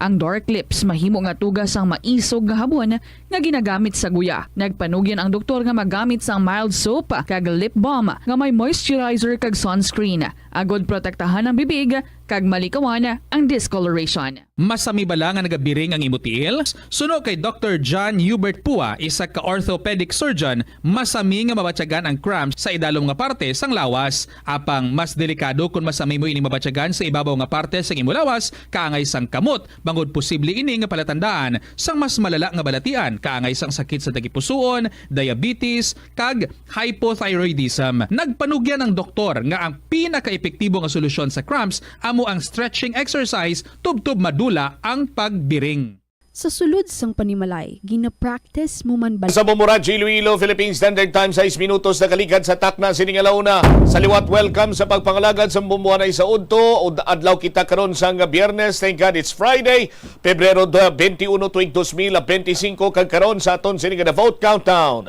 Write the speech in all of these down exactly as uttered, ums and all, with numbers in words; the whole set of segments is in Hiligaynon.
Ang dark lips mahimo nga tuga sang maisog nga habon nga ginagamit sa guya. Nagpanugyan ang doktor nga magamit sang mild soap kag lip balm nga may moisturizer kag sunscreen, agod protektahan ang bibig kag malikawan ang discoloration. Masami bala nga nagabiring ang imo tiil? Suno kay Doktor John Hubert Pua, isa ka orthopedic surgeon, masami nga mabatyagan ang cramps sa idalom nga parte sang lawas. Apang mas delikado kon masami mo ini mabatyagan sa ibabaw nga parte sang imo lawas, kaangay sang kamot, bangod posible ini nga palatandaan sang mas malala nga balatian, kaangay sang sakit sa tagipusoon, diabetes, kag hypothyroidism. Nagpanugyan ang doktor nga ang pinakaepektibo nga solusyon sa cramps amo ang stretching exercise tubtob madula ang pagbiring. Sa sulod sang panimalay, gina-practice mo man bala? Sa Bombo Radyo Iloilo, Philippine Standard Time, sais minutos na kaligad sa takna sining alauna. Sa liwat, welcome sa pagpangalagad sa Bombo Anay sa Udto. Ud-, adlaw kita karon sang Biyernes. Thank God it's Friday, Pebrero twenty-one, tuig dos mil benti singko, kag karon sa aton sining nga The Vote Countdown.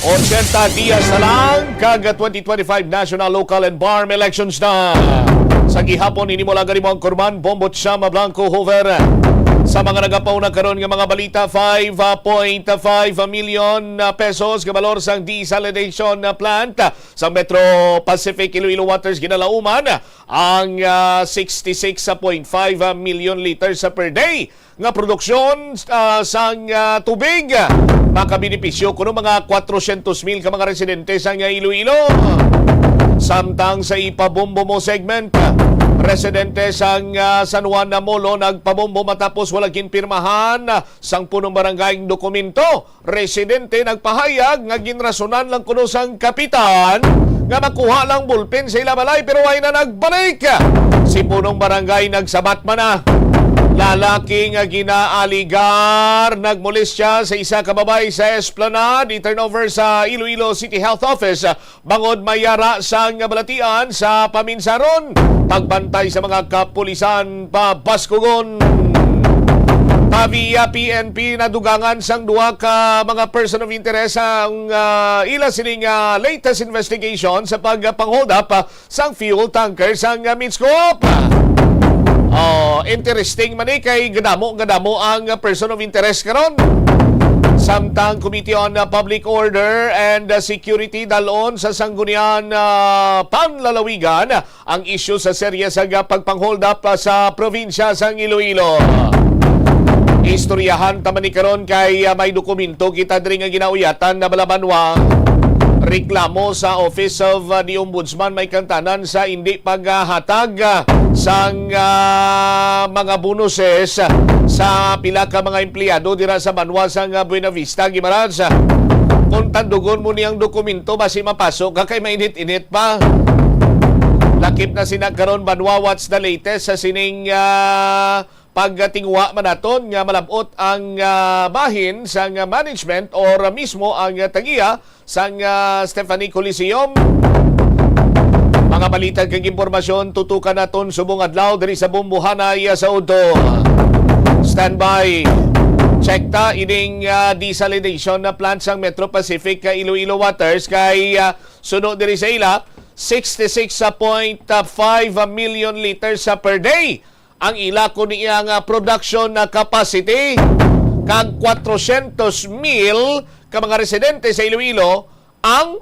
Ochenta dias na lang kag twenty twenty-five national, local, and BARMM elections na. Sa gihapon, ini mo lang gani mo ang kurman, Bombo Chama Blanco Hoover. Sa mga nagapauna karon nga mga balita, five point five million pesos nga balor sang desalination plant sa Metro Pacific Iloilo Waters ginalauman ang, ah, sixty-six point five million liters per day nga produksyon, ah, sang, ah, tubig. Makabenepisyo kuno mga kwatrocientos mil ka mga residente sang, ah, Iloilo. Samtang sa ipabombo mo segment, residente sang, ah, San Juan na Molo nagpabombo matapos wala ginpirmahan sang punong barangay ang dokumento. Residente nagpahayag nga ginrasunan lang kuno sang kapitan nga makuha lang bulpen sa ila balay, pero wala na nagbalik. Si punong barangay nagsabat man na. Lalaki nga ginaaligar nagmolestya sa isa ka babayi sa Esplanade, i-turnover sa Iloilo City Health Office bangod may yara sang balatian sa paminsaron. Pagbantay sa mga kapulisan, pabaskugon. Pavia P N P nadugangan sang duha ka mga person of interest ang, ah, ila sining, ah, latest investigation sa pagpang-hold up, ah, sang fuel tanker sang, ah, Mitscoop. Oh, interesting man ni kay gadamo, gadamo ang, ah, person of interest karon. Samtang Committee on, ah, Public Order and, ah, Security dalon sa Sangguniang, ah, Panlalawigan ang isyu sa serye sa pagpang-hold up, ah, sa probinsya sang Iloilo. Istoryahan ta man ni karon kay, ah, may dokumento kita diri nga ginauyatan na balabanwa. Reklamo sa Office of, ah, the Ombudsman may kantanan sa indi paghatag, ah, sang, ah, mga bonuses, ah, sa pila ka mga empleyado dira sa banwa sang, ah, Buenavista, Guimaras. Kung tandugon mo niyang dokumento, basi mapasok ka kay mainit-init pa. Lakip na sina karon, banwa. What's the latest sa sining, ah, pagtingwa man naton nga malab-ot ang, ah, bahin sang management or mismo ang, ah, tag-iya sang, ah, Stephanie Coliseum? Mga balita kag impormasyon tutukan naton subong adlaw diri sa Bombohanay, ah, sa Udto. Standby. Check ta ining, ah, desalination na plant sang Metro Pacific, ah, Iloilo Waters kay, ah, suno diri sa ila, sixty-six point five million liters, ah, per day ang ila ko niya nga production na capacity, kag kwatrocientos mil ka mga residente sa Iloilo ang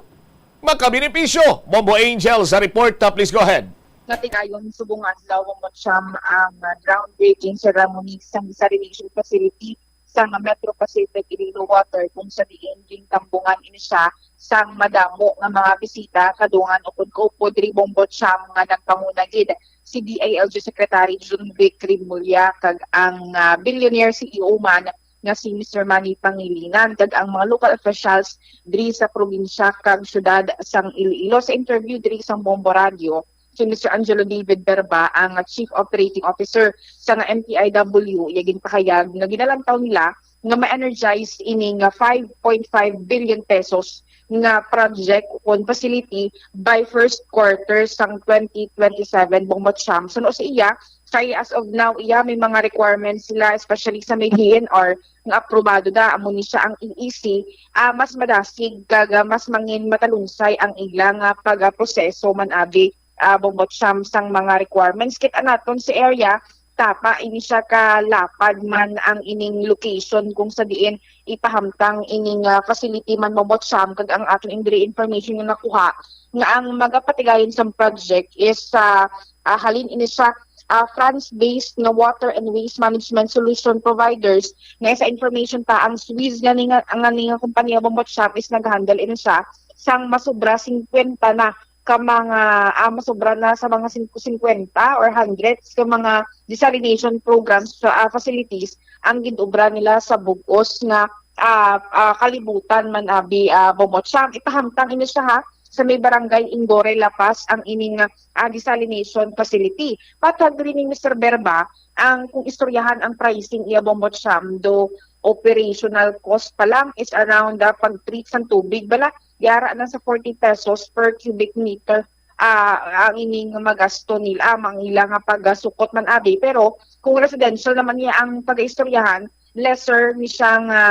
makabenepisyo. Bombo Angel sa report, ah, please go ahead. Nga tigayon subong adlaw, Bombo Cham, ang, ah, groundbreaking ceremony sang desalination facility sang Metro Pacific Iloilo Water, kung sa diin gintambungan ini siya sang madamo nga mga bisita, kadungan ukon kaupod diri, Bombo Cham, nga nagpanguna gid si D I L G Secretary Jun Vic Remulla kag ang, ah, billionaire C E O man nga si Mister Manny Pangilinan kag ang mga local officials diri sa probinsya kag syudad sang Iloilo. Sa interview diri sa Bombo Radio, si Mister Angelo David Berba, ang Chief Operating Officer sa nga M P I W, iya ginpahayag nga ginalantaw nila nga ma-energize ini nga five point five billion pesos nga project ukon facility by first quarter sang twenty twenty-seven, Bombo Cham. Suno sa iya, kay as of now, iya may mga requirements sila, especially sa may D N R, nga aprobado da. Amo ni siya ang E E C, ah, mas madasig kag, ah, mas mangin matalunsay ang ila nga pagproseso man abi, ah, Bombo Cham, sang mga requirements. Kita naton sa area, tapa ini siya ka lapad man ang ining location kung sa diin ipahamtang ining, ah, facility man, Bombo Cham, kag ang aton indi information nga nakuha nga ang magapatigayon sang project is sa, ah, halin ini sa, ah, France-based nga water and waste management solution providers, nga sa information ta, ang Swiss nga ni nga, nga ni nga kompanya, Bombo Cham, is nag-handle ini siya sang masobra singkwenta na ka mga, ah, masobra na sa mga sing-, singkwenta or hundreds ka mga desalination programs sa, ah, facilities ang gin-obra nila sa bug-os nga, ah, ah, kalibutan man abi, ah, Bombo Cham. Ipahamtang ini siya, ha, sa may barangay Ingore, La Paz ang ining, ah, desalination facility. Patag diri ni Mister Berba, ang kung istoryahan ang pricing iya, Bombo Cham, do operational cost pa lang is around, ah, pag-treat sang tubig bala, yara na sa forty pesos per cubic meter, ah, ang ining magasto nila, ang ila nga pagasukot man abi. Pero kung residential naman niya ang pag-istoryahan, lesser ni siya nga,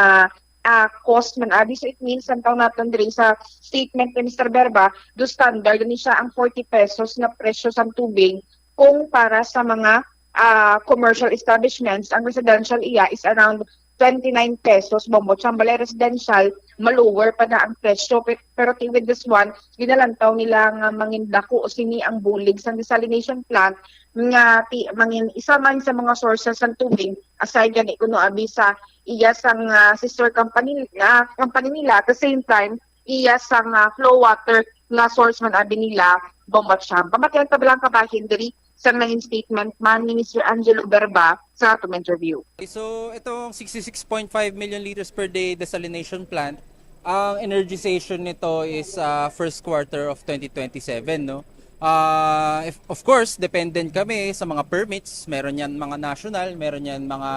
ah, cost man abi. So it means, samtang naton diri sa statement ni Mister Berba, do standard ni siya ang forty pesos nga presyo sang tubig kung para sa mga, ah, commercial establishments. Ang residential iya is around twenty-nine pesos, Bombo Cham. Bale, residential, ma-lower pa na ang presyo. Pe-, pero ti-, with this one, ginalantaw nila nga mangin dako sini ang bulig sang desalination plant nga ti-, mangin isa man sa mga sources sang tubig, aside gani kuno abi sa iya sang, ah, sister company, ah, company nila. At the same time, iya sang, ah, flow water nga source man abi nila, Bombo Cham. Pamatian ta lang kabahin diri sa nangin statement man ni Mister Angelo Berba sa atong interview. So, itong sixty-six point five million liters per day desalination plant, ang energization nito is, ah, first quarter of twenty twenty-seven, no? Ah, if, of course, dependent kami sa mga permits. Meron yan mga national, meron yan mga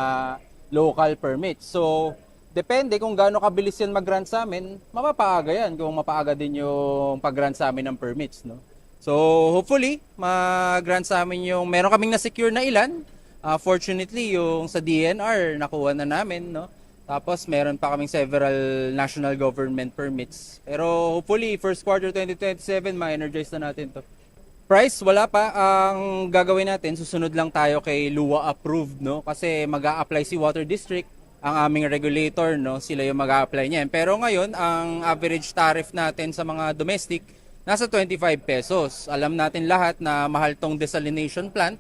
local permits. So, depende kung gaano kabilis yan mag-grant sa amin, mapapaaga yan kung mapaaga din yung pag-grant sa amin ng permits, no? So, hopefully, ma-grant sa amin yung, meron kaming na-secure na ilan. Ah, fortunately, yung sa D E N R, nakuha na namin, no? Tapos, meron pa kaming several national government permits. Pero, hopefully, first quarter twenty twenty-seven, ma-energize na natin to. Price, wala pa. Ang gagawin natin, susunod lang tayo kay LUWA approved, no? Kasi mag-a-apply si Water District, ang aming regulator, no? Sila yung mag-a-apply niyan. Pero ngayon, ang average tariff natin sa mga domestic, nasa twenty-five pesos. Alam natin lahat na mahal tong desalination plant.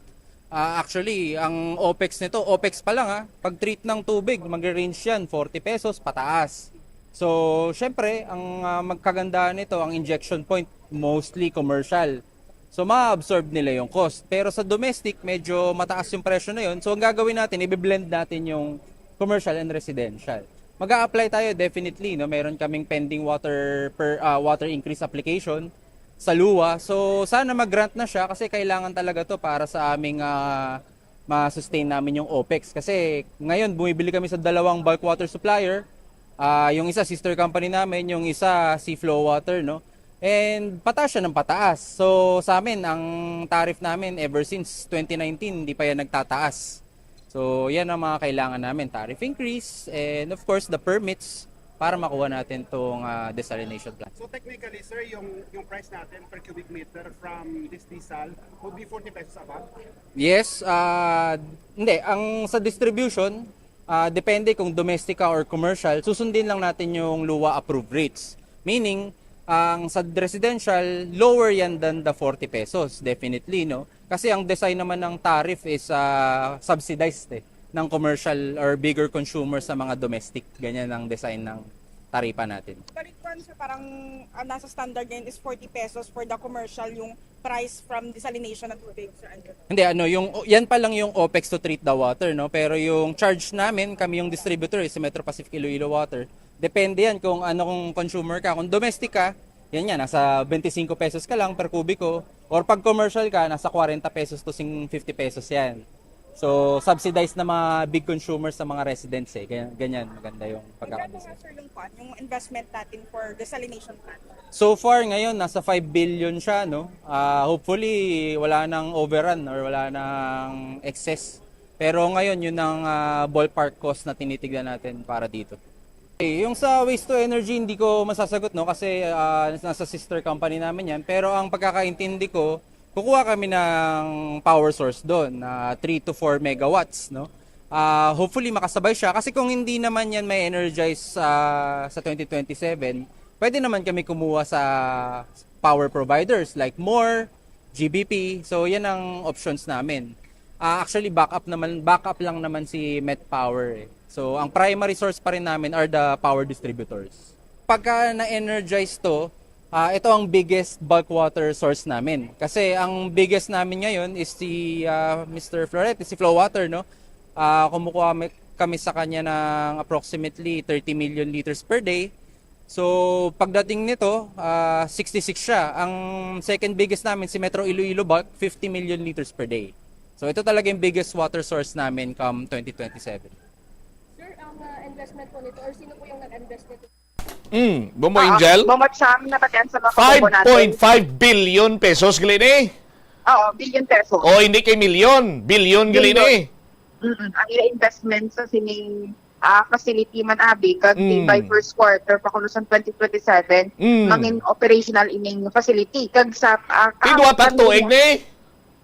Ah, actually, ang OPEX nito, OPEX pa lang, ha. Pag-treat ng tubig, magre-range yan, forty pesos pataas. So, syempre, ang, ah, magkagandahan nito, ang injection point, mostly commercial. So, ma-absorb nila yung cost. Pero sa domestic, medyo mataas yung presyo na yun. So, ang gagawin natin, i-blend natin yung commercial and residential. Mag-a-apply tayo, definitely, no? Meron kaming pending water per, ah, water increase application sa LUWA. So, sana mag-grant na siya kasi kailangan talaga to para sa aming, ah, ma-sustain namin yung OPEX. Kasi ngayon, bumibili kami sa dalawang bulk water supplier. Ah, yung isa, sister company namin, yung isa, Seaflow Water, no? And pataas siya ng pataas. So, sa amin, ang tariff namin ever since twenty nineteen, hindi pa yan nagtataas. So, yan ang mga kailangan namin, tariff increase, and of course, the permits para makuha natin tong, ah, desalination plant. So, technically, sir, yung, yung price natin per cubic meter from this desal would be forty pesos above? Yes, ah, hindi. Ang sa distribution, ah, depende kung domestic ka or commercial, susundin lang natin yung LUWA approved rates. Meaning, ang sa residential, lower yan than the forty pesos, definitely, no? Kasi ang design naman ng tariff is, ah, subsidized, eh, ng commercial or bigger consumer sa mga domestic. Ganyan ang design ng taripa natin. Balik po, ano siya, parang, ah, nasa standard ngayon is forty pesos for the commercial, yung price from desalination ng tubig, Sir Angelo. Hindi, ano, yung, yan pa lang yung OPEX to treat the water, no? Pero yung charge namin, kami yung distributor, eh, sa Metro Pacific Iloilo Water. Depende yan kung ano, kung consumer ka. Kung domestic ka, yan yan, nasa twenty-five pesos ka lang per kubiko. Or pag commercial ka, nasa forty pesos to sing fifty pesos yan. So, subsidized na mga big consumers sa mga residents, eh. Ganyan, ganyan, maganda yung pagkakabisa. Magkano nga, sir, yung kwan, yung investment natin for desalination plant? So far, ngayon, nasa five billion siya, no? Ah, hopefully, wala nang overrun or wala nang excess. Pero ngayon, yun ang, ah, ballpark cost na tinitignan natin para dito. Eh, yung sa waste to energy, hindi ko masasagot, no? Kasi, ah, nasa sister company namin yan. Pero ang pagkakaintindi ko, Kukuha kami ng power source doon na three to four megawatts, no? Ah, hopefully makasabay siya kasi kung hindi naman yan may energize ah, sa twenty twenty-seven, pwede naman kami kumuha sa power providers like More, G B P. So yan ang options namin. Ah, actually, backup naman, backup lang naman si Met Power eh. So ang primary source pa rin namin are the power distributors. Pagka na-energize to, ah, ito ang biggest bulk water source namin. Kasi ang biggest namin ngayon is si ah, Mister Florete, si Flow Water, no? Ah, kumukuha mi- kami sa kanya ng approximately thirty million liters per day. So, pagdating nito, ah, sixty-six siya. Ang second biggest namin, si Metro Iloilo Bulk, fifty million liters per day. So, ito talaga yung biggest water source namin come twenty twenty-seven. Sir, ang ah, investment po nito or sino po yung nag-invest nito? Mm, Bombo Ah, Angel? Bombo Cham, nabatian sa mga kabombo natin. five point five billion pesos gali ni. Oo, billion pesos. O hindi kay milyon, billion gali Billion. ni. Mm-mm. Ang ila investment sa sining ah, facility man abi kag Mm. by first quarter pa kuno sa twenty twenty-seven Mm. mangin operational ining facility kag sa ah, Ti duha pa kag- tuig ni.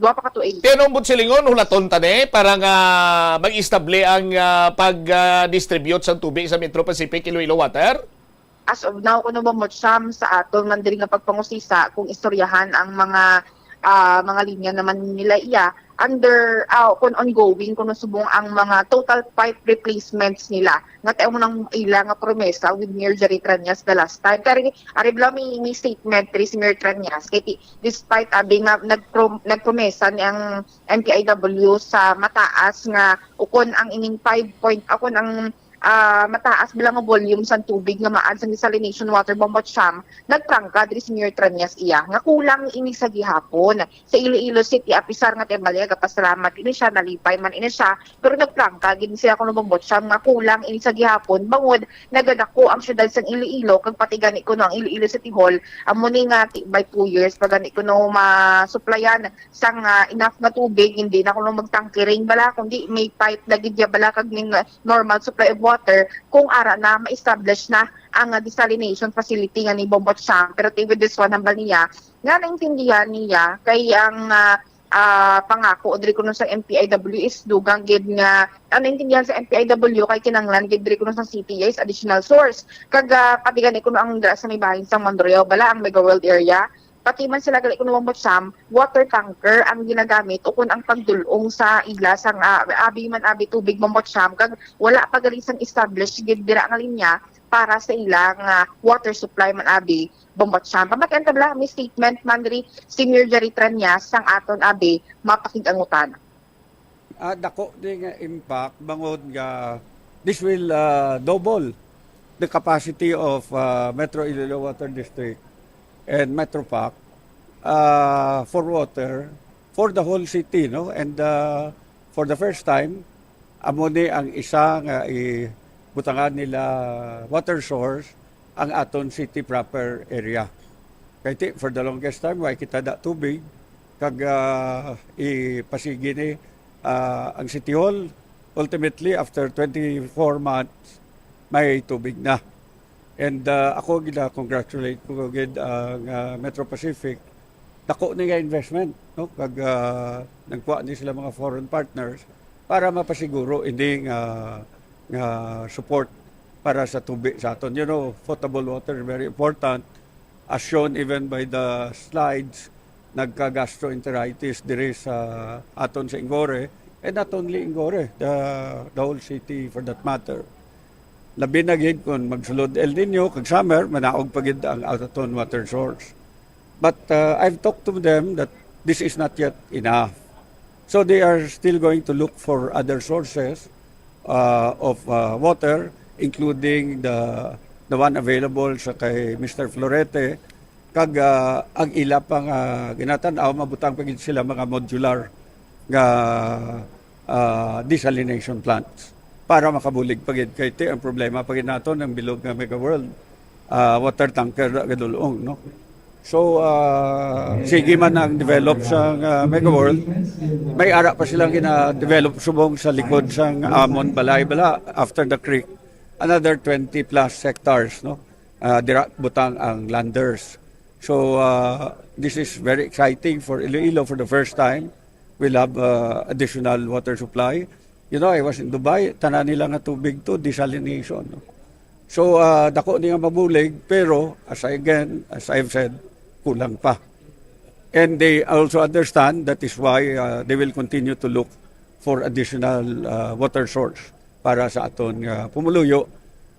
Duha pa ka tuig. Ti anong buot silingon, hulaton ta ni para nga mag-estable ang ah, pag-distribute sa tubig sa Metro Pacific Iloilo Water? As of now, kuno ba mo siyam sa aton man diri nga pagpangusisa kung istoryahan ang mga ah, mga linya naman nila iya under ah, kung ongoing kuno subong ang mga total pipe replacements nila nga tayo mo nang ila nga promesa with Mayor Jerry Trañas the last time. Pero ari bala may, may statement diri si Mayor Trañas kay ti- despite abi nga nagprom, nagpromesa ni ang M P I W sa mataas nga ukon ang ining five point ukon ang ah, mataas bala nga volume sang tubig nga maan sang desalination water Bombo Cham, nagprangka diri si Mayor Trañas iya nga kulang ini sa gihapon sa Iloilo City. Apisar nga timbal niya gapasalamat ini siya, nalipay man ini siya, pero nagprangka gid siya kuno Bombo Cham nga kulang ini sa gihapon bangod nagadako ang syudad sang Iloilo kag pati gani kuno ang Iloilo City Hall amo ni nga ti- by two years pa gani kuno masuplayan sang ah, enough nga tubig, hindi na kuno magtangkering bala kundi may pipe na gid ya bala kag may normal supply of water kung ara na ma-establish na ang ah, desalination facility nga ni Bombo Cham. Pero ti with this one, hambal niya nga naintindihan niya kay ang ah, ah, pangako diri kuno sa M P I W is dugang gid nga ang naintindihan sa M P I W kay kinanglan gid diri kuno sa C T A is additional source. Kag ah, pati gani kuno ang dira sa may bahin sa Monreal bala ang Mega World area, pati man sila gali kuno Bombo Cham, water tanker ang ginagamit ukon ang pagdulong sa ila sang ah, abi man abi tubig Bombo Cham kag wala pa gali sang establish gid dira nga linya para sa ila nga water supply man abi Bombo Cham. Pamatian ta bala may statement man diri si Mayor Jerry Trañas sang aton abi mapakig-angutan. Ah, dako ni nga impact bangod nga this will ah, double the capacity of ah, Metro Iloilo Water District and Metro Pac ah, for water for the whole city, no? And ah, for the first time, amo ni ang isa nga ibutangan nila water source ang aton city proper area. Kay ti, for the longest time, wa kita da tubig. Kag ah, ipasigi ni ah, ang City Hall, ultimately, after twenty-four months, may tubig na. And ah, ako gid, ah, congratulate ko gid ang ah, Metro Pacific. Dako ni nga investment, no? Kag ah, nagkuha ni sila mga foreign partners para mapasiguro ini nga nga support para sa tubig sa aton. You know, potable water is very important. As shown even by the slides, nagka-gastroenteritis diri sa aton sa Ingore, and not only Ingore, the, the whole city for that matter. Labi na gid kung magsulod El Nino kag summer, manaog pa gid ang aton water source. But uh, I've talked to them that this is not yet enough. So they are still going to look for other sources uh, of uh, water, including the the one available sa kay Mister Florete, kag uh, ang ila pa nga ginatan-aw mabutang pa gid sila mga modular nga uh, desalination plants para makabulig pa gid kay ti ang problema pa gid naton ang bilog nga Mega World uh, water tanker na gadulong, no? So uh, sige man ang develop sa uh, Mega World, may ara pa silang gina-develop subong sa likod sa amon balay bala after the creek, another twenty plus hectares, no? Uh, dira butang ang landers. So, uh, this is very exciting for Iloilo. For the first time, we'll have, uh, additional water supply. You know, I was in Dubai, tanan nila nga tubig to, desalination, no? So, uh, dako ni nga mabulig, pero as I, again, as I've said, kulang pa. And they also understand that is why, uh, they will continue to look for additional, uh, water source para sa aton nga pumuluyo.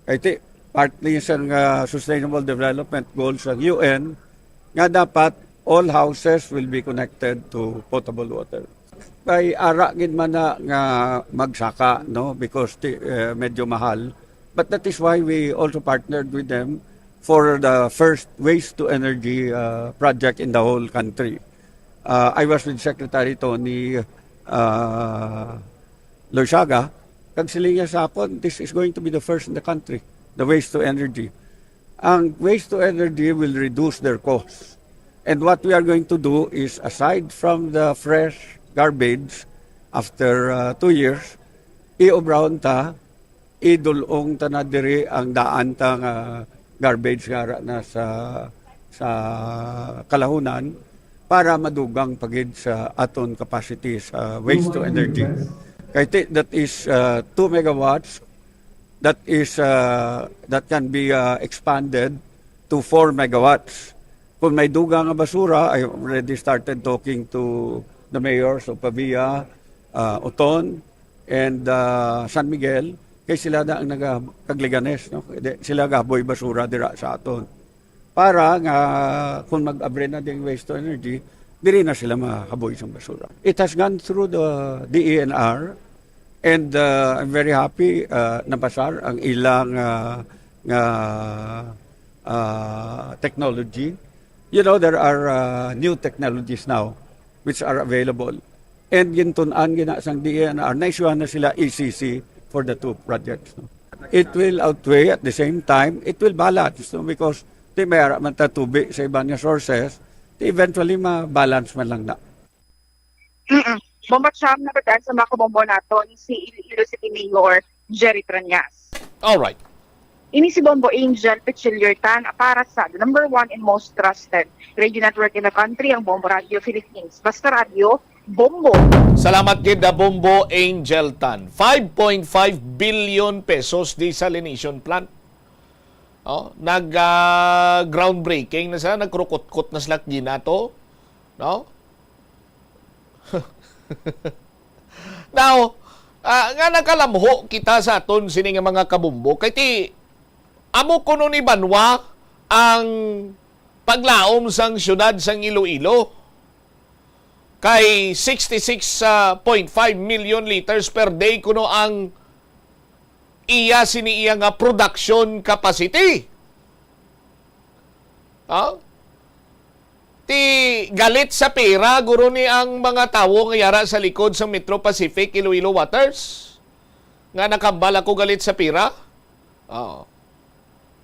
Kay ti, part ni sang, uh, Sustainable Development Goals sang U N nga dapat all houses will be connected to potable water. Kay ara gid man na nga magsaka, no, because ti, uh, medyo mahal. But that is why we also partnered with them for the first waste to energy, uh, project in the whole country. Uh, I was with Secretary Tony, uh, Loizaga, kag siling niya sa akon, "This is going to be the first in the country, the waste to energy." Ang waste to energy will reduce their costs. And what we are going to do is, aside from the fresh garbage, after, uh, two years, iobrahon ta, idulong ta na diri ang daan ta nga garbage nga ara na sa, sa kalahunan para madugang pa gid sa aton capacity sa waste to energy. Kay ti-, that is, uh, two megawatts, that is, uh, that can be, uh, expanded to four megawatts. Kung may dugang nga basura, I already started talking to the mayors of Pavia, uh, Oton, and, uh, San Miguel, kay sila na ang naga-, kag Leganes, no? Di, sila gahaboy basura dira sa aton. Para nga kung mag-abri na ding waste to energy, diri na sila mahaboy sang basura. It has gone through the D E N R, and, uh, I'm very happy, uh, napasar ang ilang, uh, nga, uh, technology. You know, there are, uh, new technologies now which are available. And gintun-an gina sang D E N R, na-issuehan na sila E C C for the two projects, no? It will outweigh, at the same time, it will balance, no? Because di may ara man ta tubi sa iban nga sources, di eventually ma-balance man lang na. Mm-mm. Bombo Cham, nabataan sa mga kabombo naton si Iloilo City Mayor Jerry Treñas. Alright. Ini si Bombo Angel Pichiliertan para sa the number one and most trusted radio network in the country, ang Bombo Radio Philippines. Basta Radio, Bombo. Salamat gid na Bombo Angel Tan. Five point five billion pesos desalination plant. Oh, nag ah, groundbreaking na sila, nagkrukutkot na sila ginato, no? Now, ah, nga nakalamho kita sa aton sini nga mga kabumbo, kay ti amo kuno ni banwa ang paglaom sang siyudad sang Iloilo. Kay sixty-six point five million liters per day kuno ang iya sini iya nga production capacity. Ha? Ti galit sa pera guro ni ang mga tawo nga yara sa likod sa Metro Pacific Iloilo Waters. Nga nakambal ako galit sa pera. Oo.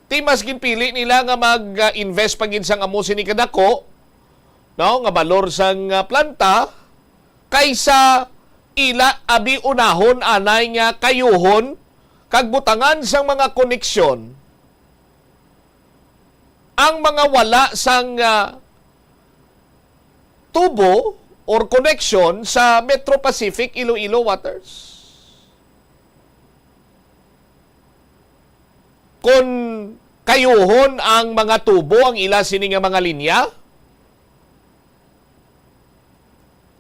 Ti mas ginpili nila nga mag-invest pa gid sang amo sini kadako, no, nga balor sang ah, planta kaysa ila abi unahon anay nga kayuhon kag butangan sang mga koneksyon ang mga wala sang ah, tubo or connection sa Metro Pacific Iloilo Waters. Kon kayuhon ang mga tubo, ang ila sini nga mga linya,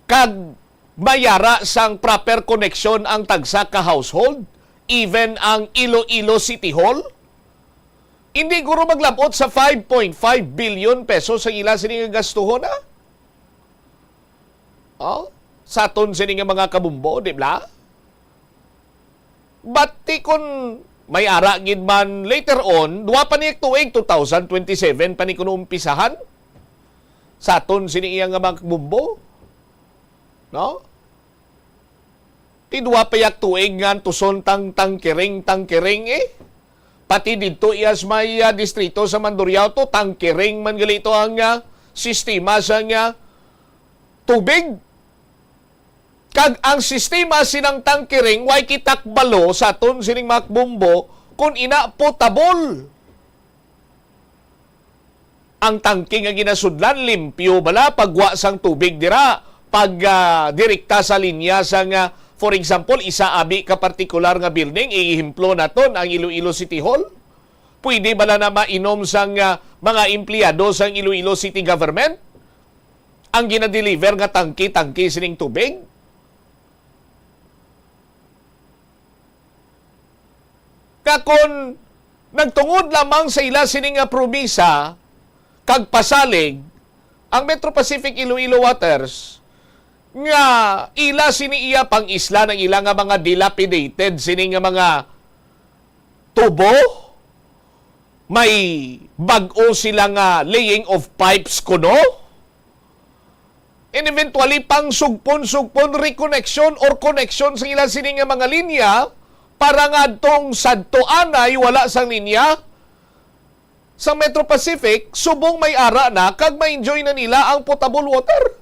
kag mayara sang proper connection ang tagsa ka household, even ang Iloilo City Hall, hindi guro maglabot sa five point five billion pesos ang ila sini nga gastuhon, ha? Oh, sa aton sini nga mga kabumbo, di ba? But ti kun may ara gid man later on, duwa pa ni tuig, two thousand twenty-seven pa ni kuno umpisahan sa aton sini iya nga mga kabumbo. No? Ti duwa pa yak tuig nga tuson tang tangkering, tangkering eh. Pati didto iya sa may ah, distrito sa Mandurriao to, tangkering man gali to ang ah, sistema sa nga tubig. Kag ang sistema sinang tangkering way kitakbalo sa aton sining mga kabumbo kun ina potable. Ang tangke nga ginasudlan, limpyo bala pagwa sang tubig dira, pag, ah, direkta sa linya sang, ah, for example, isa abi ka partikular nga building, ihemplo naton ang Iloilo City Hall? Pwede bala na mainom sang, ah, mga empleyado sang Iloilo City Government ang ginadeliver nga tangke-tangke sining tubig? Nga kon nagtungod lamang sa ila sini nga promisa kag pasalig, ang Metro Pacific Iloilo Waters, nga ila sini iya pang-isla ang ila nga mga dilapidated sini nga mga tubo, may bag-o sila nga laying of pipes kuno. And eventually, pang sugpon-sugpon reconnection or connection sa ila sini nga mga linya para nga adtong sadto anay wala sang linya sa Metro Pacific, subong may ara na kag ma-enjoy na nila ang potable water.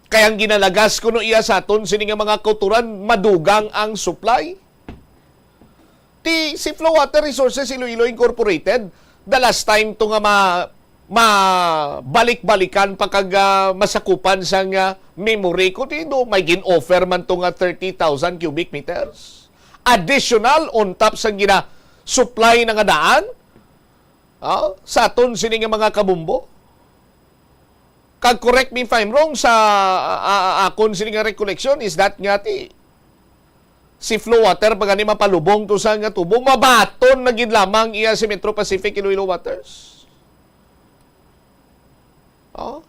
Kay ang ginalagas kuno iya sa aton sini nga mga kauturan, madugang ang supply. Ti si Flow Water Resources Iloilo Incorporated, the last time to nga ma-, mabalik-balikan pa kag, ah, masakupan sang, ah, memory ko, ti do may gin-offer man to nga thirty thousand cubic meters additional on top sang gina-supply na nga daan, ah, sa aton sini nga mga kabumbo. Kag correct me if I'm wrong, sa, a-, a-, akon sini nga recollection is that nga ti si Flow Water pa gani mapalubong to sa nga tubo, mabaton na gid lamang iya si Metro Pacific Iloilo Waters. Oh.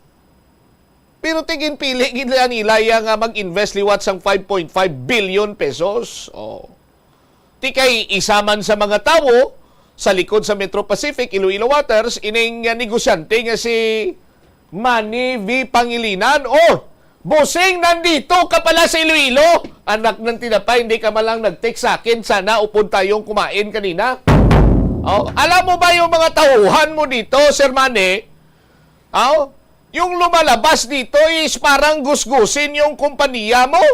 Pero ti ginpili gid nila iya nga mag-invest liwat sang five point five billion pesos. Oh. Ti kay isa man sa mga tawo sa likod sa Metro Pacific Iloilo Waters, ining, ah, negosyante nga si Manny V Pangilinan. Oh, bossing, nandito ka pala sa Iloilo. Anak ng tinapay, hindi ka man lang nag-text sa akin. Sana upod tayong kumain kanina. Oh, alam mo ba yung mga tauhan mo dito, Sir Manny? Oh, yung lumalabas dito is parang gusgusin yung kumpanya mo.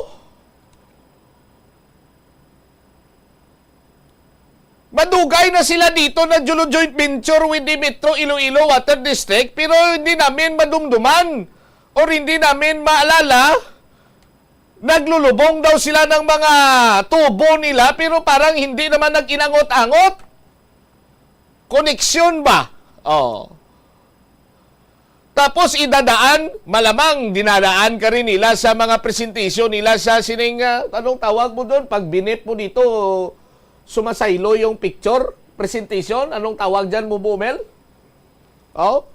Madugay na sila dito na julo joint venture with the Metro Iloilo Water District, pero hindi namin madumduman or hindi namin maalala. Naglulubong daw sila ng mga tubo nila, pero parang hindi naman nag-inangot-angot. Koneksyon ba? Oh. Tapos idadaan, malamang dinadaan ka rin nila sa mga presentation nila sa sining, ah, anong tawag mo doon? Pag binip mo dito, sumasaylo yung picture, presentation, anong tawag dyan mo, Bumel? Oh?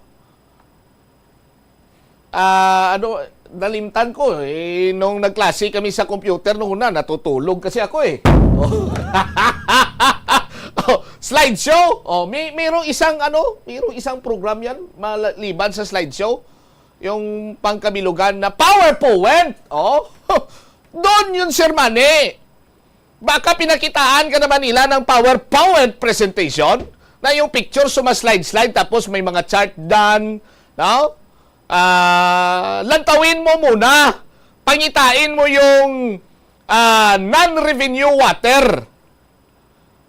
Ah, ano, nalimtan ko, eh, nung nagklase kami sa computer nung una, natutulog kasi ako, eh. Oh. Oh, slideshow. Oh, may, mayroong isang, ano, mayroong isang program yan, maliban sa slideshow. Yung pangkabilugan na PowerPoint. Oh, doon yun, Sir Manny. Baka pinakitaan ka naman nila ng PowerPoint presentation na yung picture sumaslide-slide tapos may mga chart dyan, no? Ah, lantawin mo muna. Pangitain mo yung, ah, non-revenue water.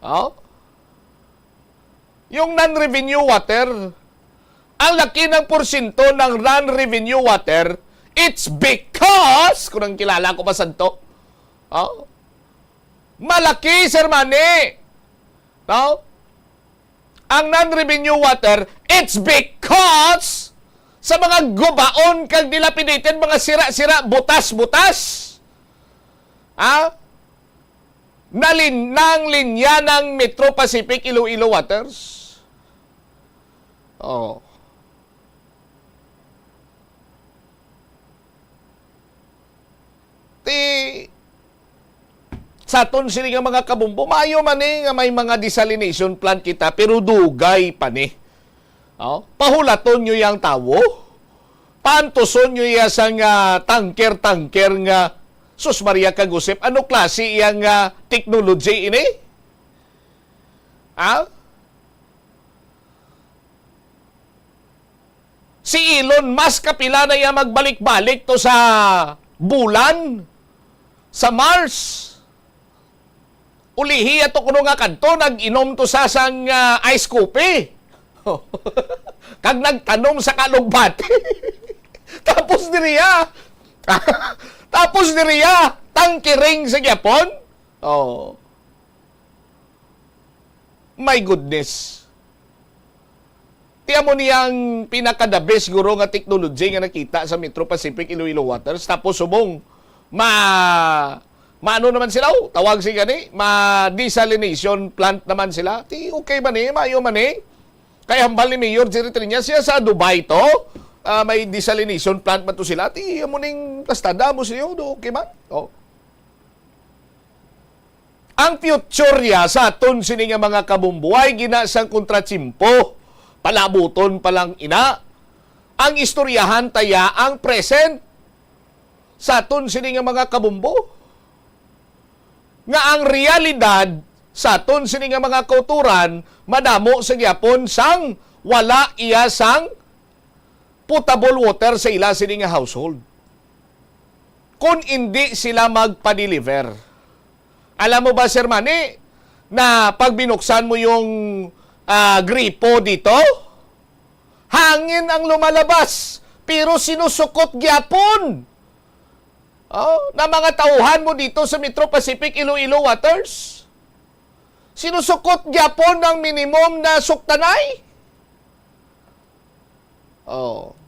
Oh? Yung non-revenue water, ang laki ng porsyento ng non-revenue water, it's because, kung ang kilala ko pa santo, oh, malaki, Sir Manny, no? Ang non-revenue water, it's because sa mga gubaon kag dilapidated, mga sira-sira, butas-butas. Ha? Nalin-, nang linya ng Metro Pacific Iloilo Waters. Oh. Ti, sa aton sini nga mga kabumbo, maayo man ni nga may mga desalination plant kita, pero dugay pa ni. Oh, pahulaton nyo yang tawo. Paantuson nyo iya sang, ah, tanker-tanker nga, sus Maria kag Josep, ano klase iya nga technology ini? Ha? Si Elon Musk, kapila na iya magbalik-balik to sa bulan, sa Mars. Ulihi ato kuno nga kadto, nag-inom to sa sang, ah, ice coffee. Kag nagtanom sa kalugbati. Tapos diriya. Tapos diriya, tangkiring sa gyapon. Oh. My goodness. Ti amo ni ang pinaka-the best siguro nga technology nga nakita sa Metro Pacific Iloilo Waters. Tapos subong ma maano naman sila, oh, tawag si gani, ma desalination plant naman sila. Ti okay man ni, maayo man ni. Kay hambal ni Mayor Jerry Triñas, siya sa Dubai to, ah, may desalination plant man to sila. Ti amo ning plastada mo siya, do okay man. Oh. Ang future ya sa aton sini nga mga kabumbuay, gina sang kontratsimpo, palabuton pa lang ina. Ang istoryahan taya ang present sa aton sini nga mga kabumbo, nga ang realidad sa aton sini nga mga kauturan madamo sa gyapon sang wala iya sang potable water sa ila sini nga household. Kung hindi sila magpa-deliver. Alam mo ba, Sir Manny, na pag binuksan mo yung, ah, gripo dito, hangin ang lumalabas, pero sinusukot gyapon, oh, na mga tauhan mo dito sa Metro Pacific Iloilo Waters. Sinusukot gyapon ang minimum na suktanay. Oh.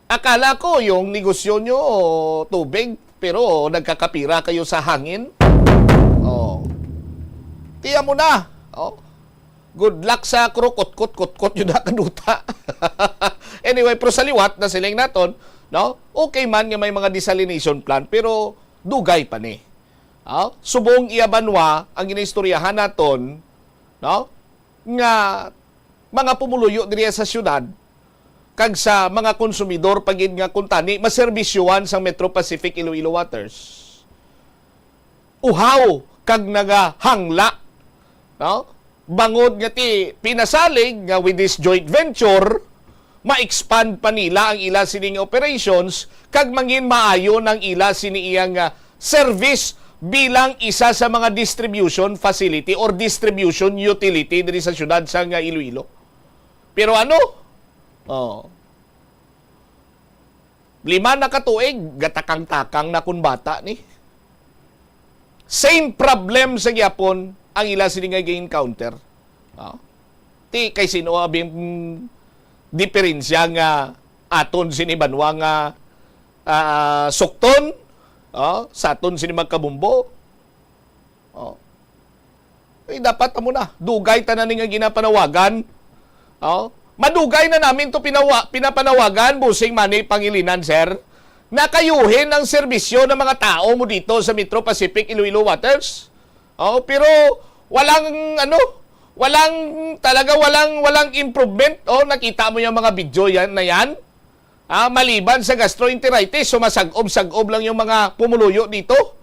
Akala ko yung negosyo nyo tubig, pero nagkakapira kayo sa hangin. Oh. Tiyan mo na. Oh. Good luck sa krukot-kot-kot-kot yun na kaduta. Anyway, pero sa liwat na siling naton, no? Okay man nga may mga desalination plant, pero dugay pa ni. Oh? Subong iya banwa ang ginaistoryahan naton, no? Nga mga pumuluyo diri sa syudad kag sa mga konsumidor pa gid nga kuntani maserbisyuhan sang Metro Pacific Iloilo Waters. Uhaw kag nagahangla, no? Bangod nga ti pinasalig nga with this joint venture, ma-expand pa nila ang ila sining operations kag mangin maayo nang ila sini iyang, ah, service bilang isa sa mga distribution facility or distribution utility diri sa siyudad sang, ah, Iloilo. Pero ano? Oh. Lima na ka tuig, gatakang-takang na kun bata ni. Same problem sa gyapon ang ila sini nga gi-encounter. Ah. Ti kay sino abi ang diferensya nga aton sini banwa nga, ah, sukton, ah, sa aton sini magkabumbo? Oh. Eh, dapat amo na. Dugay tanan ni nga ginapanawagan. Oh. Madugay na namin to pinawa-, pinapanawagan, Bossing Manny Pangilinan, sir. Nakayuhin ang serbisyo ng mga tao mo dito sa Metro Pacific Iloilo Waters. Oh, pero walang, ano, walang, talaga walang, walang improvement. Oh, nakita mo yung mga video yan, na yan. Ah, maliban sa gastroenteritis, sumasag-ob-sag-ob lang yung mga pumuluyo dito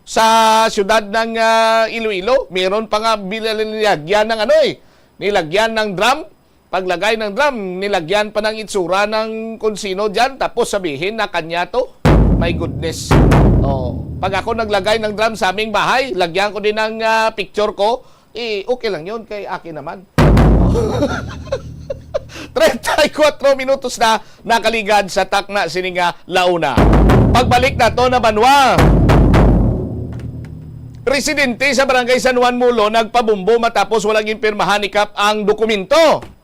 sa siyudad ng, ah, Iloilo. Meron pa nga bil-, nilagyan ng ano eh, nilagyan ng drum. Paglagay ng drum, nilagyan pa ng itsura ng kung sino dyan. Tapos sabihin na kanya to. My goodness. Oh, pag ako naglagay ng drum sa aming bahay, lagyan ko din ng, ah, picture ko. Eh, okay lang yun, kay akin naman. Treinta y cuatro minutos na nakaligad sa takna sini nga launa. Pagbalik nato na banwa. Residente sa Barangay San Juan Mulo nagpabumbo matapos wala ginpirmahan ni Kap ang dokumento.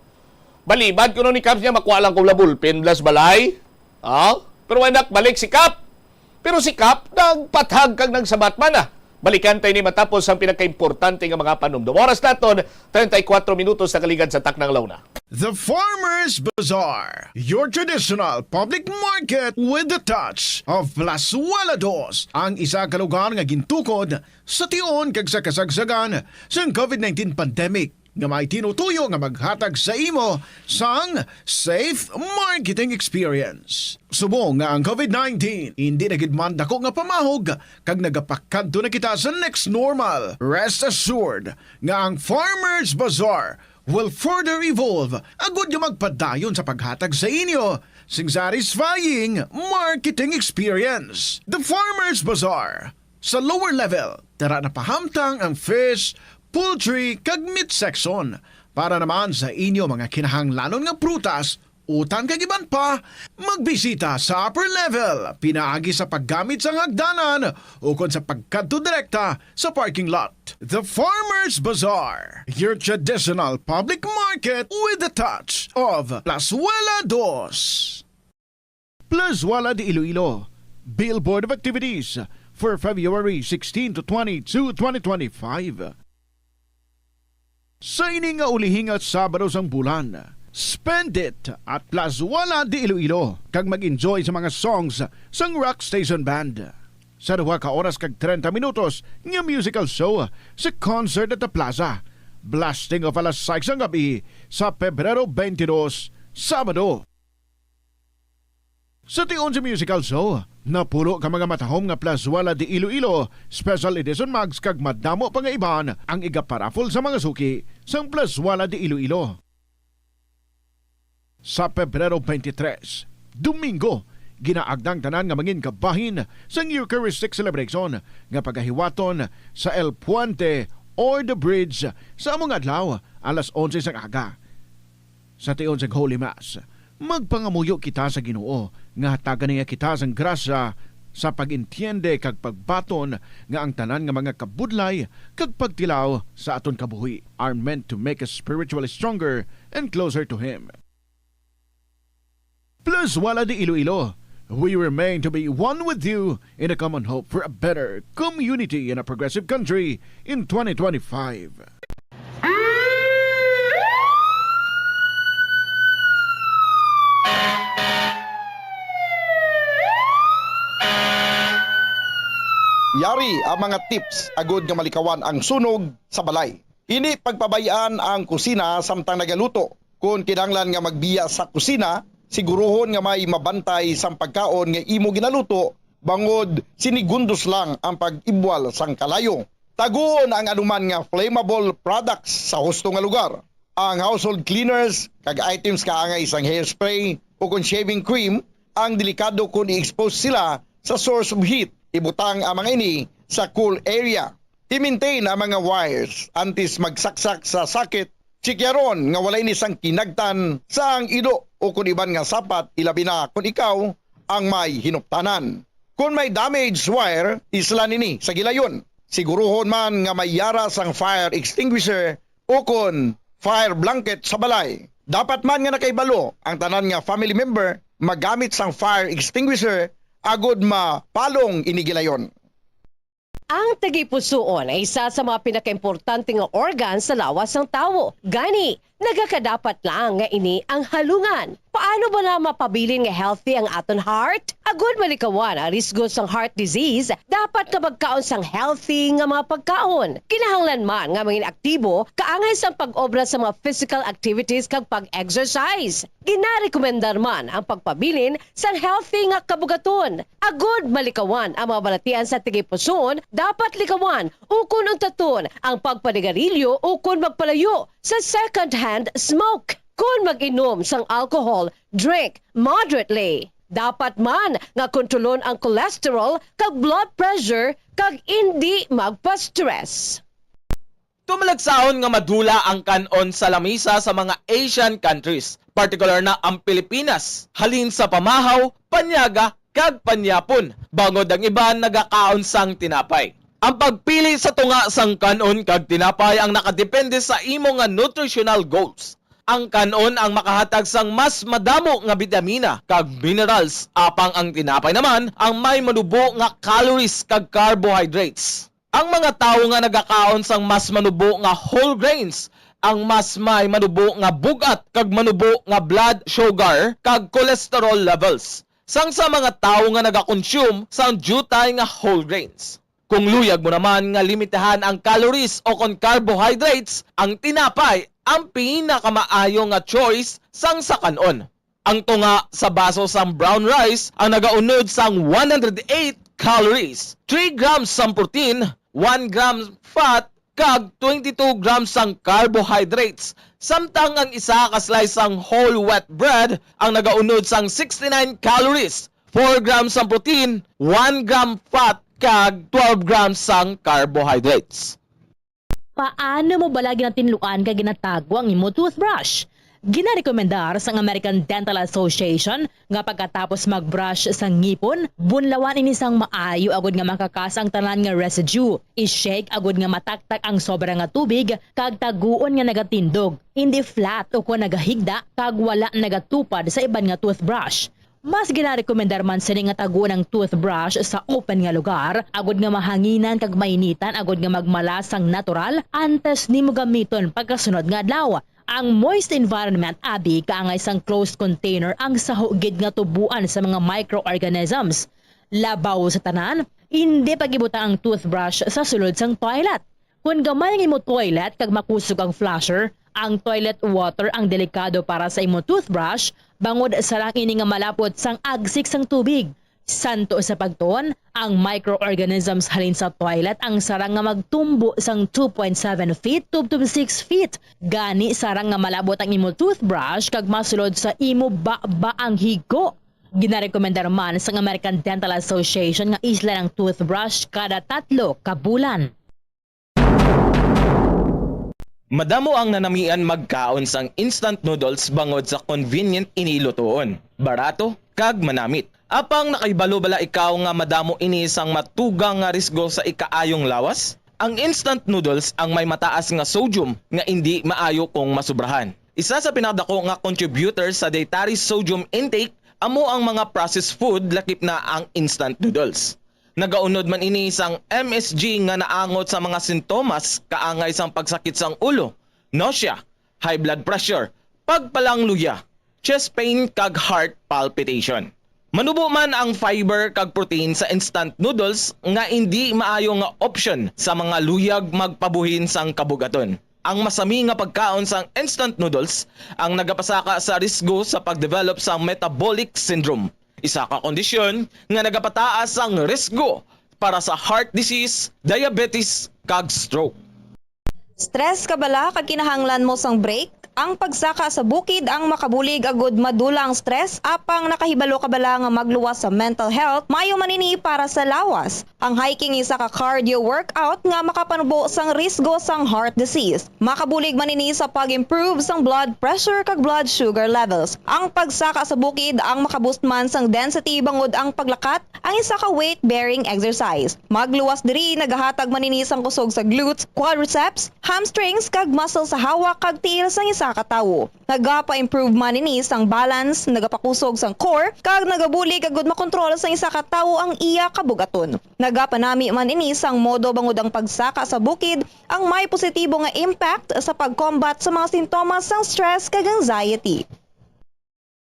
Balibad kuno ni Kap niya, makuha lang ko la ballpen, blas balay. Ah, pero wala balik si Kap. Pero si Kap nagpathag kag nagsabat man na. Balikan tayo ni matapos ang pinakaimportante nga mga panumdom. Oras naton, treinta y cuatro minutos na kaligad sa taknang launa. The Farmers Bazaar, your traditional public market with the touch of Plazuela Dos, ang isa ka lugar nga gintukod sa tion kag sa kasagsagan sang COVID nineteen pandemic, nga may tinutuyo nga maghatag sa imo sang safe marketing experience. Subong nga ang COVID nineteen hindi na gid man dako nga pamahog kag nagapakadto na kita sa next normal, rest assured nga ang Farmers Bazaar will further evolve agud nga magpadayon sa paghatag sa inyo sing satisfying marketing experience. The Farmers Bazaar, sa lower level, tara na pahamtang ang fish, poultry, kag meat section. Para naman sa inyo mga kinahanglanon nga prutas, utan kag iban pa, magbisita sa upper level pinaagi sa paggamit sang hagdanan ukon sa pagkadto direkta sa parking lot. The Farmers Bazaar, your traditional public market with a touch of Plazuela Dos. Plazuela de Iloilo, Billboard of Activities for February sixteen to twenty-two, twenty twenty-five. Sa ini nga ulihi nga Sabado sang bulan, spend it at Plazuela de Iloilo kag mag-enjoy sa mga songs sang Rock Station Band. Sa duha ka oras kag treinta minutos nga musical show sa Concert at the Plaza, blasting off alas sais sang gabi sa Pebrero twenty-two, Sabado. Sa tion sa musical show, napulo ka mga matahom nga Plazuela de Iloilo Special Edition mugs kag madamo pa nga iban ang igaparaffle sa mga suki sang Plazuela de Iloilo. Sa Pebrero twenty-three, Domingo, ginaagda ang tanan nga mangin kabahin sang Eucharistic Celebration nga pagahiwaton sa El Puente or the Bridge sa amo nga adlaw, alas onse sang aga. Sa tion sang Holy Mass, magpangamuyo kita sa Ginoo nga hatagan niya kita sang grasya sa pag-entiende kag pagbaton nga ang tanan nga mga kabudlay kag pagtilaw sa aton kabuhi are meant to make us spiritually stronger and closer to Him. Plazuela de Iloilo, we remain to be one with you in a common hope for a better community and a progressive country in twenty twenty-five. Yari ang mga tips agud nga malikawan ang sunog sa balay. Ini pagpabay-an ang kusina samtang nagaluto. Kon kinahanglan nga magbiya sa kusina, siguruhon nga may mabantay sang pagkaon nga imo ginaluto, bangod sinigundos lang ang pag-ibwal sang kalayo. Taguon ang anuman nga flammable products sa husto nga lugar. Ang household cleaners kag items kaangay sang hairspray o kon shaving cream ang delikado kon i-expose sila sa source of heat. Ibutang ang mga ini sa cool area. I-maintain ang mga wires antes magsaksak sa socket. Chikyaron nga wala ini sang kinagtan sa ang ido o kon iban nga sapat, ilabi na kon ikaw ang may hinuptanan. Kon may damaged wire, islan ini sa gilayon. Siguruhon man nga may yara sang fire extinguisher o kon fire blanket sa balay. Dapat man nga nakahibalo ang tanan nga family member magamit sang fire extinguisher agud mapalong ini gilayon. Ang tagipusoon ay isa sa mga pinakaimportante nga organ sa lawas sang tawo. Gani, nagakadapat lang nga ini ang halungan. Paano bala mapabilin nga healthy ang aton heart? Agud malikawan ang risgo sang heart disease, dapat nga magkaon sang healthy nga mga pagkaon. Kinahanglan man nga mangin aktibo kaangay sang pag-obra sa mga physical activities kag pag-exercise. Ginarekomendar man ang pagpabilin sang healthy nga kabugaton. Agud malikawan ang mga balatian sa tagipusoon, dapat likawan ukon untaton ang pagpanigarilyo ukon magpalayo sa second-hand smoke. Kon mag-inom sang alcohol, drink moderately. Dapat man nga kontrolon ang cholesterol kag blood pressure kag indi magpa-stress. Tumalagsahon nga madula ang kan-on sa lamisa sa mga Asian countries, partikular na ang Pilipinas, halin sa pamahaw, panyaga, kag panyapon, bangod ang iban nagakaon sang tinapay. Ang pagpili sa tunga sang kan-on kag tinapay ang nakadepende sa imo nga nutritional goals. Ang kan-on ang makahatag sang mas madamo nga bitamina kag minerals, apang ang tinapay naman ang may manubo nga calories kag carbohydrates. Ang mga tawo nga nagakaon sang mas manubo nga whole grains ang mas may manubo nga bug-at kag manubo nga blood sugar kag cholesterol levels sang sa mga tawo nga nagakonsume sang diutay nga whole grains. Kung luyag mo naman nga limitahan ang calories o kon carbohydrates, ang tinapay ang pinakamaayo nga choice sang sa kan-on. Ang tunga sa baso sang brown rice ang nagaunod sang one hundred eight calories, three grams sang protein, one gram fat, kag twenty-two grams sang carbohydrates, samtang ang isa ka slice sang whole wheat bread ang nagaunod sang sixty-nine calories, four grams sang protein, one gram fat, kag twelve grams sang carbohydrates. Paano mo bala ginatinluan kag ginatago ang imo toothbrush? Ginarekomendar sang American Dental Association nga pagkatapos mag-brush sa ngipon, bunlawan ini sang maayo agud nga makakas ang tanan nga residue. I-shake agud nga mataktak ang sobra nga tubig kag taguon nga nagatindog, hindi flat o kon nagahigda kag wala nagatupad sa iban nga toothbrush. Mas ginarekomendar man sini nga taguon ang toothbrush sa open nga lugar, agud nga mahanginan kag mainitan agud nga magmala sang natural antes nimo gamiton pagkasunod nga adlaw. Ang moist environment abi kaangay sang closed container ang saho gid nga tubuan sa mga microorganisms. Labaw sa tanan, hindi pag-ibutang ang toothbrush sa sulod sang toilet. Kon gamay ang imo toilet kag makusog ang flusher, ang toilet water ang delikado para sa imo toothbrush, bangod sarang ini nga malapot sang agsik sang tubig. Santo sa pagtuon, ang microorganisms halin sa toilet ang sarang nga magtumbo sang two point seven feet to, to six feet. Gani, sarang nga malabot ang imo toothbrush kag masulod sa imo baba ang higo. Ginarekomendar man sang American Dental Association nga islan ang toothbrush kada tatlo ka bulan. Madamo ang nanamian magkaon sang instant noodles bangod sa convenient ini lutuon, barato, kag manamit. Apang nakahibalo bala ikaw nga madamo ini sang matugang nga risgo sa ikaayong lawas? Ang instant noodles ang may mataas nga sodium nga indi maayo kung masubrahan. Isa sa pinakadako nga contributor sa dietary sodium intake amo ang mga processed food, lakip na ang instant noodles. Nagaunod man ini sang M S G nga naangot sa mga sintomas kaangay sang pagsakit sang ulo, nausea, high blood pressure, pagpalangluya, chest pain kag heart palpitation. Manubo man ang fiber kag protein sa instant noodles nga indi maayo nga option sa mga luyag magpabuhin sang kabugaton. Ang masami nga pagkaon sang instant noodles ang nagapasaka sa risgo sa pag-develop sang metabolic syndrome, isa ka kondisyon nga nagapataas sang risgo para sa heart disease, diabetes, kag stroke. Stress ka bala kag kinahanglan mo sang break? Ang pagsaka sa bukid ang makabulig agud madula ang stress, apang nakahibalo ka bala nga magluwas sa mental health? Maayo man ini para sa lawas. Ang hiking isa ka cardio workout nga makapanubo sang risgo sang heart disease. Makabulig man ini sa pag-improve sang blood pressure kag blood sugar levels. Ang pagsaka sa bukid ang makaboost man sang density bangod ang paglakat ang isa ka weight-bearing exercise. Magluwas diri nagahatag man ini sang kusog sa glutes, quadriceps, hamstrings, kag muscle sa hawak kag tiil sang isa ka tawo. Nagapa-improve man ini sang balance, nagapakusog sang core, kag nagabulig agud makontrol sang isa ka tawo ang iya kabugaton. Nagapanami man ini sang modo bangod ang pagsaka sa bukid ang may positibo nga impact sa pag-combat sa mga sintomas sang stress kag anxiety.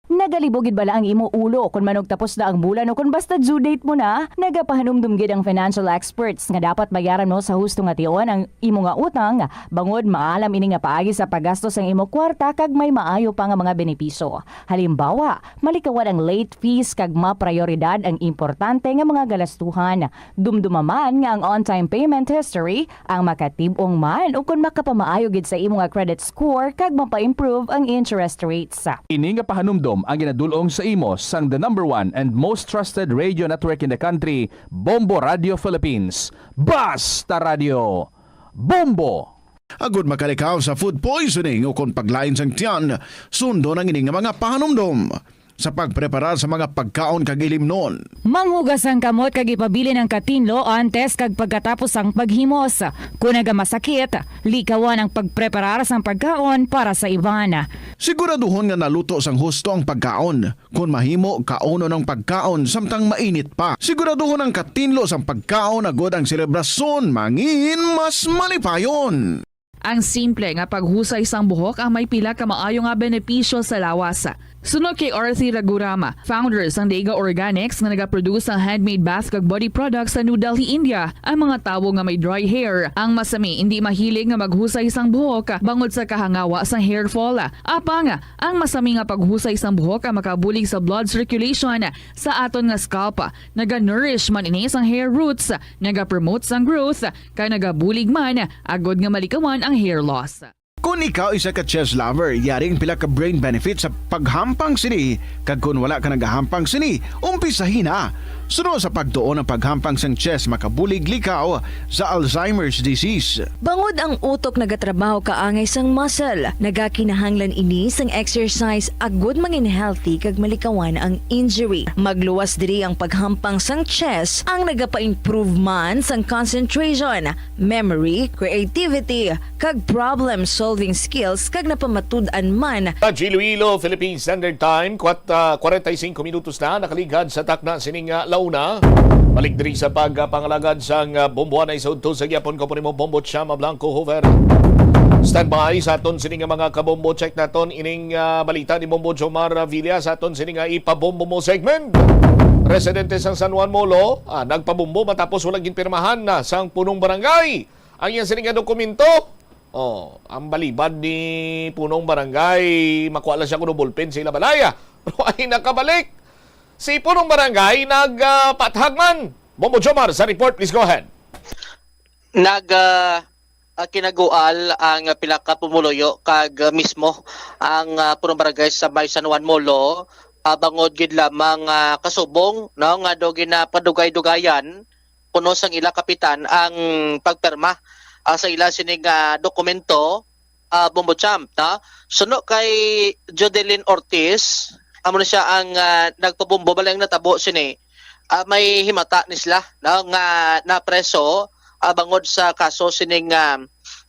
Nagalibo gid bala ang imo ulo kon manugtapos na ang bulan o kon basta due date mo na? Nagapahanumdom gid ang financial experts nga dapat bayaran mo sa husto nga tion ang imo nga utang, bangod maalam ini nga paagi sa paggasto sang imo kwarta kag may maayo pa nga mga benepisyo. Halimbawa, malikawan ang late fees kag maprayoridad ang importante nga mga galastuhan. Dumduma man nga ang on-time payment history ang makatib-ong man ukon makapamaayo gid sa imo nga credit score kag mapa-improve ang interest rates. Ini nga pahanumdom ang ginadul-ong sa imo sang the number one and most trusted radio network in the country, Bombo Radio Philippines. Basta Radio! Bombo! Agod makalikaw sa food poisoning o kon paglain sang tiyan, sundon ang ini nga mga pahanumdom. Sa pagpreparar sa mga pagkaon kag ilimnon. Manghugas ang kamot kag ipabilin ang katinlo antes kag pagkatapos sang paghimos. Kon nagamasakit, likawan ang pagpreparar sang pagkaon para sa iban. Siguraduhon nga naluto sang husto ang pagkaon. Kon mahimo, kaunon ang pagkaon samtang mainit pa. Siguraduhon ang katinlo sang pagkaon agod ang selebrasyon mangin mas malipayon. Ang simple nga paghusay sang buhok ang may pila ka maayo nga benepisyo sa lawas. Suno kay Arthi Ragurama, founder sang Dega Organics nga nagaproduce sang handmade bath kag body products sa New Delhi, India, ang mga tawo nga may dry hair, ang masami indi mahilig nga maghusay sang buhok bangod sa kahangawa sang hair fall. Apang, ang masami nga paghusay sang buhok ang makabulig sa blood circulation sa aton nga scalp. Naga-nourish man ini sang hair roots, naga-promote sang growth, kag nagabulig man agod nga malikawan ang hair loss. Kon ikaw isa ka chess lover, yari ang pila ka brain benefits sa paghampang sini, kag kon wala ka nagahampang sini, umpisahi na. Suno sa pagtuon, ang paghampang sang chess makabulig likaw sa Alzheimer's disease. Bangod ang utok nagatrabaho kaangay sang muscle, nagakinahanglan ini sang exercise agud mangin healthy kag malikawan ang injury. Magluwas diri ang paghampang sang chess, ang nagapa-improve man sang concentration, memory, creativity, kag problem-solving skills, kag napamatud-an man. Sa Iloilo, Philippine Standard Time, kwat-, ah, kwarenta y singko minutos na nakaligad sa takna sining, ah, launa. Balik diri sa pagpangalagad sang, ah, bomboanay sa udto sa gyapon ko po nimo, Bombo Chama Blanco Hoover. Standby sa aton sini nga mga kabombo. Check naton ining, ah, balita ni Bombo Jomar Villa sa aton sini nga ipabombo mo segment. Residente sang San Juan Molo, ah, nagpabombo matapos wala ginpirmahan na sang punong barangay ang iya sini nga dokumento. Oh, ang balibad ni punong barangay, makuha lang siya kuno ballpen sa ila balaya. Pero ay nakabalik. Si punong barangay nagpathag man. Bombo Jomar sa report, please go ahead. Nag ah, ah, kinagual ang pila ka pumuluyo kag ah, mismo ang ah, punong barangay sa may San Juan Molo, ah, bangod gid lamang ah, kasubong, no, nga do ginapadugay-dugayan kuno sang ila kapitan ang pagpirma ah, sa ila sini nga dokumento, ah, Bombo Champ, no? Suno kay Jodelin Ortiz, amo na siya ang ah, nagpabombo, balay ang natabo sini, ah, may himata ni sila, no, nga napreso ah, bangod sa kaso sining ah,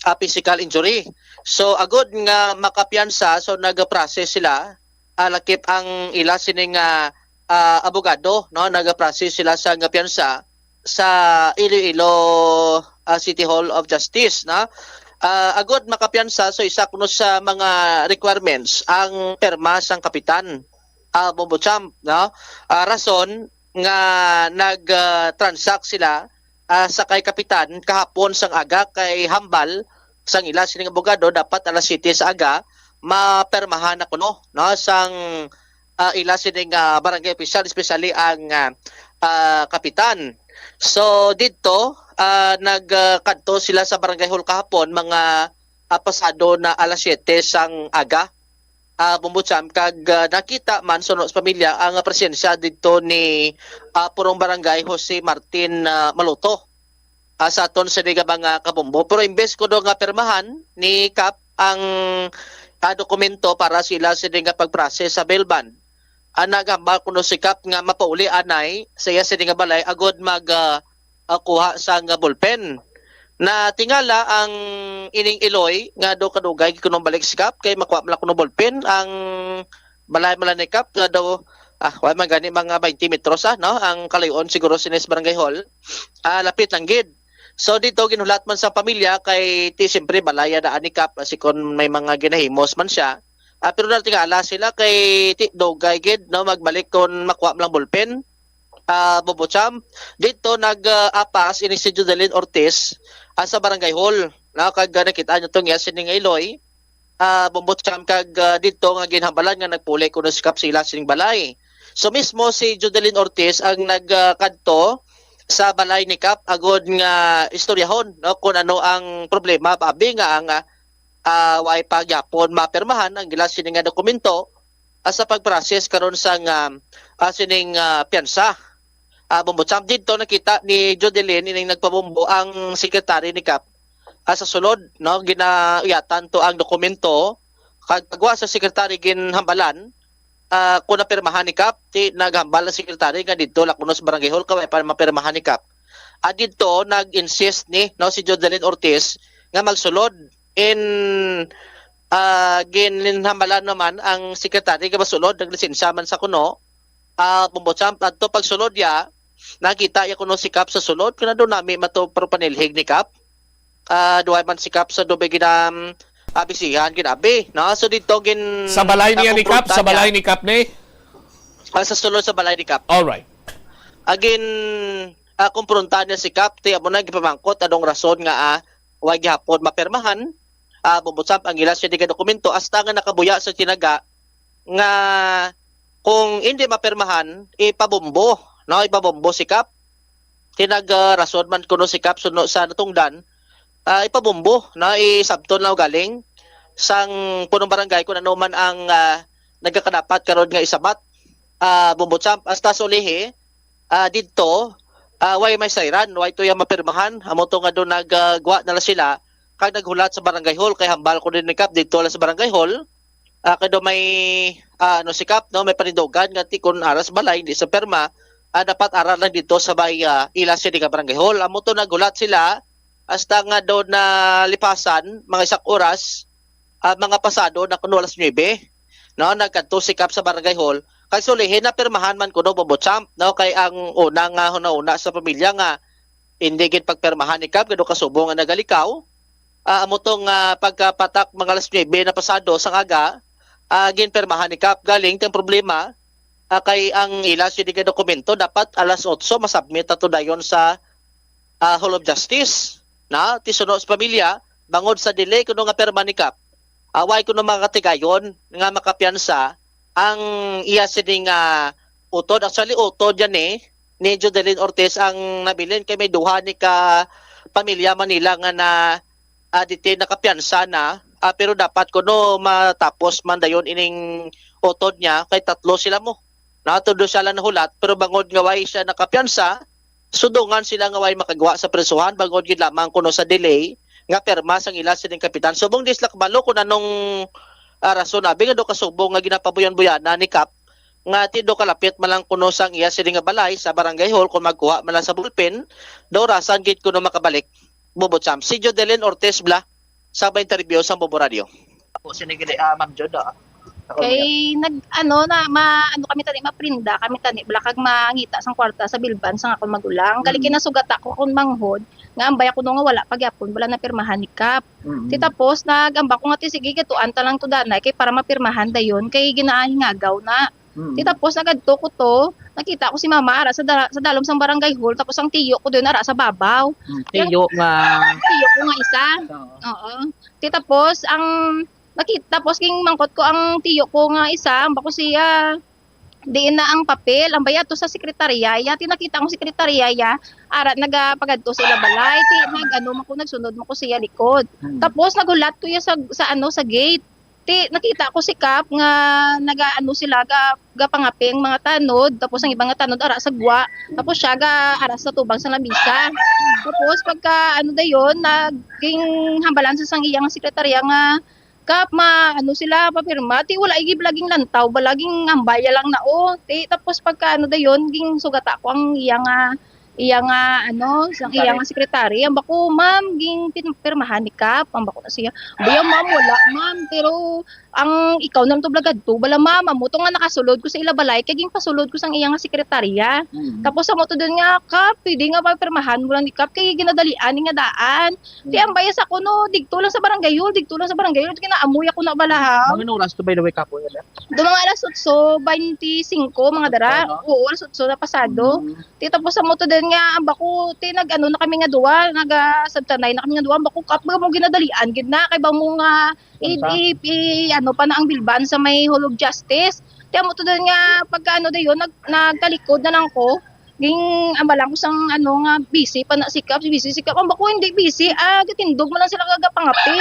ah, physical injury. So agud nga makapiyansa, so nag-process sila, ah, lakip ang ila sining ah, ah, abogado, no, nag-process sila sa nga piyansa sa Iloilo ah, City Hall of Justice, no. Ah, agud makapiyansa, so isa kuno sa mga requirements ang perma sang kapitan, ah, Bombo Champ, no. Ah, rason nga nag-transact sila ah, sa kay kapitan kahapon sang aga, kay hambal sang ila sining abogado dapat alas siyete sa aga mapermahan na kuno, no, sang ah, ila sining ah, barangay official, especially ang ah, ah, kapitan. So didto ah, nagkadto sila sa barangay hall kahapon mga ah, pasado na alas siyete sang aga, ah, Bombo Champ, kag ah, nakita man suno sa pamilya ang presensya didto ni ah, Purong Barangay Jose Martin ah, Maluto, ah, sa aton sini nga mga kabombo. Pero imbes kuno nga pirmahan ni Kap ang ah, dokumento para sila sini nga pag-process sa bail bond, ah, naghambal kuno si Kap nga mapauli anay sa iya sini nga balay agud mag ah, ah, kuha sang ballpen. Natingala ang ining Iloy nga daw kadugay gid kuno balik si Kap kay makuha man lang kuno ballpen. Ang balay man lang ni Kap nga daw, ah, wa man gani, mga twenty metros, ah, no, ang kalayon siguro sini sa barangay hall. Ah, lapit lang gid. So dito ginhulat man sa pamilya kay ti siyempre balaya daan ni Kap, ah, si kon may mga ginahimos man siya. Ah, pero natingala sila kay ti dugay gid, no, magbalik kon makuha man lang ballpen, ah, Bobo Champ. Dito nag-apas ini si Judeline Ortiz, ah, sa barangay hall, no, kag ah, nakita niyo tong iya sining Iloy, ah, Bobo Champ, kag ah, dito nga ginhambalan nga nagpuli kuno si Kap sa ila sining balay. So mismo si Judeline Ortiz ang nagkadto sa balay ni Kap agod nga istoryahon, no, kung ano ang problema, abi nga ang ah, ah, way pa gyapon mapirmahan ang ila sini nga dokumento, ah, sa pag-process karon sang ah, ah, sining ah, piyansa. Ah, Bombo Champ, didto nakita ni Jodeline ining nagpabombo ang secretary ni Kap, ah, sa sulod, no, ginauyatan to ang dokumento kag pagwa sa secretary ginhambalan, ah, kung napirmahan ni Kap, ti naghambal ang secretary nga didto la kuno sa barangay hall kay way pa mapirmahan ni Kap. Ah, didto nag-insist ni, no, si Jodeline Ortiz nga magsulod in ah, ginhambalan naman ang secretary nga masulod, naglisensya man sa kuno. Ah, Bombo Champ, adto pagsulod ya, nakita ya kuno si Kap sa sulod, kana daw nami mato pero panilhig ni Kap. Ah, duway man si Kap sa dubay ginam abisihan ginabi, no? So dito gin Sa balay niya ni Kap, sa balay ni Kap ni. Ah, sa sulod sa balay ni Kap. All right. Agin ah, kumpronta niya si Kap, ti amo na gipamangkot anong rason nga ah, wa gihapon mapirmahan, ah, Bombo Champ, ang ila siya di nga dokumento, hasta nga nakabuya sa tinaga nga kung hindi mapirmahan, ipabombo, no? Ipabombo si Kap. Tinag ah, rason man kuno si Kap suno sa natungdan, ah, ipabombo, no? Isabton lang galing sang punong barangay kung ano man ang ah, nagakadapat karon nga isabat, ah, Bombo Champ, hasta sa ulihi, ah, didto, ah, way may sayran, way to iya mapirmahan. Amo to nga do nagwa na la sila kag naghulat sa barangay hall, kay hambal ko din ni Kap didto la sa barangay hall. Ah, kay do may, ah, ano, si Kap, no, may panindugan nga ti kun ara sa balay, hindi sa pirma, ah, dapat ara lang didto sa may, ah, ila sini nga barangay hall. Amo to naghulat sila hasta nga do nalipasan mga isak oras, ah, mga pasado na kuno alas nuebe, no, nagkadto si Kap sa barangay hall. Kay sulihin na pirmahan man kuno, Bobo Champ, no, kay ang una nga hunahuna sa pamilya nga hindi gid pagpirmahan ni Kap, kado kasubo nga nagalikaw. Ah, amo tong, ah, pagkapatak mga alas nuebe na pasado sang aga, ah, ginpirmahan ni Kap. Galing tang problema, ah, kay ang ila sini nga dokumento dapat alas otso masubmit ato dayon sa, ah, Hall of Justice, na ti suno sa pamilya, bangod sa delay kuno nga pirma ni Kap, away kuno mga katigayon nga makapiyansa ang iya sining, ah, utod. Actually, utod yan eh, ni Jodelin Ortiz ang nabilin, kay may duha ni ka pamilya Manila nga na, ah, diti nakapiyansa na, ah, pero dapat kuno matapos man dayon ining utod niya, kay tatlo sila mo. Na, tudo siya lang nahulat, pero bangod nga way siya nakapiyansa, sudungan sila nga way makagwa sa prisuhan, bangod gid lamang kuno sa delay nga pirma sang ila sining kapitan. Subong di sila kabalo kung anong, ah, rason abi nga do kasubong nga ginapabuyan-buyana ni Kap nga ti do kalapit man lang kuno sang iya sini nga balay sa barangay hall, kung magkuha man lang sa bulpen, daw rasan gid kuno makabalik. Bobo Champ, si Jodelin Ortiz bla sa ba interview sa Bobo Radio. Ako, sini gid, ah, Ma'am Jod, ah. Ako, Kay nag, ano, na, ma, ano kami tani, maprinda kami tani, bala kag mangita sang kwarta sa bilban sang akong magulang. Kali Mm. kinasugata ko akong manghod, nga ambay ako no nga wala pa gyapon, bala napirmahan ni Kap. Mm. Ti tapos, nagamba ko nga, ti sige, gatuan ta lang to danay, kay para mapirmahan dayon, kay ginahingagaw na. Mm. Ti tapos, nagadto ko to, nakita ko si mama, ara sa da-, sa dalom sang barangay hall, tapos ang tiyo ko doon, ara sa babaw. Mm, Yang tiyo nga tiyo ko nga isa. Oo. Oo. Ti tapos, ang nakita, tapos ging mangkot ko ang tiyo ko nga isa, ang bako siya, diin na ang papel, ang baya to sa sekretarya, ya, ti nakita ko sekretarya, ya, ara nagapagadto sa ila balay, ti nag-ano man ko, nagsunod man ko siya likod. Hmm. Tapos nagulat ko ya sa, sa ano, sa gate. Ti nakita ko si Kap nga nagaano sila, ga, gapangaping mga tanod, tapos ang ibang nga tanod ara sa gwa, tapos siya ga ara sa tubang sa lamisa. Tapos pagka ano dayon, naging hambalan sa sang iya nga sekretarya nga, Kap, ma, ano sila, papirma, ti wala igi laging lantaw, balaging ambaya lang na, oh. Ti, tapos pagka ano dayon, ging sugata ko ang iya nga, iya nga, ano, sang iya nga secretary. Ang bako, ma'am, ging pin-, pirmahan ni Kap. Ang bako na siya, "Baya, ma'am, wala, ma'am. Pero ang ikaw na lang to blagadto. Bala, ma'am, amo to nga nakasulod ko sa ila balay, kay ging pasulod ko sang iya nga sekretarya." Mm. Tapos amo to doon nga, "Kap, pwede nga ba pirmahan mo lang ni Kap? Kay ginadalian ni nga daan." Ti ang bayas ako, no, digto lang sa barangay hall, digto lang sa barangay hall, kinaamoy ako na balahaw. Mga oras to, by the way, kapo, yun, eh? Do mga alas otso bente singko, mga dara. Otso, no? Oo, alas otso na pasado. Mm. Ti tapos sa moto din nga, ang bako, ti nag-ano na kami nga duwa, nagasabtanay na kami nga duwa, ang bako, Kap, ba mo ginadalian, gid na, kay ba mo nga, i, Ano sa? i, i, ano pa na ang bilban sa may Hall of Justice. Ti amo to din nga, pagka ano dayon, nag, nagtalikod na lang ko. Ging, ambala ko sang, ano, nga busy pa na si Kap, busy si Kap. Ang bako hindi busy, ah, gatindog man lang sila kagapangapi.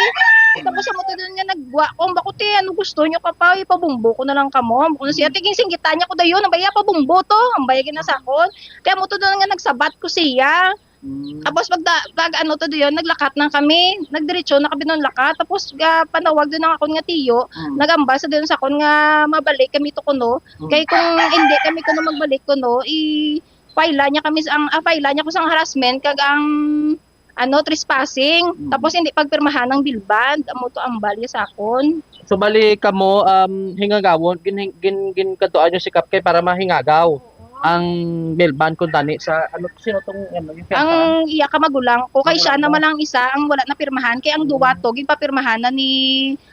Tapos amo to din nga nagwa ko, ang bako, "Ti, ano gusto nyo ka pa? Ipabumbo ko na lang kamo." Ang bako na siya, Mm. ti ging singgitan niya ko dayon, ang baya pabumbo to, ang baya ginasakon. Kaya mo to doon nga nagsabat ko siya. Mm. Tapos pag, da, pag ano to doon, naglakat na kami, nagdiretso na kami doon lakat. Tapos ga, panawag doon ang akon nga tiyo, Mm. nagambal sa doon sa akon nga mabalik kami to kuno. Mm. Kay kung hindi kami kuno magbalik kuno, i-file niya kami sa, ang, ah, file niya ko sa harassment kag ang, ano, trespassing. Mm. Tapos hindi pagpirmahan ang bail bond, amo to ang balya sa akon. So, bali kamo, um, hingagawon, gin-, gin-, ginkadtuan nyo si Kap kay para mahingagaw Oo. ang bail bond kung tani sa, ano, sino tong, ano, yung Ang piyesta? iya ka magulang ko, kay siya Magulang mo? naman lang isa ang wala napirmahan, kay ang duwa Mm. to, ginpapirmahan na ni,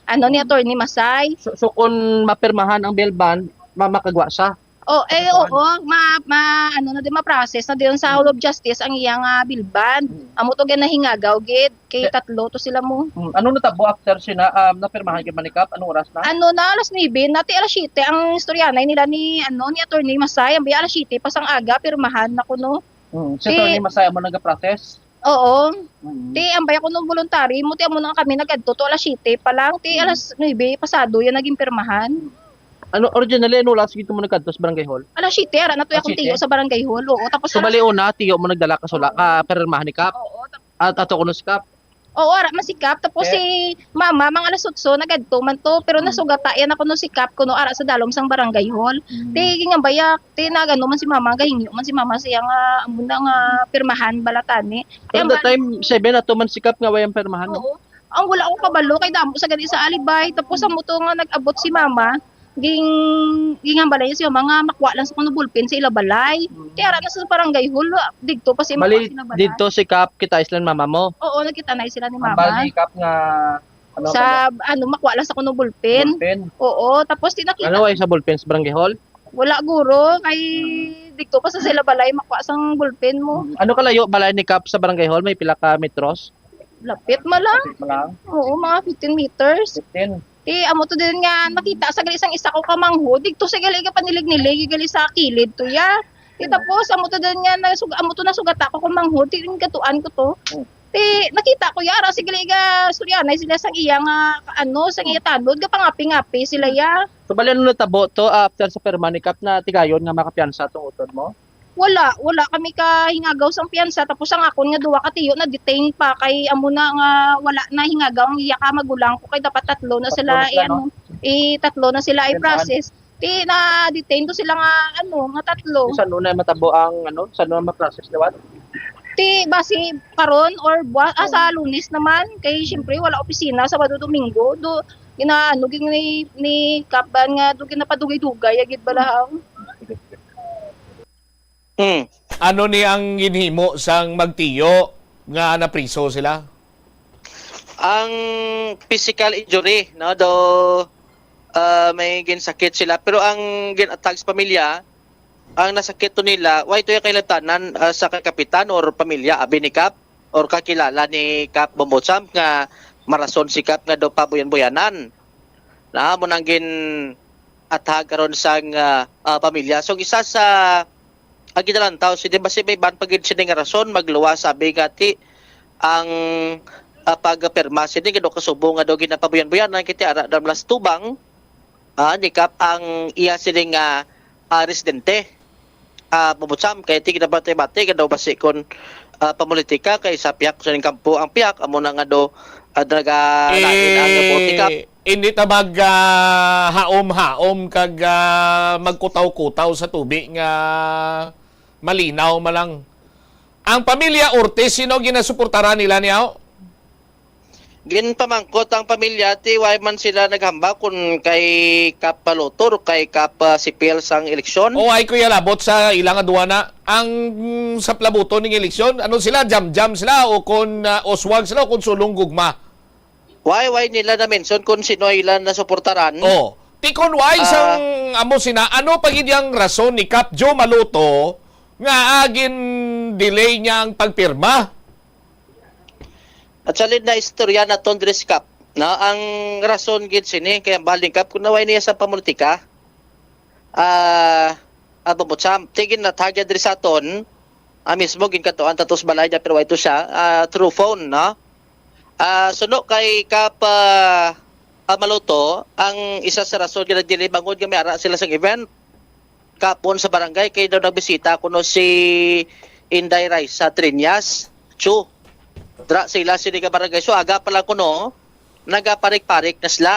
ano, ni Mm. Attorney Masay. So, so kung mapirmahan ang bail bond, ma-, makagwa siya? Oh, eh, Katotohanan. oo, ma-, ma-, ano na din, ma-process na din sa Hall of Justice ang iyang, ah, bail bond. Mm. Amo to gid nahingagaw gid, kay Eh, tatlo to sila mo. Mm, ano natabo after sina, um, napirmahan kay Manikap? Anong oras na? Ano na, alas nuebe na, ti alas siyete ang istoryanay nila ni, ano, ni Attorney Masay. Ang biya alas siyete pa sang aga, pirmahan na kuno. Mm, si Ti Attorney Masay mo nag-process? Oo. Mm. Ti, ang baya kuno voluntary mo, ti amo na kami nag-adto to alas siyete pa lang, ti Mm. alas nuebe pasado yan naging pirmahan. Ano, originally, ano oras gid mo nagkadto sa barangay hall? Alas siyete, ara na to Alas akong tiyo siyete? Sa barangay hall. Oo, tapos So, alas bali una, tiyo mo nagdala ka sula, Oo. ka pirmahan ni Kap? Oo, tap- At ato kuno si Kap? Oo, ara man si Kap. Tapos Eh? si mama, mga alas otso, nagadto man to. Pero Hmm. nasugata yan ako no si Kap, kuno ara sa dalom sang barangay hall. Hmm. Ti, gingambaya, ti, nagano man si mama, gahingyo man si mama siya nga, amo na nga pirmahan, balatani. Ti, Pero ang that ba- time, seven, ato man si Kap nga way ang pirmahan, no? Oo. Ang wala ko kabalo, kay damo sa gani sa alibay. Tapos amo to nga nag-abot si mama, ging-, gingambala niya si mama nga makuha lang sa kuno ballpen sa ila balay. Mm. Ti ara na sa barangay hall, digto pa si mama Bali, sa ila balay. Dito si Kap, kita islan mama mo? Oo, nagkita na sila ni Ang mama. Bali ni Kap nga, ano, Sa, ano? ano, makuha lang sa kuno ballpen. Ballpen? Oo, tapos ti nakita Ano, ay sa ballpen sa barangay hall? Wala, guro, kay Mm. digto pa sa sila balay, makuha sang ballpen mo. Mm. Ano kalayo balay ni Kap sa barangay hall? May pila ka metros? Lapit man lang. Lapit man lang. Oo, mga fifteen meters. Fifteen. Ti, amo to din nga, makita sa gali sang isa ko ka manghod. Digto sa gali ka panilig-nilig, gali sa kilid to ya. Ti, Hmm. tapos, amo to din nga, nasug-, amo to nasugat ako ka manghod. Ti, din katuan ko to. Hmm. Ti, nakita ko ya, ara, sa gali ka, suryanay sila sang iya nga, ano, sang iya tanod, gapangapi-ngapi sila ya. So, bali, ano natabo to after sa pirma ni Kap na tigayon nga makapiyansa tong utod mo? Wala, wala kami ka hingagaw sang piyansa. Tapos ang akon nga duwa ka tiyo na-detain pa kay amo na nga wala na hingagaw ang iya ka magulang ko kay dapat tatlo na Tatlo sila na sila, i-, no? ano, i-, tatlo na sila Piyansahan. i-process. Ti na-detain to sila nga, ano, nga tatlo. Sa ano na matabo ang, ano, sa ano na ma-process liwat? Ti basi karon or buwa-, ah, sa Mm. Lunes naman kay siyempre wala opisina Sabado, Domingo. Do gina-, ano, gin-, ni, ni Kaban nga do ginapadugay-dugay agid balahaw. Hmm. Ano ni ang ginhimo sang magtiyo nga napriso sila? Ang physical injury, no, do, ah, may ginsakit sila. Pero ang gin-attack sa pamilya, ang nasakit to nila, why to yung kailabtanan, ah, sa kay kapitan or pamilya, abi ni Kap, or kakilala ni Kap Bombocham nga marason si Kap nga do pabuyan-buyanan. Na, mo nang gin-attack karon sang, ah, ah, pamilya. So, isa sa ang ginalantaw, si, di ba, si may iban pa gid sini nga rason, magluwas, sabi nga ti, ang, ah, pagpirma sini, nga do kasubo nga do ginapabuyan-buyanan, kiti ara daw last tubang, ah, ni Kap ang iya sini nga, ah, residente. Ah, Bubutsam, kay ti ginabati-bati, nga daw basi kon, ah, pamulitika, kay sa pihak sa ning kampo ang pihak, amo na nga do, ah, nagalain ang Eh, bote, Kap. Hindi ta mag, ah, haom-haom kag, ah, magkutaw-kutaw sa tubi nga malinaw man lang. Ang pamilya Ortiz, sino ginasuportaran nila niya? Ginpamangkot ang pamilya, ti, why man sila naghambak kung kay Kap Paluto o kay Kap, ah, Sipil sang eleksyon? O ay, Kuya Labot, sa ilang aduana, ang, mm, sa plabuto ning eleksyon, ano sila, jam-jam sila o kon, ah, oswag sila o kon sulong gugma? Why, why nila na-mention kung sino ila nasuportaran? Oh, tikon why Ah. sang amo sina, ano pa gid yang rason ni Kap Joe Maluto nga, ah, gin-delay niya ang pagpirma? Actually, na istorya na ton diri si Kap, no? Ang rason gid sini kay ang bahal ni Kap kung naway niya sa pamulitika. Ah, ah, Bubutsam, tigin na tagya diri sa aton, ah, mismo ginkatuan tatos balay niya, pero ito siya, ah, through phone, no? Ah, suno kay Kap, ah, ah, Maluto, ang isa sa rason nga nag-delay bangod nga may ara sila sa event kapon sa barangay kay daw nagbisita kuno si Inday Raisa Triñas Chu. Dra sa ila sini nga barangay. So, aga pa lang kuno, nagaparik-parik na sila.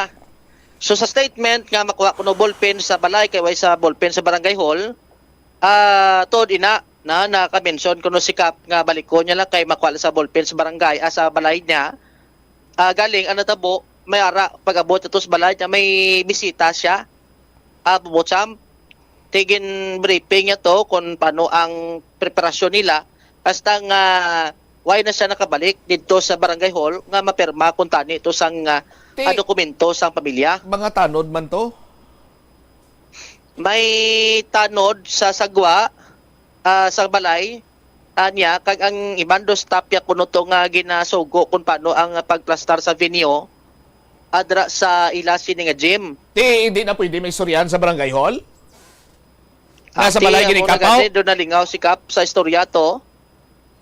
So, sa statement nga makuha kuno ballpen sa balay, kay way sa ballpen sa barangay hall, ah, tuod ina, na, naka-mention kuno si Kap nga balikon niya lang kay makuha lang sa ballpen sa barangay, ah, sa balay niya. Ah, galing, ang natabo, may ara, pag-abot ito sa balay niya, may bisita siya. Ah, Bubutsam, tigin briefing niya to kung paano ang preparasyon nila. Hasta nga, why na siya nakabalik dito sa barangay hall nga mapirma kung tani ito sang, ah, Ti-, ah, dokumento sang pamilya. Mga tanod man to? May tanod sa sagwa, ah, sa balay, ah, niya, kag ang iban dos tapya kuno to nga ginasugo kung paano ang pagplastar sa venue, adra sa ila sini nga gym. Ti, hindi na pwede may istoryahan sa barangay hall? Nasa Ati, balay amo gini na Kap, aw? Gani, do nalingaw si Kap sa istorya to.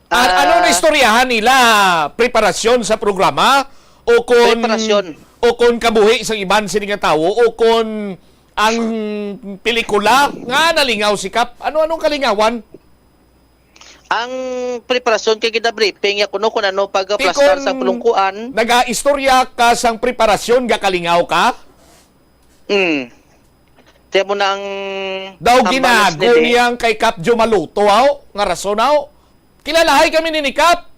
An-, ano na Ah. istoryahan nila? Preparasyon sa programa? O kon, Preparasyon. o kon kabuhi sa iban sini nga tawo? O kon Ang pelikula nga nalingaw si Kap. Ano-anong kalingawan? Ang preparasyon kay gina-briefing ya kuno kung ano pagplastar sa pulungkuan. Nagaistorya ka sang preparasyon nga kalingaw ka? Hmm. Tiyan mo na ang Daw hambalos ginago nila, eh. Niyang kay Kap Joe Maluto, aw, nga rason, aw. Kilalahay kami ni, ni Kap.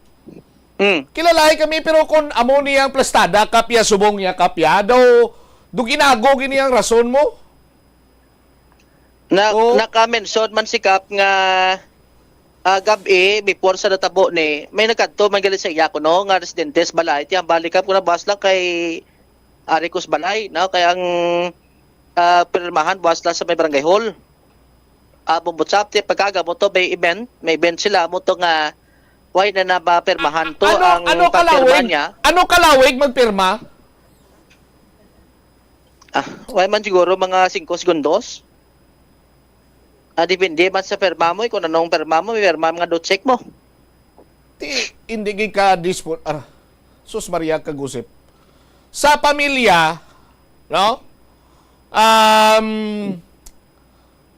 Hmm. Kilalahay kami, pero kung amo niyang plastada, Kap, ya, subong niya, Kap, ya, daw, do ginago gini ang rason mo? Na, Oh. Naka-mention man si Kap nga, ah, gab-i, before sa natabo ni, may nagkadto man gali sa iya kuno nga residente sa balay. Ti ang balik, Kap, kuno buwas lang kay ari ko sa balay, no? Kay ang, ah, pirmahan buwas lang sa may barangay hall. Ah, Bombo Chap, ti pagkaga mo to, may event, may event sila mo to nga, why na nabapirmahan to Ano, ang ano pagpirma kalawig? Niya? Ano kalawig magpirma? Ah, why man siguro mga singko segundos? Ah, depende man sa pirma mo, eh, kung anong pirma mo, may pirma mga do check mo. Ti, hindi gid ka dispon-, ah, sus Maria, kagusip. Sa pamilya, no? Um,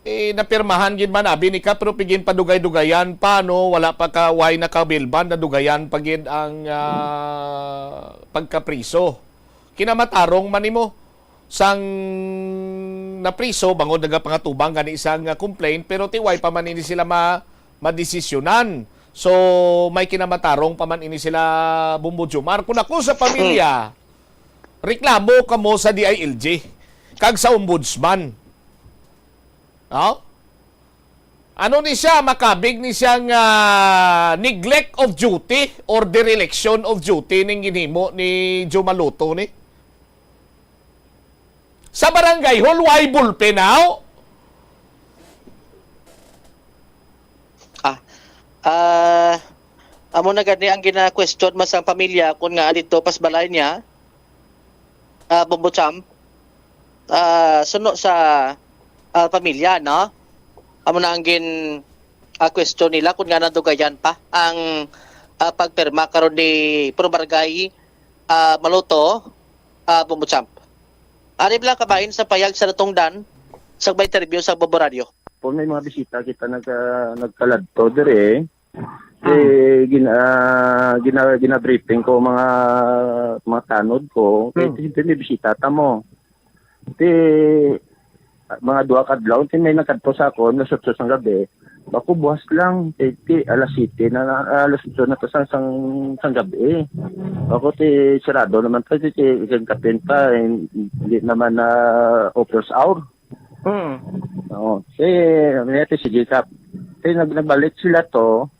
eh, napirmahan gid man, abi ni ka, pero pigin padugay-dugayan pa, no? Wala pa ka, why nakabilban, nadugayan pa gid ang, ah, pagkapriso. Kinamatarong man nimo sang napriso, bangod nagapangatubang gani sang, ah, complaint, pero ti why pa man ini sila ma-, madesisyonan. So, may kinamatarong pa man ini sila, Bombo Jomar. Kung ako sa pamilya, reklamo kamo sa D I L G kag sa ombudsman. No? Ano ni siya? Makabig ni siyang, ah, neglect of duty or dereliction of duty ning ginhimo ni Joe Maluto ni? Sa barangay hall, why ballpen, aw? Ah, ah, amo na gani ang gina-question man sang pamilya kung nga dito pas balay niya, ah, Bombo Champ, ah, suno sa, ah, pamilya, no? Amo na ang gin, ah, question nila kung nga nadugayan pa ang, ah, pagpirma karon ni Pro Barangay, ah, Maluto, ah, Bombo Champ. Ari lang kabahin sa payag sa natungdan sa may interview sa Bombo Radio. Kung may mga bisita kita nag-, ah, nagkaladto diri, eh, gin-, ah, gina-, gina-briefing ko mga, mga tanod ko, eh, Hmm. siyempre may bisita ta mo. Ti, ah, mga duha ka adlaw, ti may nagkadto sa akon, alas otso sang gabi. Bako buwas lang, ti, ti, alas siyete na, na, alas otso na to sang, sang, sang gabi. Bako ti, sarado naman to, ti, ti, ikang kapin pa, eh, hindi naman na office hour. Hmm. Oo. Ti, niya, ti, sige, Kap. Ti, nag-, nagbalik sila to,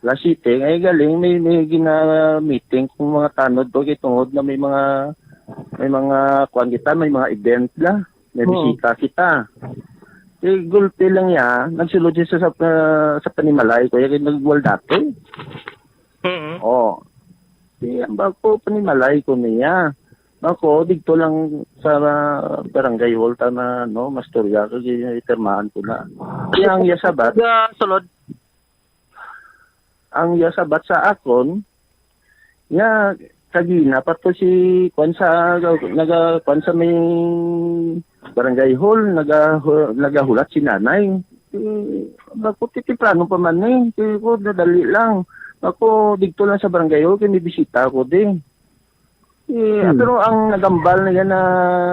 alas siyete, ay galing, may, may gina-meeting kung mga tanod to, kay tungod na may mga, may mga, kuwan kita, may mga event la, may Oo. bisita kita. Ti, gulpi lang niya, nagsulod siya sa, sa, sa panimalay ko, yung nagwal dati. Mm. Oh. Ti, ang bag ko, panimalay ko niya. Ako, dito lang sa barangay hall, ta na, no, mastorya, kasi itermahan ko na. Ti, ang yasabat, Ga-, sulod. Ang yasabat sa akon, nga, kagina pa to si, kwan sa, naga, kwan sa may barangay hall, naga, nagahulat si nanay. Eh, bako ti temprano pa man eh. Ti ko, nadali lang. Ako, dito lang sa barangay hall, kay may bisita ako di. Eh, Hmm. Pero ang nagambal na yan na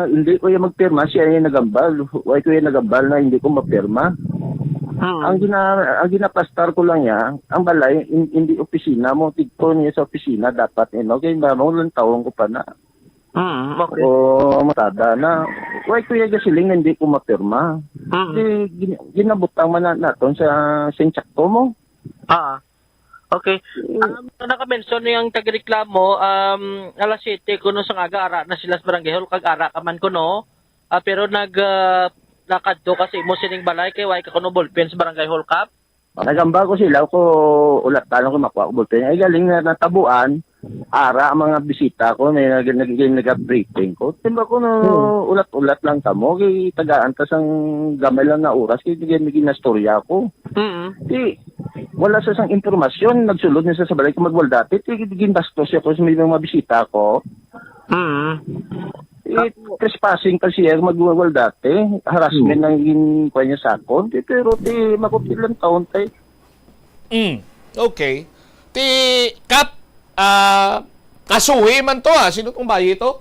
hindi ko yan magpirma, siya yung nagambal. Why ko yung nagambal na hindi ko mapirma? Hmm. Ang gina-, ang ginapastar ko lang niya, ang balay, in-, hindi opisina mo, tigko niya sa opisina, dapat, eh, no? Kaya ba, mo lang tawon ko pa na. Hmm, okay. O, matada na. Why ko yung gasiling na hindi ko mapirma? Hmm. Di, gin-, ginabutang man na naton sa sinsakto mo. Ah. Okay. Mm. Um, naka-mention ni ang tagireklamo, um, alas siyete kuno sang aga, ara na sila sa barangay hall, kag ara ka man kuno. Ah, pero nag, ah, nakadto ka sa imo sining balay kay way ka kuno ballpen sa barangay hall, Kap? Nagamba ko sila ko ulatan ko makuha ko ballpen. Ay, galing na natabuan, ara ang mga bisita ko, may nag-, nag-, nag-, nag-briefing ko. Timba ko no, Hmm. ulat-ulat lang kamo, kay tagaan ta sang gamay lang na oras, kay nag-, nag-, ginastorya ko. Mm. Di, wala sa sang impormasyon, nagsulod na siya sa balay ko magwal dati. Ti, ginbastos siya ko sa may mga bisita ko. Mm. Ti trespassing pa siya magwawal dati. Harassment Hmm. ang gin-, kuwan niya sa akon. Ti, pero ti, makuti lang taon, tay. Mm. Okay. Ti, Kap, ah, kasuhi man to, ah. Sino tong bayi to?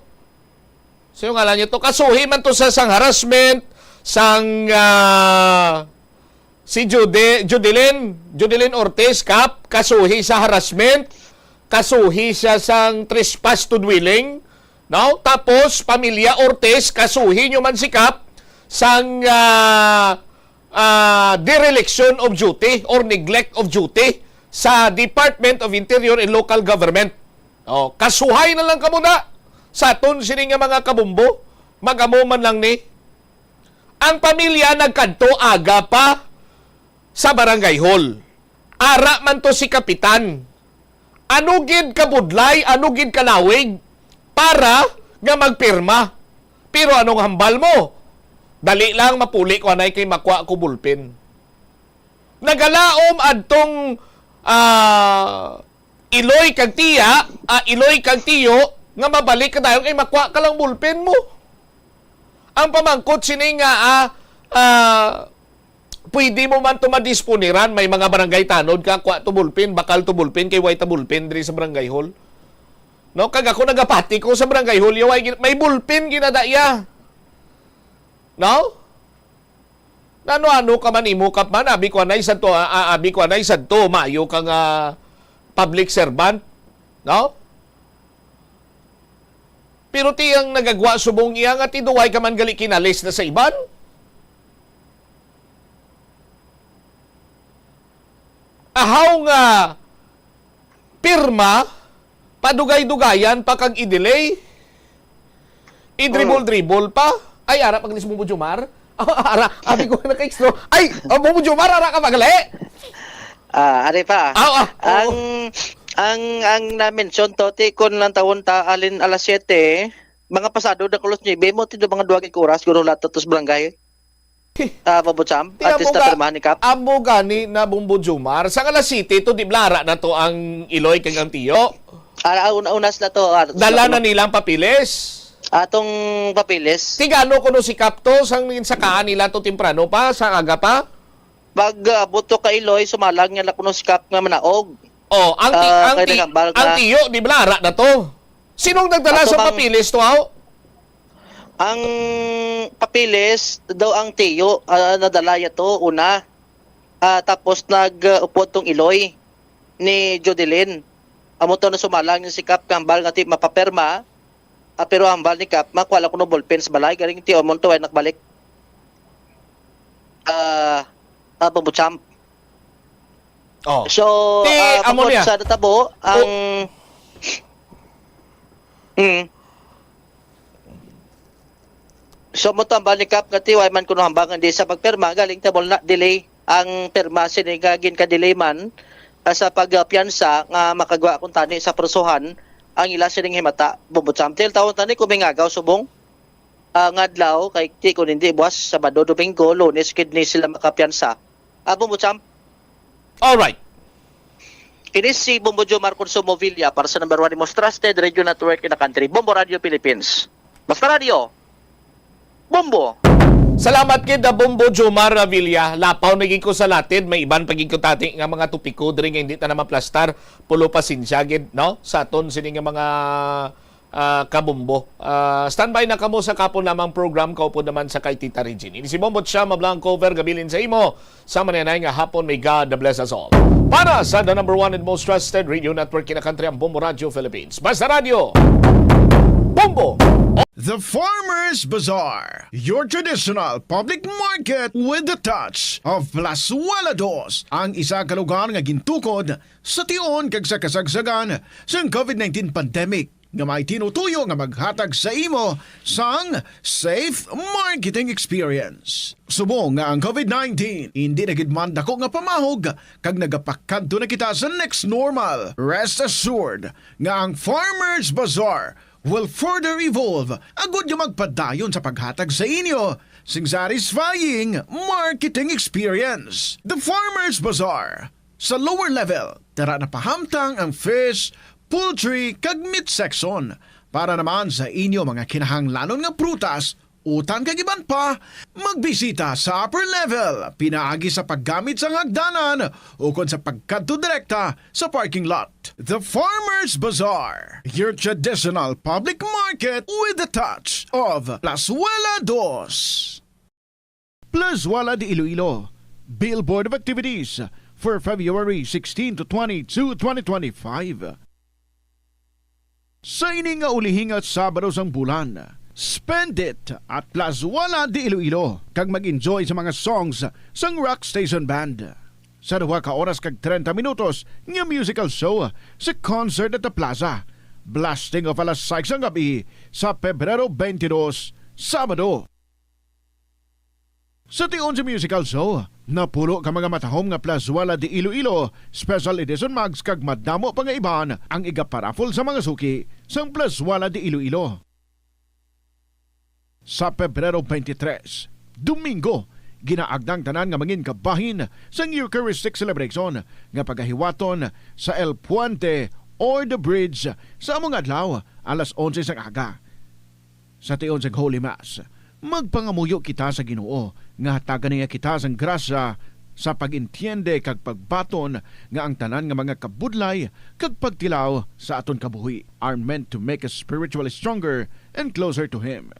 Sino ngalan niya to? Kasuhi man to sa sang harassment, sang, ah, si Jude-, Judeline, Judeline Ortiz, Kap, kasuhi sa harassment, kasuhi siya sang trespass to dwelling, no? Tapos, pamilya Ortiz, kasuhi nyo man si Kap sang, ah, ah, dereliction of duty or neglect of duty sa Department of Interior and Local Government. Oh, kasuhay na lang kamo na sa aton sini nga mga kabumbo, mag-amo man lang ni. Ang pamilya nagkadto aga pa sa barangay hall. Ara man to si kapitan. Ano gid kabudlay, ano gid kalawig para nga magpirma? Pero anong hambal mo? Dali lang, mapuli ko anay kay makuha ko bulpen. Nagalaom adtong, ah, Iloy kag tiya, ah, Iloy kag tiyo, nga mabalik ka dayon kay makuha ka lang bulpen mo. Ang pamangkot sini nga, ah, ah, pwede mo man to madisponiran, may mga barangay tanod ka, kuha to bulpen, bakal to bulpen, kay way ta bulpen diri sa barangay hall. No, kag ako nagapati ko sa barangay hall, yaw, ay gin-, may bulpen ginadaya. No? Nano-ano ka man imo, Kap man, abi ko anay sadto, ah, ah, abi ko anay sadto, maayo ka nga public servant, no? Pero ti ang nagagwa subong iya nga ti duway ka man gali kinalis na sa iban. Ahaw nga pirma, padugay-dugayan pa kag i-delay. I-dribble-dribble pa. Ay, ara pag ni si Bubo Jomar. Ara, abi ko na kay Extro. Ay, oh, Bubo Jomar, ara ka pa gali. Ah, ari pa. Ah, ah, oo. Ang, ang, ang na-mention to, ti, kun lang tawon ta, alin alas siyete, mga pasado na kulos niya, ibe mo, ti, do mga duwa ka oras, guro lahat to sa barangay. Ah, Bubo Jomar, ti, at least amo ga-, napirmahan ni Kap. Amo gani na, Bubo Jomar. Sa alas siyete to, di blara na to ang Iloy kag ang Tiyo? Ah, ah, una, unas na to, ah, Dala na nilang papilis? Atong papilis. Ti gano kuno si Kap to, sang ginsakaan nila to temprano pa, sa aga pa? Pag, ah, buto ka Iloy, sumalang niya na kuno si Kap nga manaog. Oh, ang ti-, Ah, ang kay ti-, nagambal ang nga Tiyo, di blara na to? Sinong nagdala Ato sa bang papilis to, aw? Ang papilis daw ang Tiyo, ah, nadala niya to una. Ah, tapos nag, ah, upod tong Iloy ni Jodeline. Amo to na sumalang ni si Kap kambal nga ti mapapirma. Ah, pero hambal ni Kap, makuha lang kuno ballpen sa balay, galing ti, amo to ay nakbalik. Ah, ah, Bubo Jomar. Oh. So, Ti, ah, amo bangod niya. sa natabo, O- ang, mm. So, mo to ang balik up nga ti, way man kuno hambal nga di sa pagpirma, galing tabo na delay ang pirma sini nga ginka-delay man, ah, sa pagpiyansa nga makagwa kuntani sa prusohan ang ila sining himata, Bubo Jomar. Til tawon tani kung may ngagaw subong, ah, nga adlaw, kay ti kun hindi buwas, Sabado, Domingo, Lunes, gid ni sila makapiyansa. Ah, Bubo Jomar. Alright. Ini si Bubo Jomar Consumo Villa para sa number one, the most trusted radio network in the country, Bombo Radio Philippines. Basta Radio, Bombo. Salamat gid, ah, Bombo Jomar Villa. Lapaw na gid ko sa latid, may iban pa gid ko tati nga mga topiko diri nga hindi ta na maplastar. Pulo pasensya gid, no? Sa aton sini nga mga, ah, kabumbo. Ah, standby na kamo sa kapon lamang program, kaupod naman sa kay Tita Regine. Ini si Bombo Chama Blanco, over gabilin sa imo. Sa mananay nga hapon, may God bless us all. Para sa the number one and most trusted radio network in the country, ang Bombo Radio Philippines. Basta Radio, Bombo! The Farmers Bazaar, your traditional public market with the touch of Plazuela Dos, ang isa ka lugar nga gintukod sa tion kag sa kasagsagan sang covid nineteen pandemic, nga may tinutuyo nga maghatag sa imo sang safe marketing experience. Subong nga ang covid nineteen hindi na gid man dako nga pamahog kag nagapakadto na kita sa next normal, rest assured nga ang Farmers Bazaar will further evolve agud nga magpadayon sa paghatag sa inyo sing satisfying marketing experience. The Farmers Bazaar, sa lower level, tara na pahamtang ang fish, poultry, kag meat section. Para naman sa inyo mga kinahanglanon nga prutas, utan kag iban pa, magbisita sa upper level pinaagi sa paggamit sang hagdanan ukon sa pagkadto direkta sa parking lot. The Farmers Bazaar, your traditional public market with a touch of Plazuela Dos. Plazuela de Iloilo, Billboard of Activities for February sixteen to twenty-two, twenty twenty-five. Sa ini nga ulihi nga Sabado sang bulan, spend it at Plazuela de Iloilo kag mag-enjoy sa mga songs sang Rock Station Band. Sa duha ka oras kag treinta minutos nga musical show sa Concert at the Plaza, blasting off alas sais sang gab-i sa Pebrero twenty-two, Sabado. Sa tion sa musical show, napulo ka mga matahom nga Plazuela de Iloilo Special Edition mugs kag madamo pa nga iban ang igaparaffle sa mga suki sang Plazuela de Iloilo. Sa Pebrero twenty-three, Domingo, ginaagda ang tanan nga mangin kabahin sang Eucharistic Celebration nga pagahiwaton sa El Puente or the Bridge sa amo nga adlaw, alas onse sang aga. Sa tion sang Holy Mass, magpangamuyo kita sa Ginoo nga hatagan niya kita sang grasya sa pag-entiende kag pagbaton nga ang tanan nga mga kabudlay kag pagtilaw sa aton kabuhi are meant to make us spiritually stronger and closer to Him.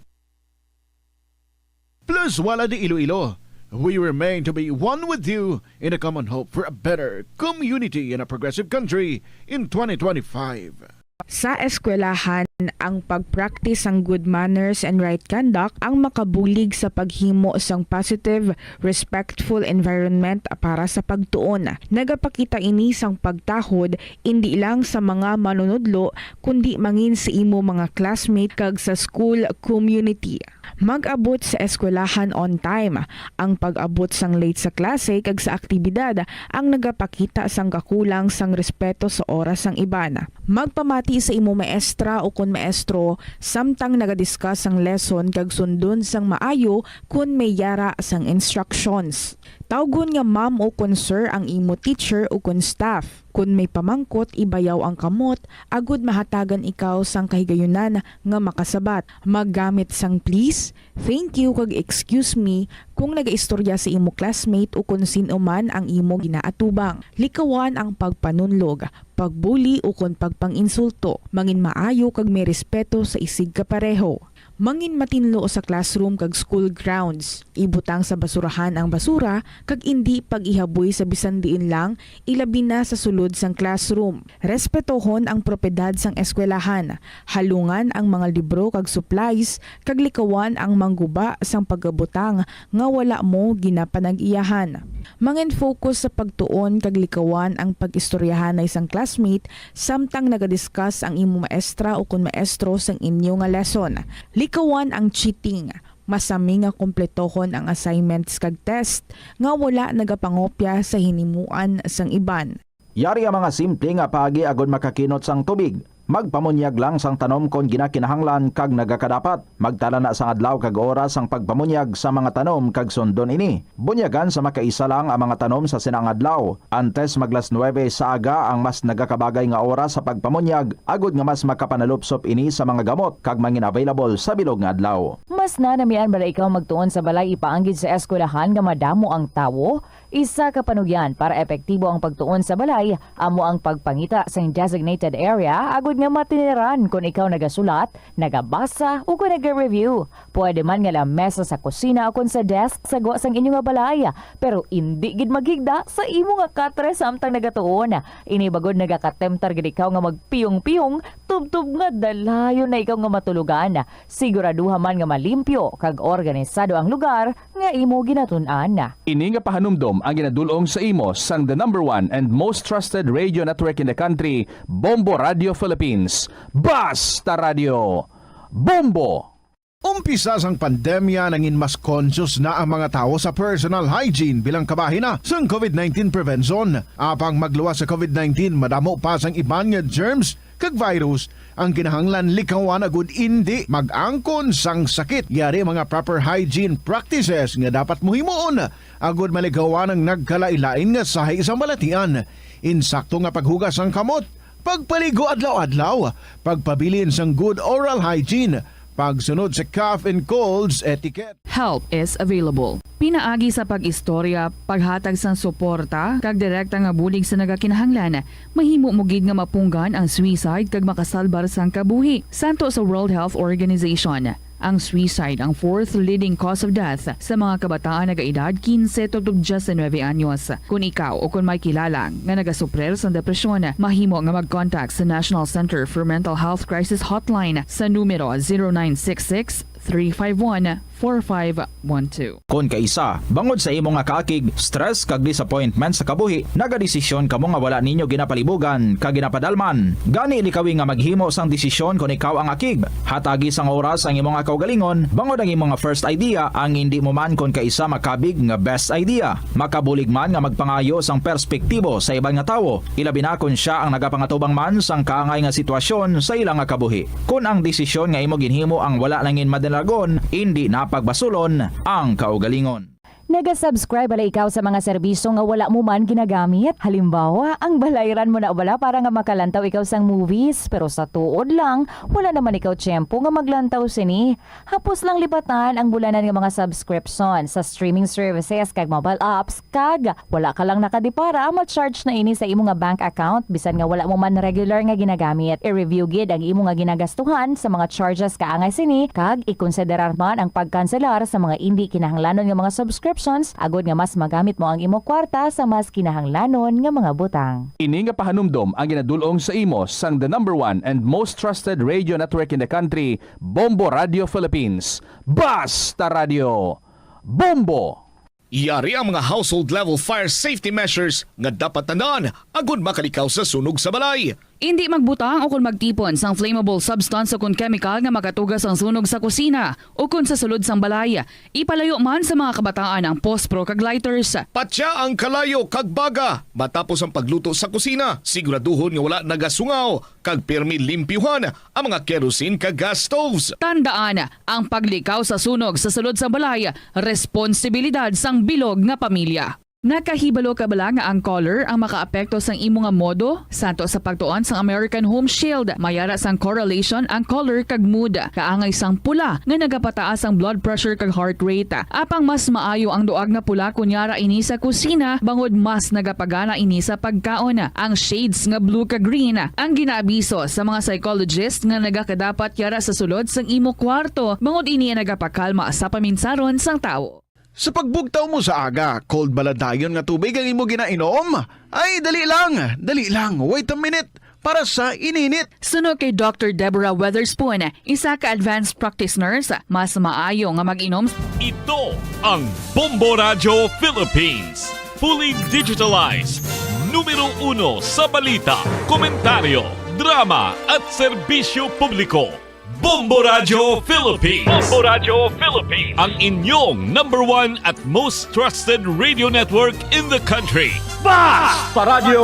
Plazuela de Iloilo, we remain to be one with you in a common hope for a better community and a progressive country in twenty twenty-five. Sa eskwelahan, ang pag-practice sang good manners and right conduct ang makabulig sa paghimo sang positive, respectful environment para sa pagtuon. Nagapakita ini sang pagtahod indi lang sa mga manunudlo, kundi mangin sa imo mga classmate kag sa school community. Mag-abot sa eskwelahan on time. Ang pag-abot sang late sa klase kag sa aktibidad ang nagapakita sang kakulang sang respeto sa oras sang iban. Magpamati sa imo maestra ukon maestro samtang nagadiscuss ang lesson kag sundon sang maayo kon may yara sang instructions. Tawgon nga ma'am ukon sir ang imo teacher ukon staff. Kon may pamangkot, ibayaw ang kamot agud mahatagan ikaw sang kahigayunan nga makasabat. Maggamit sang please, thank you, kag excuse me kung nagaistorya sa imo classmate ukon sin-o man ang imo ginaatubang. Likawan ang pagpanunlog, pagbuli, ukon pagpang-insulto. Mangin maayo kag may respeto sa isigkapareho. Mangin matinlo sa classroom kag school grounds. Ibutang sa basurahan ang basura kag indi pag-ihaboy sa bisan diin lang, ilabi na sa sulod sang classroom. Respetohon ang propiedad sang eskwelahan. Halungan ang mga libro kag supplies, kag likawan ang mangguba sang pagabutang nga wala mo ginapanag-iyahan. Mangin-focus sa pagtuon kag likawan ang pag-istoryahanay sang classmate samtang nagadiscuss ang imo maestra ukon maestro sang inyo nga lesson. Likawan ang cheating. Masami nga kumpletohon ang assignments kag test nga wala nagapangopya sa hinimuan sang iban. Yari ang mga simple nga paagi agud makakinot sang tubig. Magpamunyag lang sang tanom kon ginakinahanglan kag nagakadapat. Magtala na sang adlaw kag oras sang pagpamunyag sa mga tanom kag sundon ini. Bunyagan sa makaisa lang ang mga tanom sa sina nga adlaw. Antes maglas nuebe sa aga ang mas nagakabagay nga oras sa pagpamunyag, agud nga mas makapanalupsop ini sa mga gamot kag mangin-available sa bilog nga adlaw. Mas nanamian bala ikaw magtuon sa balay ipaanggid sa eskwelahan nga madamo ang tawo? Isa ka panugyan para epektibo ang pagtuon sa balay amo ang pagpangita sing designated area agud nga matiniran kon ikaw nagasulat, nagabasa, o kon naga-review. Pwede man nga lamesa sa kusina o kon sa desk sa gwa sang inyo nga balay, pero indi gid maghigda sa imo nga katre samtang nagatuon. Ini bagod nagakatemtar gid ikaw nga magpiyong-piyong, tubtob nga dalayon na ikaw nga matulogan. Siguraduha man nga malimpyo kag organisado ang lugar nga imo ginatun-an. Ini nga pahanumdom ang ginadul-ong sa imo sang the number one and most trusted radio network in the country, Bombo Radio Philippines. Basta Radio! Bombo! Umpisa sang pandemya, nangin mas conscious na ang mga tawo sa personal hygiene bilang kabahin na sang covid nineteen prevention. Apang magluwas sa covid nineteen, madamo pa sang iban nga germs kag virus ang kinahanglan likawan agud indi mag-angkon sang sakit. Yari mga proper hygiene practices nga dapat mo himuon agud malikawan ang nagkalain-lain nga sahi sang balatian. Insakto nga paghugas sang kamot, pagpaligo adlaw-adlaw, pagpabilin sang good oral hygiene, pagsunod sa cough and colds etiquette. Help is available. Pinaagi sa pag-istorya, paghatag sang suporta, kag direkta nga bulig sa nagakinahanglan, mahimo mo gid nga mapunggan ang suicide kag makasalbar sang kabuhi. Santo sa World Health Organization, ang suicide ang fourth leading cause of death sa mga kabataan nagaedad quince tubtob diecinuebe anyos. Kon ikaw o kon may kilala nga nagasuprir sang depresyon, mahimo nga mag-contact sa National Center for Mental Health Crisis Hotline sa numero zero nine six six, three five one, four five one two. Kon kaisa, bangod sa imo nga kaakig, stress kag disappointment sa kabuhi, nagadesisyon kamo nga wala ninyo ginapalibugan kag ginapadalman. Gani, likawi nga maghimo sang desisyon kon ikaw ang akig. Hatagi sang oras ang imo nga kaugalingon, bangod ang imo nga first idea ang indi mo man kon kaisa makabig nga best idea. Makabulig man nga magpangayo sang perspektibo sa iban nga tawo, ilabi na kon sia ang nagapangatubang man sang kaangay nga sitwasyon sa ila nga kabuhi. Kon ang desisyon nga imo ginhimo ang wala na gid madalagon, indi na pagbasulon ang kaugalingon. Naga-subscribe bala ikaw sa mga serbisyo nga wala mo man ginagamit? Halimbawa, ang balayran mo na bala para nga makalantaw ikaw sang movies, pero sa tuod lang, wala naman ikaw tiyempo nga maglantaw sini. Hapos lang lipatan ang bulanan nga mga subscription sa streaming services kag mobile apps, kag wala ka lang nakadipara, ma-charge na ini sa imo nga bank account, bisan nga wala mo man regular nga ginagamit. I-review gid ang imo nga ginagastuhan sa mga charges kaangay sini, kag ikonsiderar man ang pagkanselar sa mga indi kinahanglanon nga mga subscriptions, agod nga mas magamit mo ang imo kwarta sa mas kinahanglanon nga mga butang. Ini nga pahanumdom ang ginadul-ong sa imo sang the number one and most trusted radio network in the country, Bombo Radio Philippines. Basta Radio, Bombo! Yari ang mga household level fire safety measures nga dapat tandaan agud makalikaw sa sunog sa balay. Indi magbutang o kon magtipon sang flammable substance o kon chemical nga makatuga sang sunog sa kusina o kon sa sulod sang balay. Ipalayo man sa mga kabataan ang pospro kag lighters. Patya ang kalayo kag baga matapos ang pagluto sa kusina. Siguraduhon nga wala nagasungaw kag pirmi limpyuhan ang mga kerosene kag gas stoves. Tandaan, ang paglikaw sa sunog sa sulod sang balay, responsibilidad sang bilog nga pamilya. Nakahibalo ka bala nga ang color ang makaapekto sang imo nga modo? Santo sa pagtuon sang American Home Shield, may ara sang correlation ang color kag mood. Kaangay sang pula nga nagapataas ang blood pressure kag heart rate. Apang mas maayo ang duag nga pula kon yara ini sa kusina, bangod mas nagapagana ini sa pagkaon. Ang shades nga blue kag green ang ginaabiso sa mga psychologist nga nagakadapat yara sa sulod sang imo kwarto, bangod ini ang nagapakalma sa paminsaron sang tawo. Sa pagbugtaw mo sa aga, cold bala dayon nga tubig ang imo ginainom? Ay, dali lang, dali lang, wait a minute. Para sa ininit. Suno kay Doctor Deborah Weatherspoon, isa ka advanced practice nurse, mas maayo nga mag-inom. Ito ang Bombo Radyo Philippines. Fully digitalized. Numero uno sa balita, komentaryo, drama, at serbisyo publiko. Bombo Radyo Philippines. Bombo Radyo Philippines. Ang inyong number one at most trusted radio network in the country. Basta Radyo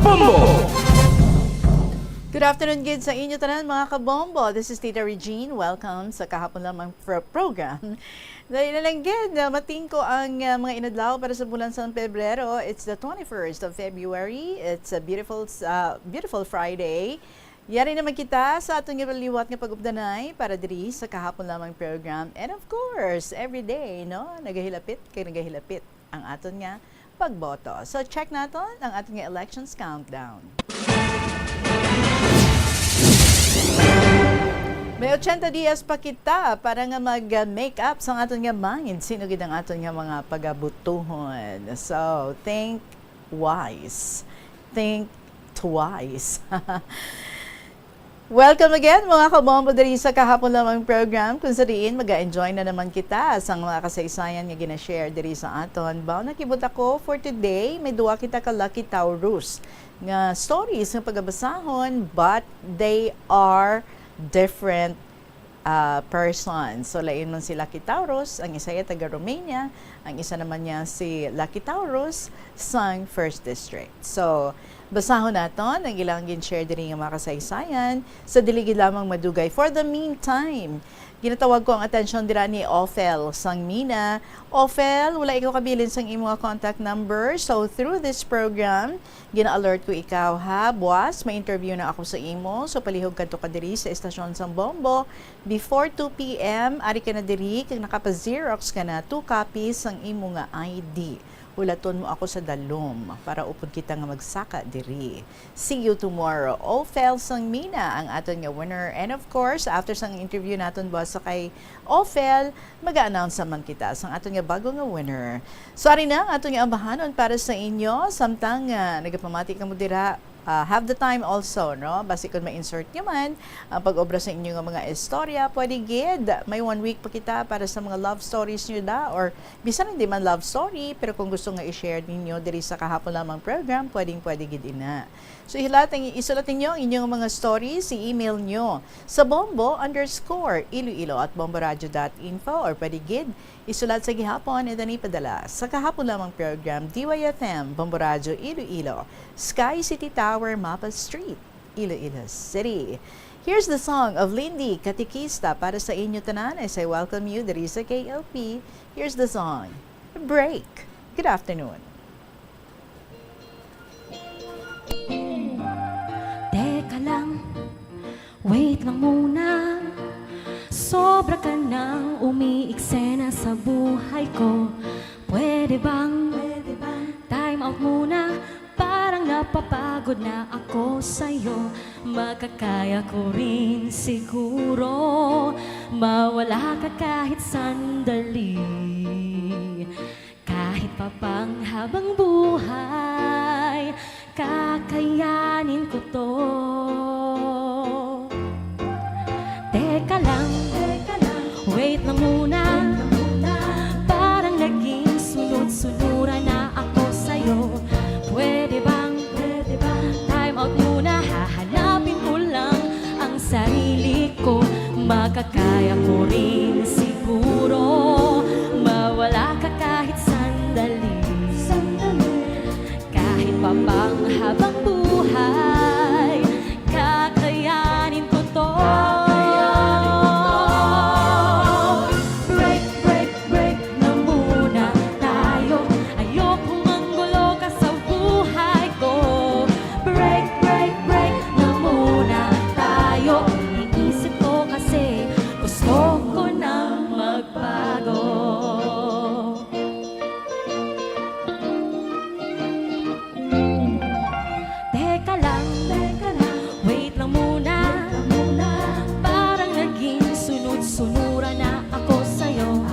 Bombo! Good afternoon gid sa inyo tanan, mga kabombo. This is Tita Regine. Welcome sa kahapon lamang pro-, program. Dali na lang gid, uh, matingko ang, uh, mga inadlaw para sa bulan sa Pebrero. It's the twenty-first of February. It's a beautiful, uh, beautiful Friday. Yari naman kita sa aton nga liwat nga pag-updanay para diri sa kahapon lamang program. And of course, every day, no? Nagahilapit kay nagahilapit ang aton nga pagboto. So, check naton ang aton nga elections countdown. May ochenta dias pa kita para nga mag-make up sa aton nga mind. Sino gid ang aton nga mga pagabutuhon? So, think wise. Think twice. Welcome again, mga kabombo, diri sa kahapon lamang program, kung sa diin mag-enjoy na naman kita sa mga kasaysayan nga gina-share diri sa aton. Bao nakibot ako for today, may duwa kita ka lucky Taurus nga stories nga pagabasahon, but they are different, ah, persons. So, lain man si Lucky Taurus, ang isa ay taga Romania, Ang isa naman niya si Lucky Taurus sang First District. So, basahon naton ang ilang gin-share diri nga mga kasaysayan sa dili gid lamang madugay. For the meantime, ginatawag ko ang atensyon dira ni Ophel sang Mina. Ophel, wala ikaw kabilin sang imo nga contact number. So, through this program, gina-alert ko ikaw, ha. Buwas, may interview na ako sa imo. So, palihog kadto ka diri sa estasyon sang Bombo. Before two P M, ari ka na diri kag nakapa-xerox ka na two copies sang imo nga I D. Hulaton mo ako sa dalom para upod kita nga magsaka diri. See you tomorrow. Ophel sang Mina ang aton nga winner. And of course, after sang interview naton buwas sa kay Ophel, mag-a-announce naman kita sang aton nga bago nga winner. So, ari na ang aton nga ambahanon para sa inyo. Samtang, ah, nagapamati kamo dira, ah, have the time also, no? Basi kung ma-insert nyo man ang pag-obra sa inyo nga mga istorya, pwede gid. May one week pa kita para sa mga love stories nyo da, or bisan hindi man love story, pero kung gusto nga i-share ninyo diri sa Kahapon Lamang program, pwedeng pwede gid ina. So, ihulat ang, isulat ninyo ang inyong mga stories, i-email nyo sa bombo underscore iloilo at bomboradio dot info, or pwede gid isulat sa gihapon, ito ni padala sa Kahapon Lamang program, D Y F M, Bombo Radyo Iloilo, Sky City Tower, Mapa Street, Iloilo City. Here's the song of Lindy Katikista para sa inyo tanan as I welcome you diri sa K L P. Here's the song, Break. Good afternoon. Teka lang, wait lang muna. Sobra ka nang umiiksena sa buhay ko. Pwede bang, pwede bang time out muna? Parang napapagod na ako sa'yo. Makakaya ko rin siguro mawala ka kahit sandali. Kahit pa pang habang buhay, kakayanin ko 'to. Teka lang, teka lang, wait lang muna. Parang naging sunod-sunuran na ako sa'yo. Pwede bang, pwede bang time out muna? Hahanapin ko lang ang sarili ko. Makakaya ko rin siguro mawala ka kahit sandali. Sandali. Kahit pa pang habang buhay, kakayanin ko 'to. Break, break, break na muna tayo. Ayokong manggulo ka sa buhay ko. Break, break, break na muna tayo. Iniisip ko kasi gusto ko na magbago. Teka lang, teka lang, wait lang muna. Parang naging sunod-sunuran na ako sa'yo.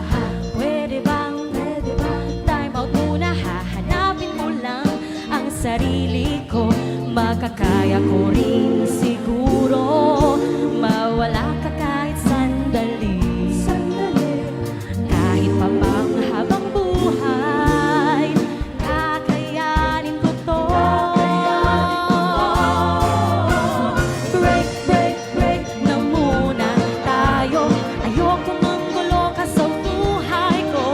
Pwede bang, pwede bang time out muna? Hahanapin ko lang ang sarili ko. Makakaya ko rin siguro mawala ka kahit sandali. Sandali. Kahit pa pang habang buhay, kakayanin ko 'to. Break, break, break na muna tayo. Ayokong manggulo ka sa buhay ko.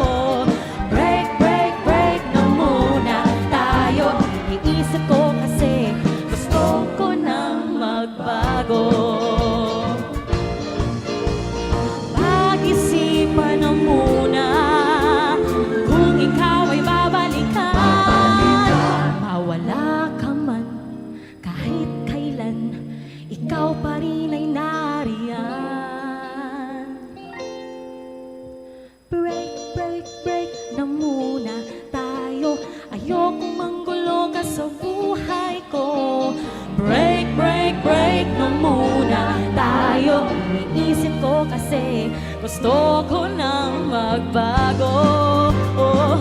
Break, break, break na muna tayo. Iniisip ko kasi gusto ko nang magbago. Pag-isipan na muna kung ikaw ay babalikan. Mawala ka man kahit kailan, ikaw pa rin ay nariyan. Break, break, break na muna tayo. Ayokong manggulo ka sa buhay ko. Break, break, break na muna tayo. Iniisip ko kasi gusto ko nang magbago. Oh,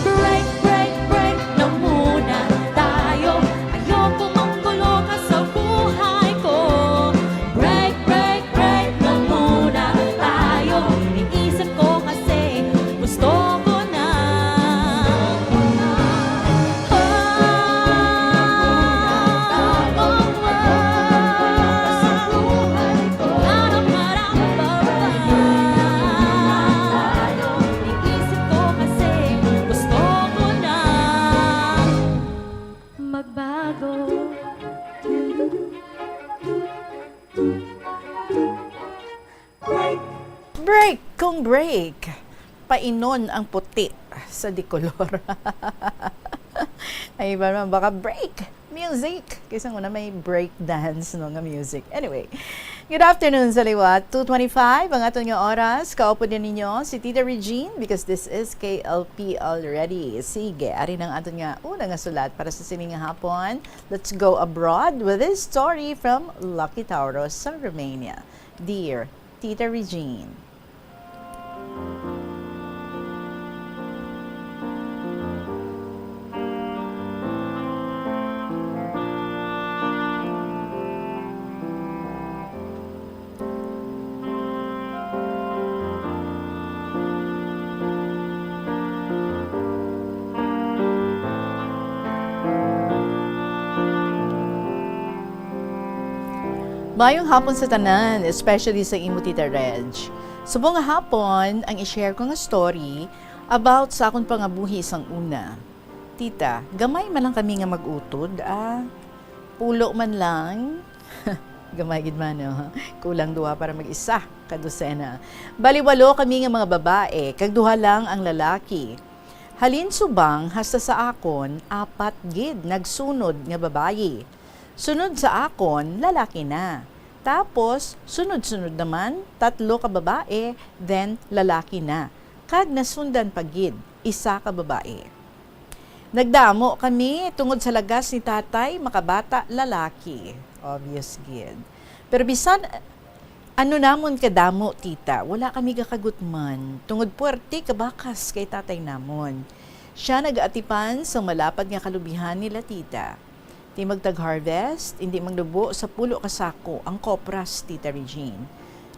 break, break, break na muna tayo. Ayokong manggulo ka sa buhay ko. Break, break, break na muna tayo. Iniisip ko kasi gusto ko na. Kung break, painon ang puti sa dikolor. Ay, iba naman, baka break music. Kaysa una may break dance, no, nga music. Anyway, good afternoon sa liwat. Two twenty-five ang aton nga oras. Kaupo din ninyo si Tita Regine because this is K L P already. Sige, ari nang aton nga una nga sulat para sa sining nga hapon. Let's go abroad with this story from Lucky Tauro sa Romania. Dear Tita Regine. Mayong hapon sa tanan, especially sa imo, Tita Reg. Subong nga hapon ang i-share ko nga story about sa akon pangabuhi sang una. Tita, gamay man lang kami nga mag-utod, ah. Pulo man lang. Gamay gid man, no? Kulang duha para mag-isa ka dosena. Bali, walo kami nga mga babae, kag duha lang ang lalaki. Halin subang hasta sa akon, apat gid nagsunod nga babayi. Sunod sa akon, lalaki na. Tapos, sunod-sunod naman, tatlo ka babae, then lalaki na. Kag nasundan pa gid, isa ka babae. Nagdamo kami tungod sa lagas ni tatay, makabata, lalaki. Obvious gid. Pero bisan ano namon kadamo, tita, wala kami gakagutman, tungod puwerte ka bakas kay tatay namon. Sia nagaatipan sa malapad nga kalubihan nila tita. Ti magtag-harvest, indi magnubo sa pulo ka sako ang kopras, Tita Regine.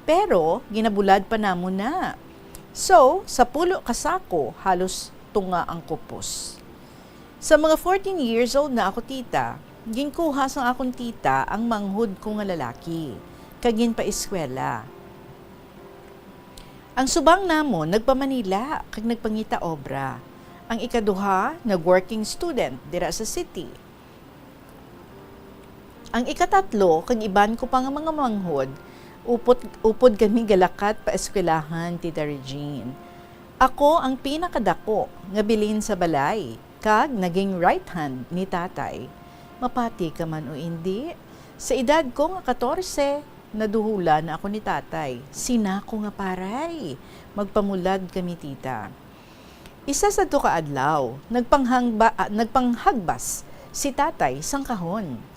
Pero ginabulad pa namon na. So, sa pulo ka sako, halos tunga ang kupos. Sa mga fourteen years old na ako, tita, ginkuha sang akon tita ang manghod ko nga lalaki, kag ginpaeskwela. Ang subang namon nagpa-Manila kag nagpangita obra. Ang ikaduha, nag-working student dira sa city. Ang ikatatlo kag iban ko pa nga mga manghod, upod, upod kami galakat pa eskwelahan, Tita Regine. Ako ang pinakadako nga bilin sa balay, kag naging right hand ni tatay. Mapati ka man o indi, sa edad ko nga katorse, naduhulan na ako ni tatay. Sina ko nga paray, magpamulad kami, tita. Isa sadto ka adlaw, nagpanghangba-, ah, nagpanghagbas si tatay sang kahon.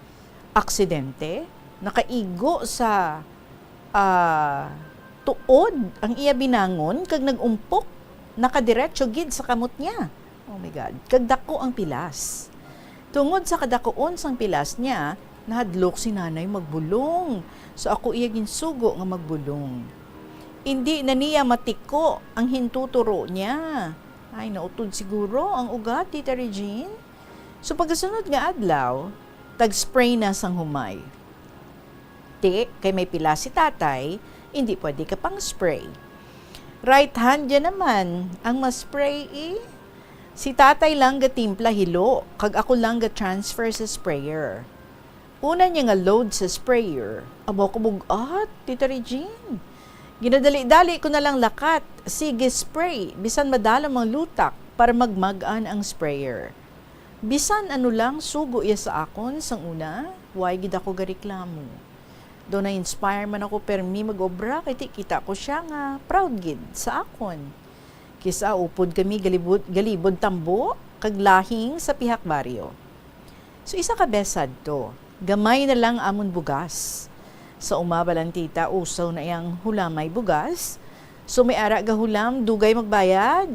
Aksidente, nakaigo sa, ah, tuod ang iya binangon kag nag-umpok, nakadiretso gid sa kamot niya. Oh my God, kag dako ang pilas. Tungod sa kadakuon sang pilas niya, nahadlok si nanay magbulong. So ako iya ginsugo nga magbulong. Indi na niya matiko ang hintuturo niya. Ay, nautod siguro ang ugat, Tita Regine. So pagkasunod nga adlaw, tag-spray na sang humay. Ti, kay may pilas si tatay, indi pwede ka pang-spray. Right hand niya naman ang ma-spray, eh. Si tatay lang gatimpla hilo, kag ako lang ga-transfer sa sprayer. Una niya nga load sa sprayer, abo ko bug-at, Tita Regine. Ginadali-dali ko na lang lakat, sige spray, bisan madalom ang lutak para magmag-an ang sprayer. Bisan ano lang sugo iya sa akon sang una, way gid ako gareklamo. Daw na-inspire man ako permi mag-obra kay ti kita ko sia nga proud gid sa akon. Kis-a upod kami galibod, galibod tambo kag lahing sa pihak baryo. So, isa ka bes sadto, gamay na lang amon bugas. Sa uma pa lang, tita, usaw na iyang hulamay bugas. So, may ara gahulam, dugay magbayad.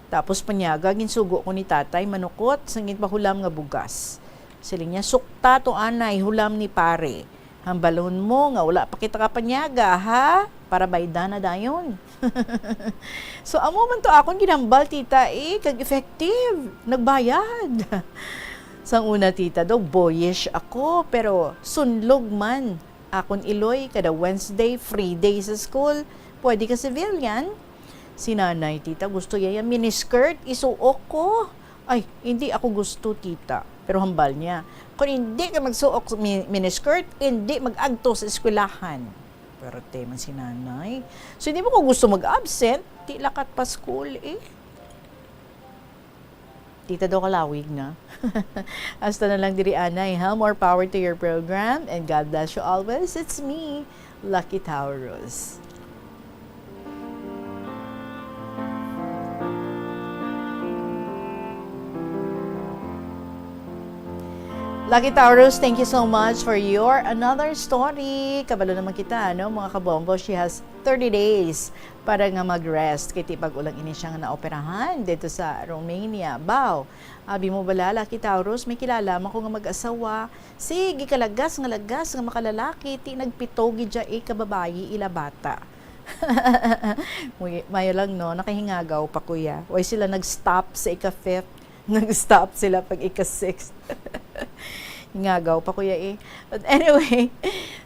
Tapos panyaga, ginsugo ko ni tatay manukot sang ginpahulam nga bugas. Siling niya, "Sukta to, anay, hulam ni pare. Hambalon mo nga wala pa kita kapanyaga, ha? Para baydan na dayon." So, amo man to akon ginhambal, tita, eh, kag effective. Nagbayad. Sang una, tita, daw boyish ako, pero sunlog man. Akon iloy, kada Wednesday, free day sa school. Pwede ka civilian? Si nanay, tita, gusto niya yung miniskirt, isuok ko. Ay, hindi ako gusto, tita. Pero hambal niya, "Kung hindi ka magsuok sa mi-, miniskirt, hindi mag-agto sa eskwelahan." Perte man si nanay. So, hindi mo ko gusto mag-absent, di lakat pa school eh. Tita daw kalawig na. Hasta na lang diri, anay, ha? More power to your program, and God bless you always. It's me, Lucky Taurus. Lucky Taurus, thank you so much for your another story. Kabalo naman kita, ano, mga kabombo, she has thirty days para nga mag-rest. Kay ti pag-ulang ini siya nga naoperahan dito sa Romania. Baw, abi mo bala, Lucky Taurus, may kilala man ko nga mag-asawa. Sige, kalagas nga lagas nga makalalaki, ti nagpito gid siya, eh, kababayi, ila bata. Uy, mayo lang, no? Nakahingagaw pa, kuya. Way sila nag-stop sa ika-fifth. Nag-stop sila pag ika-sixth. Ngagaw pa, kuya, eh. But anyway,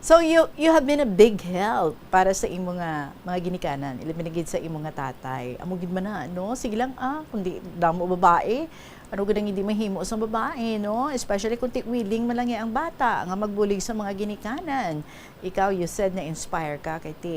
so you you have been a big help para sa imo nga mga ginikanan, ilabi na gid sa imo nga tatay. Amo gid man na, no? Sige lang, ah, kundi damo babae, ano gid ang hindi mahimo sa babae, no? Especially kung ti willing man lang ang bata nga magbulig sa mga ginikanan. Ikaw, you said na inspire ka kay ti,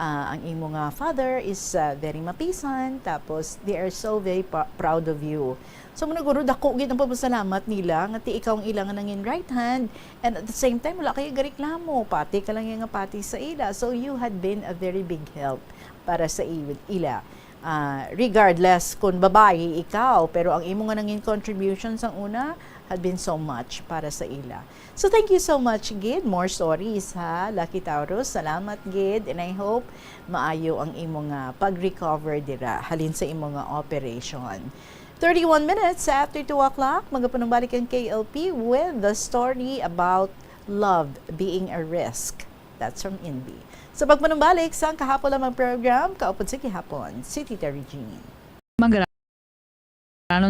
ah, ang imo nga father is, ah, very mapisan, tapos they are so very pa- proud of you. So, managuro, dako gid ang pagpasalamat nila nga ti ikaw ang ila nga nangin right hand, and at the same time, wala kayo gareklamo, pati ka lang yung nga pati sa ila. So, you had been a very big help para sa i- ila. Ah, regardless kung babayi ikaw, pero ang imo nga nangin contribution sang una had been so much para sa ila. So, thank you so much gid. More stories, ha, Lucky Taurus. Salamat gid, and I hope maayo ang imo nga pag-recover dira halin sa imo nga operation. Thirty-one minutes after two o'clock, magapanumbalik ang K L P with the story about love being a risk. That's from Inbi. Sa pagpanumbalik sa Kahapon Lamang program, kaupod sa gihapon, si Tita Regine. Manggaranon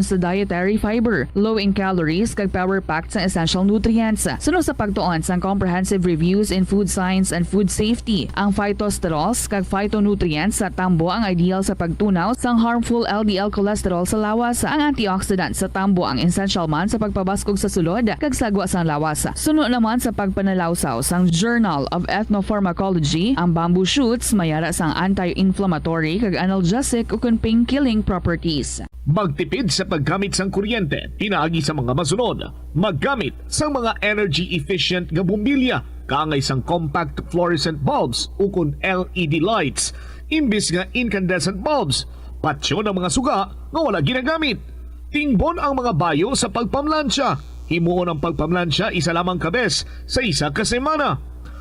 sa dietary fiber, low in calories, kag power-packed sa essential nutrients. Suno sa pagtuon sang Comprehensive Reviews in Food Science and Food Safety, ang phytosterols kag phytonutrients sa tambo ang ideal sa pagtunaw sang harmful L D L cholesterol sa lawas. Ang antioxidant sa tambo ang essential man sa pagpabaskog sa sulod kag sagwa sang lawas. Suno naman sa pagpanalawsaw sang Journal of Ethnopharmacology, ang bamboo shoots may ara sang anti-inflammatory kag analgesic ukon pain-killing properties. Magtipid sa paggamit sang kuryente pinaagi sa mga masunod. Maggamit sang mga energy-efficient nga bombilya kaangay sang compact fluorescent bulbs ukon L E D lights imbis nga incandescent bulbs. Patyon ang mga suga nga wala ginagamit. Tingbon ang mga bayo sa pagpamlansya. Himuon ang pagpamlansya isa lamang ka bes sa isa ka semana.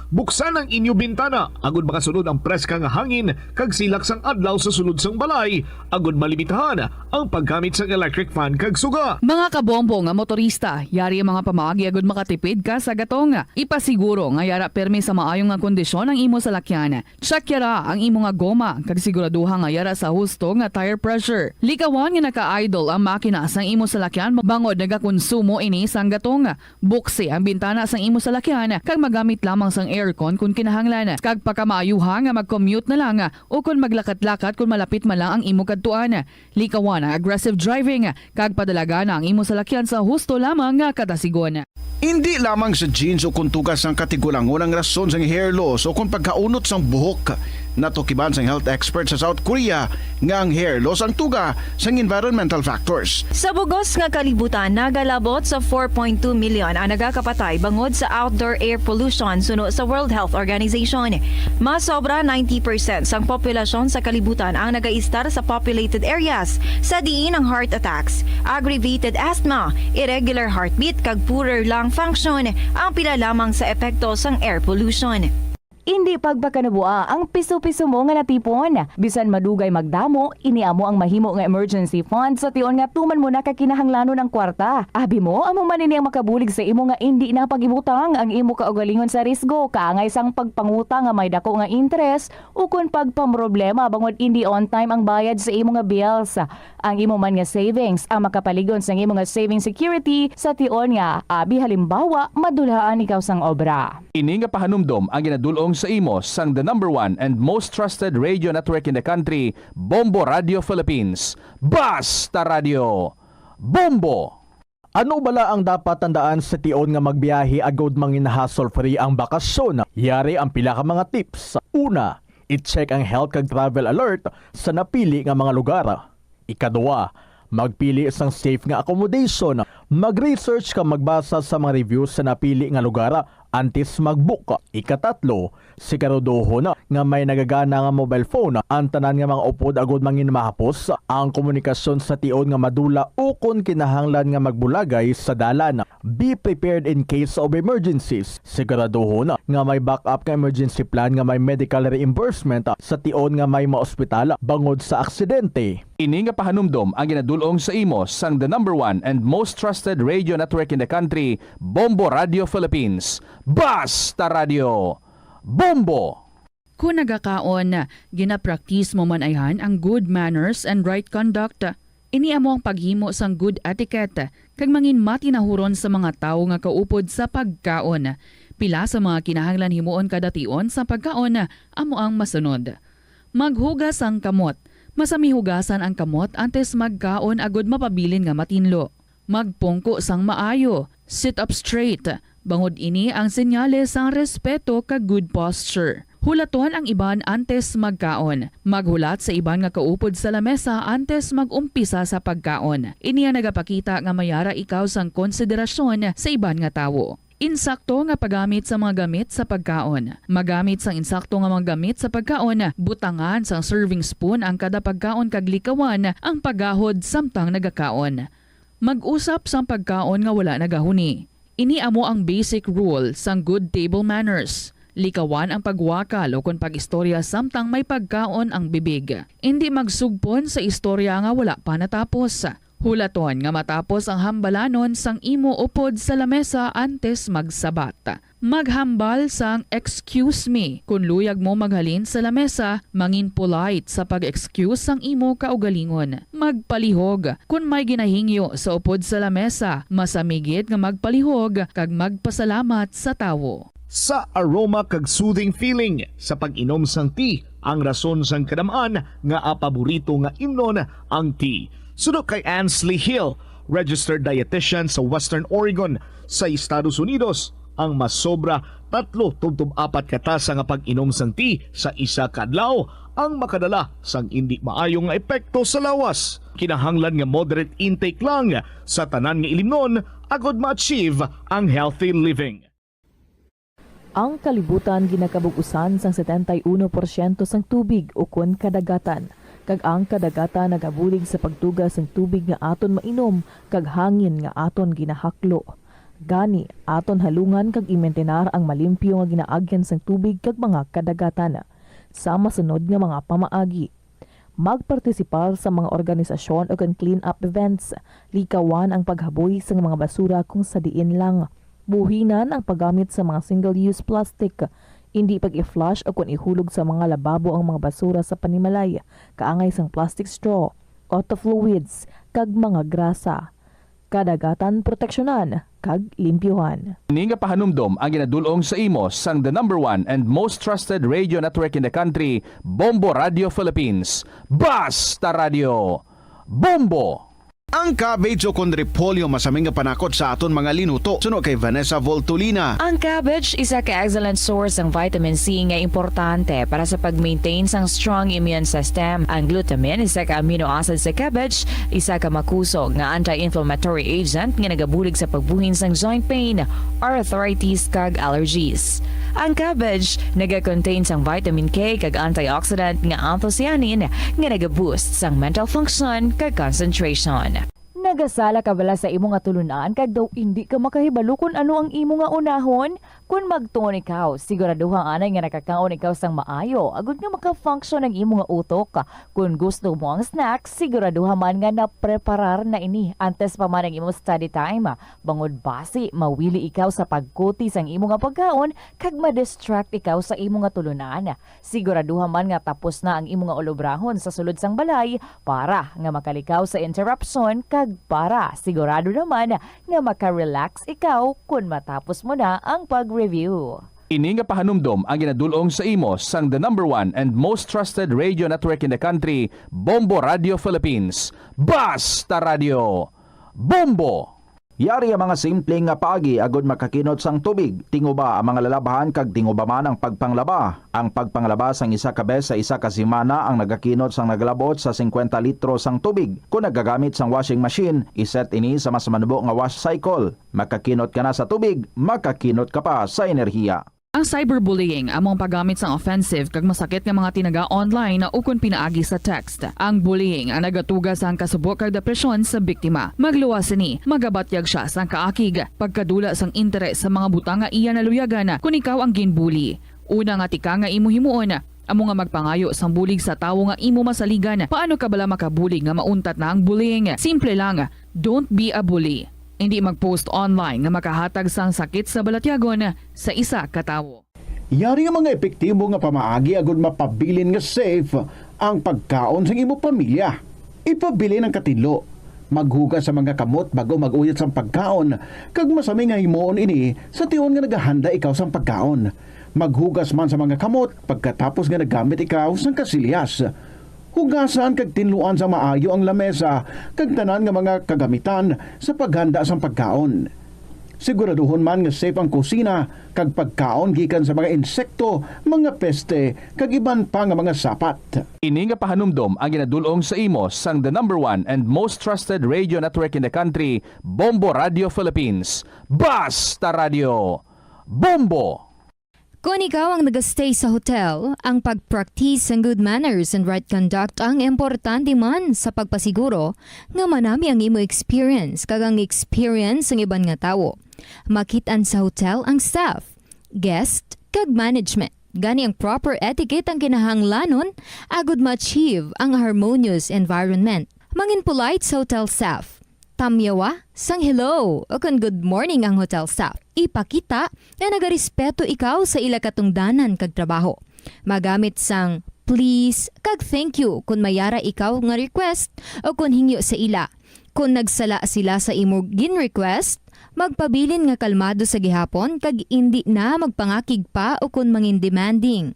Buksan ang inyo bintana agud makasulod ang preska nga hangin kag silak sang adlaw sa sulod sang balay, agud malimitahan ang paggamit sang electric fan kag suga. Mga kabombo nga motorista, yari ang mga pamaagi agud makatipid ka sa gatong. Ipasiguro nga yara pirmi sa maayo nga kondisyon ang imo salakyan. Check yara ang imo nga goma kag siguraduha nga yara sa husto nga tire pressure. Likawan nga naka-idle ang makina sang imo salakyan bangod nagakonsumo ini sang gatong. Buksi ang bintana sang imo salakyan kag magamit lamang sang aircon kon kinahanglan. Kag pakamaayuha nga mag-commute na lang o kon maglakat-lakat kon malapit man lang ang imo kadtuan. Likawan ang aggressive driving kag padalagana ang imo salakyan sa husto lamang nga kadasigon. Indi lamang sa genes o kon tuga sang katigulangon ang rason sang hair loss o kon pagkaunot sang buhok. Natukiban sang health expert sa South Korea nga ang hair loss ang tuga sang environmental factors. Sa bugos nga kalibutan, nagalabot sa four point two million ang nagakapatay bangod sa outdoor air pollution suno sa World Health Organization. Mas sobra ninety percent sang populasyon sa kalibutan ang nagaistar sa populated areas, sa diin ang heart attacks, aggravated asthma, irregular heartbeat, kag poorer lung function ang pila lamang sa epekto sang air pollution. Indi pagpakanabua ang piso-piso mo nga natipon. Bisan madugay magdamo, ini amo ang mahimo nga emergency fund sa tion nga tuman mo na ka kinahanglanon ang kwarta. Abi mo, amo man ini ang makabulig sa imo nga indi na pag-ibutang ang imo kaugalingon sa risgo kaangay sang pagpangutang nga may dako nga interes ukon pagpamroblema bangod indi on time ang bayad sa imo nga bills. Ang imo man nga savings ang makapalig-on sang imo nga saving security sa tion nga, abi halimbawa, madulhaan ikaw sang obra. Ini nga pahanumdom ang ginadul-ong sa imo sang the number one and most trusted radio network in the country, Bombo Radio Philippines. Basta Radio, Bombo! Ano bala ang dapat tandaan sa tion nga magbiyahe agod mangin hassle-free ang bakasyon? Yari ang pila ka mga tips. Una, i-check ang health kag travel alert sa napili nga mga lugar. Ikaduha, magpili sang safe nga accommodation. Mag-research kag magbasa sa mga reviews sa napili nga lugar antes mag-book. Ikatatlo, siguraduhon nga may nagagana nga mobile phone ang tanan nga mga upod agod mangin mahapos ang komunikasyon sa tion nga madula ukon kinahanglan nga magbulagay sa dalan. Be prepared in case of emergencies. Siguraduhon nga may backup nga emergency plan nga may medical reimbursement sa tion nga may maospital bangod sa aksidente. Ini nga pahanumdom ang ginadul-ong sa imo sang the number one and most trusted radio network in the country, Bombo Radio Philippines. Basta Radio, Bombo! Kon nagakaon, ginapraktis mo man ayhan ang good manners and right conduct. Ini amo ang paghimo sang good etiquette kag mangin matinahuron sa mga tawo nga kaupod sa pagkaon. Pila sa mga kinahanglan himuon kada tion sa pagkaon amo ang masunod: maghugas sang kamot. Masami hugasan ang kamot antes magkaon agud mapabilin nga matinlo. Magpungko sang maayo, sit up straight, bangod ini ang senyales sang respeto kag good posture. Hulaton ang iban antes magkaon. Maghulat sa iban nga kaupod sa lamesa antes mag-umpisa sa pagkaon. Ini ang nagapakita nga may ara ikaw sang konsiderasyon sa iban nga tawo. Insakto nga paggamit sa mga gamit sa pagkaon. Magamit sang insakto nga mga gamit sa pagkaon. Butangan sang serving spoon ang kada pagkaon kag likawan ang paggahod samtang nagakaon. Mag-usap sang pagkaon nga wala nagahuni. Ini amo ang basic rule sang good table manners. Likawan ang pagwakal ukon pag-istorya samtang may pagkaon ang bibig. Indi magsugpon sa istorya nga wala pa natapos. Hulaton nga matapos ang hambalanon sang imo upod sa lamesa antes magsabat. Maghambal sang "Excuse me" kon luyag mo maghalin sa lamesa. Mangin polite sa pag-excuse sang imo kaugalingon. Magpalihog. Kon may ginahingyo sa upod sa lamesa, masami gid nga magpalihog kag magpasalamat sa tawo. Sa aroma kag soothing feeling sa pag-inom sang tea, ang rason sang kadam-an nga paborito nga imnon ang tea. Suno kay Ansley Hill, registered dietitian sa Western Oregon sa Estados Unidos, ang masobra tatlo tubtob apat ka tasa nga pag-inom sang tea sa isa ka adlaw ang makadala sang indi maayo nga epekto sa lawas. Kinahanglan nga moderate intake lang sa tanan nga ilimnon agod ma-achieve ang healthy living. Ang kalibutan ginakabug-usan sang setenta y uno porsyento sang tubig ukon kadagatan, kag ang kadagatan nagabulig sa pagtuga sang tubig nga aton mainom kag hangin nga aton ginahaklo. Gani, aton halungan kag imintinar ang malimpyo nga ginaagyan sang tubig kag mga kadagatan. Sa masunod nga mga pamaagi, magpartisipar sa mga organisasyon ukon clean-up events. Likawan ang paghaboy sang mga basura kung sa diin lang. Buhinan ang paggamit sa mga single-use plastic. Indi pag-i-flush ukon ihulog sa mga lababo ang mga basura sa panimalay, kaangay sang plastic straw, auto fluids, kag mga grasa. Kadagatan proteksyonan kag limpyuhan. Ini nga pahanumdom ang ginadul-ong sa imo sang the number one and most trusted radio network in the country, Bombo Radio Philippines. Basta Radio, Bombo! Ang cabbage ukon repolyo masami nga panakot sa aton mga linuto. Suno kay Vanessa Voltolina. Ang cabbage isa ka excellent source sang vitamin C nga importante para sa pag-maintain sang strong immune system. Ang glutamine, isa ka amino acid sa cabbage, isa ka makusog nga anti-inflammatory agent nga nagabulig sa pagbuhin sang joint pain, arthritis, kag allergies. Ang cabbage naga-contain sang vitamin K kag antioxidant nga anthocyanin nga naga-boost sang mental function kag concentration. Nagasala ka bala sa imo nga tulunan kag daw indi ka makahibalo kon ano ang imo nga unahon? Kon magtuon ikaw, siguraduha anay nga nakakaon ikaw sang maayo agod nga maka-function ang imo nga utok. Kon gusto mo ang snack, siguraduha man nga napreparar na ini antes pa man ang imo study time. Bangod basi mawili ikaw sa pagkuti sang imo nga pagkaon kag ma-distract ikaw sa imo nga tulunan. Siguraduha man nga tapos na ang imo nga ulobrahon sa sulod sang balay para nga makalikaw sa interruption kag para sigurado naman nga maka-relax ikaw kon matapos mo na ang pag-review. Ini nga pahanumdom ang ginadul-ong sa imo sang the number one and most trusted radio network in the country, Bombo Radio Philippines. Basta Radio, Bombo! Yari ang mga simple nga paagi agud makakinot sang tubig. Tinguba ang mga lalabhan kag tinguba man ang pagpanglaba. Ang pagpanglaba sang isa ka bes sa isa ka semana ang nagakinot sang nagalabot sa singkwenta litro sang tubig. Kon nagagamit sang washing machine, iset ini sa mas manubo nga wash cycle. Makakinot ka na sa tubig, makakinot ka pa sa enerhiya. Ang cyberbullying amo ang paggamit sang offensive kag masakit nga mga tinaga online ukon pinaagi sa text. Ang bullying ang nagatuga sang kasubo kag depresyon sa biktima. Magluwas sini, magabatyag sia sang kaakig, pagkadula sang interes sa mga butang nga iya naluyagan kon ikaw ang ginbully. Una nga tika nga imo himuon amo nga magpangayo sang bulig sa tawo nga imo masaligan. Paano ka bala makabulig nga mauntat na ang bullying? Simple lang, don't be a bully. Indi mag-post online nga makahatag sang sakit sa balatyagon sa isa ka tawo. Yari nga mga epektibo nga pamaagi agud mapabilin nga safe ang pagkaon sang imo pamilya. Ipabilin ang katinlo. Maghugas sa mga kamot bag-o mag-uyat sang pagkaon, kag masami nga himuon ini sa tion nga nagahanda ikaw sang pagkaon. Maghugas man sa mga kamot pagkatapos nga naggamit ikaw sang kasilyas. Hugasan kag tinluan sa maayo ang lamesa kag tanan nga mga kagamitan sa paghanda sang pagkaon. Siguraduhon man nga safe ang kusina kag pagkaon gikan sa mga insekto, mga peste, kag iban pa nga mga sapat. Ini nga pahanumdom ang ginadul-ong sa imo sang the number one and most trusted radio network in the country, Bombo Radio Philippines. Basta Radio! Bombo! Kon ikaw ang nagastay sa hotel, ang pag-practice sang good manners and right conduct ang importante man sa pagpasiguro nga manami ang imo experience kag ang experience sang iban nga tawo. Makit-an sa hotel ang staff, guest, kag management. Gani ang proper etiquette ang kinahanglanon agud ma-achieve ang harmonious environment. Mangin polite sa hotel staff. Tamyawa sang hello ukon good morning ang hotel staff. Ipakita nga nagarespeto ikaw sa ila katungdanan kag trabaho. Magamit sang please kag thank you kon may ara ikaw nga request ukon hingyo sa ila. Kon nagsala sila sa imo gin-request, magpabilin nga kalmado sa gihapon kag indi na magpangakig pa ukon mangin demanding.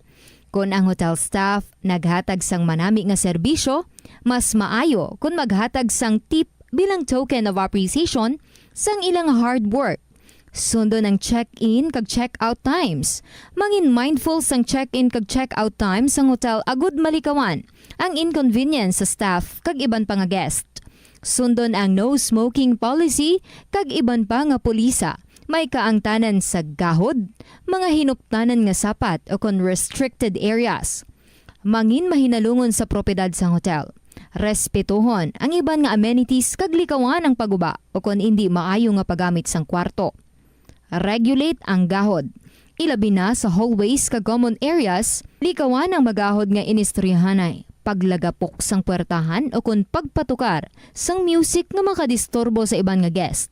Kon ang hotel staff naghatag sang manami nga serbisyo, mas maayo kon maghatag sang tip bilang token of appreciation sang ilang hard work. Sundon ang check-in kag check-out times. Mangin mindful sang check-in kag check-out times sang hotel agud malikawan ang inconvenience sa staff kag iban pa nga guest. Sundon ang no smoking policy kag iban pa nga pulisa. May kaangtanan sa gahod, mga hinuptanan nga sapat ukon restricted areas. Mangin mahinalungon sa propiedad sang hotel. Respetuhon ang iban nga amenities kag likawan ang paguba ukon indi maayo nga paggamit sang kwarto. Regulate ang gahod. Ilabi na sa hallways kag common areas, likawan ang magahod nga inistoryahanay, paglagapok sang puwertahan ukon pagpatukar sang music nga makadisturbo sa iban nga guest.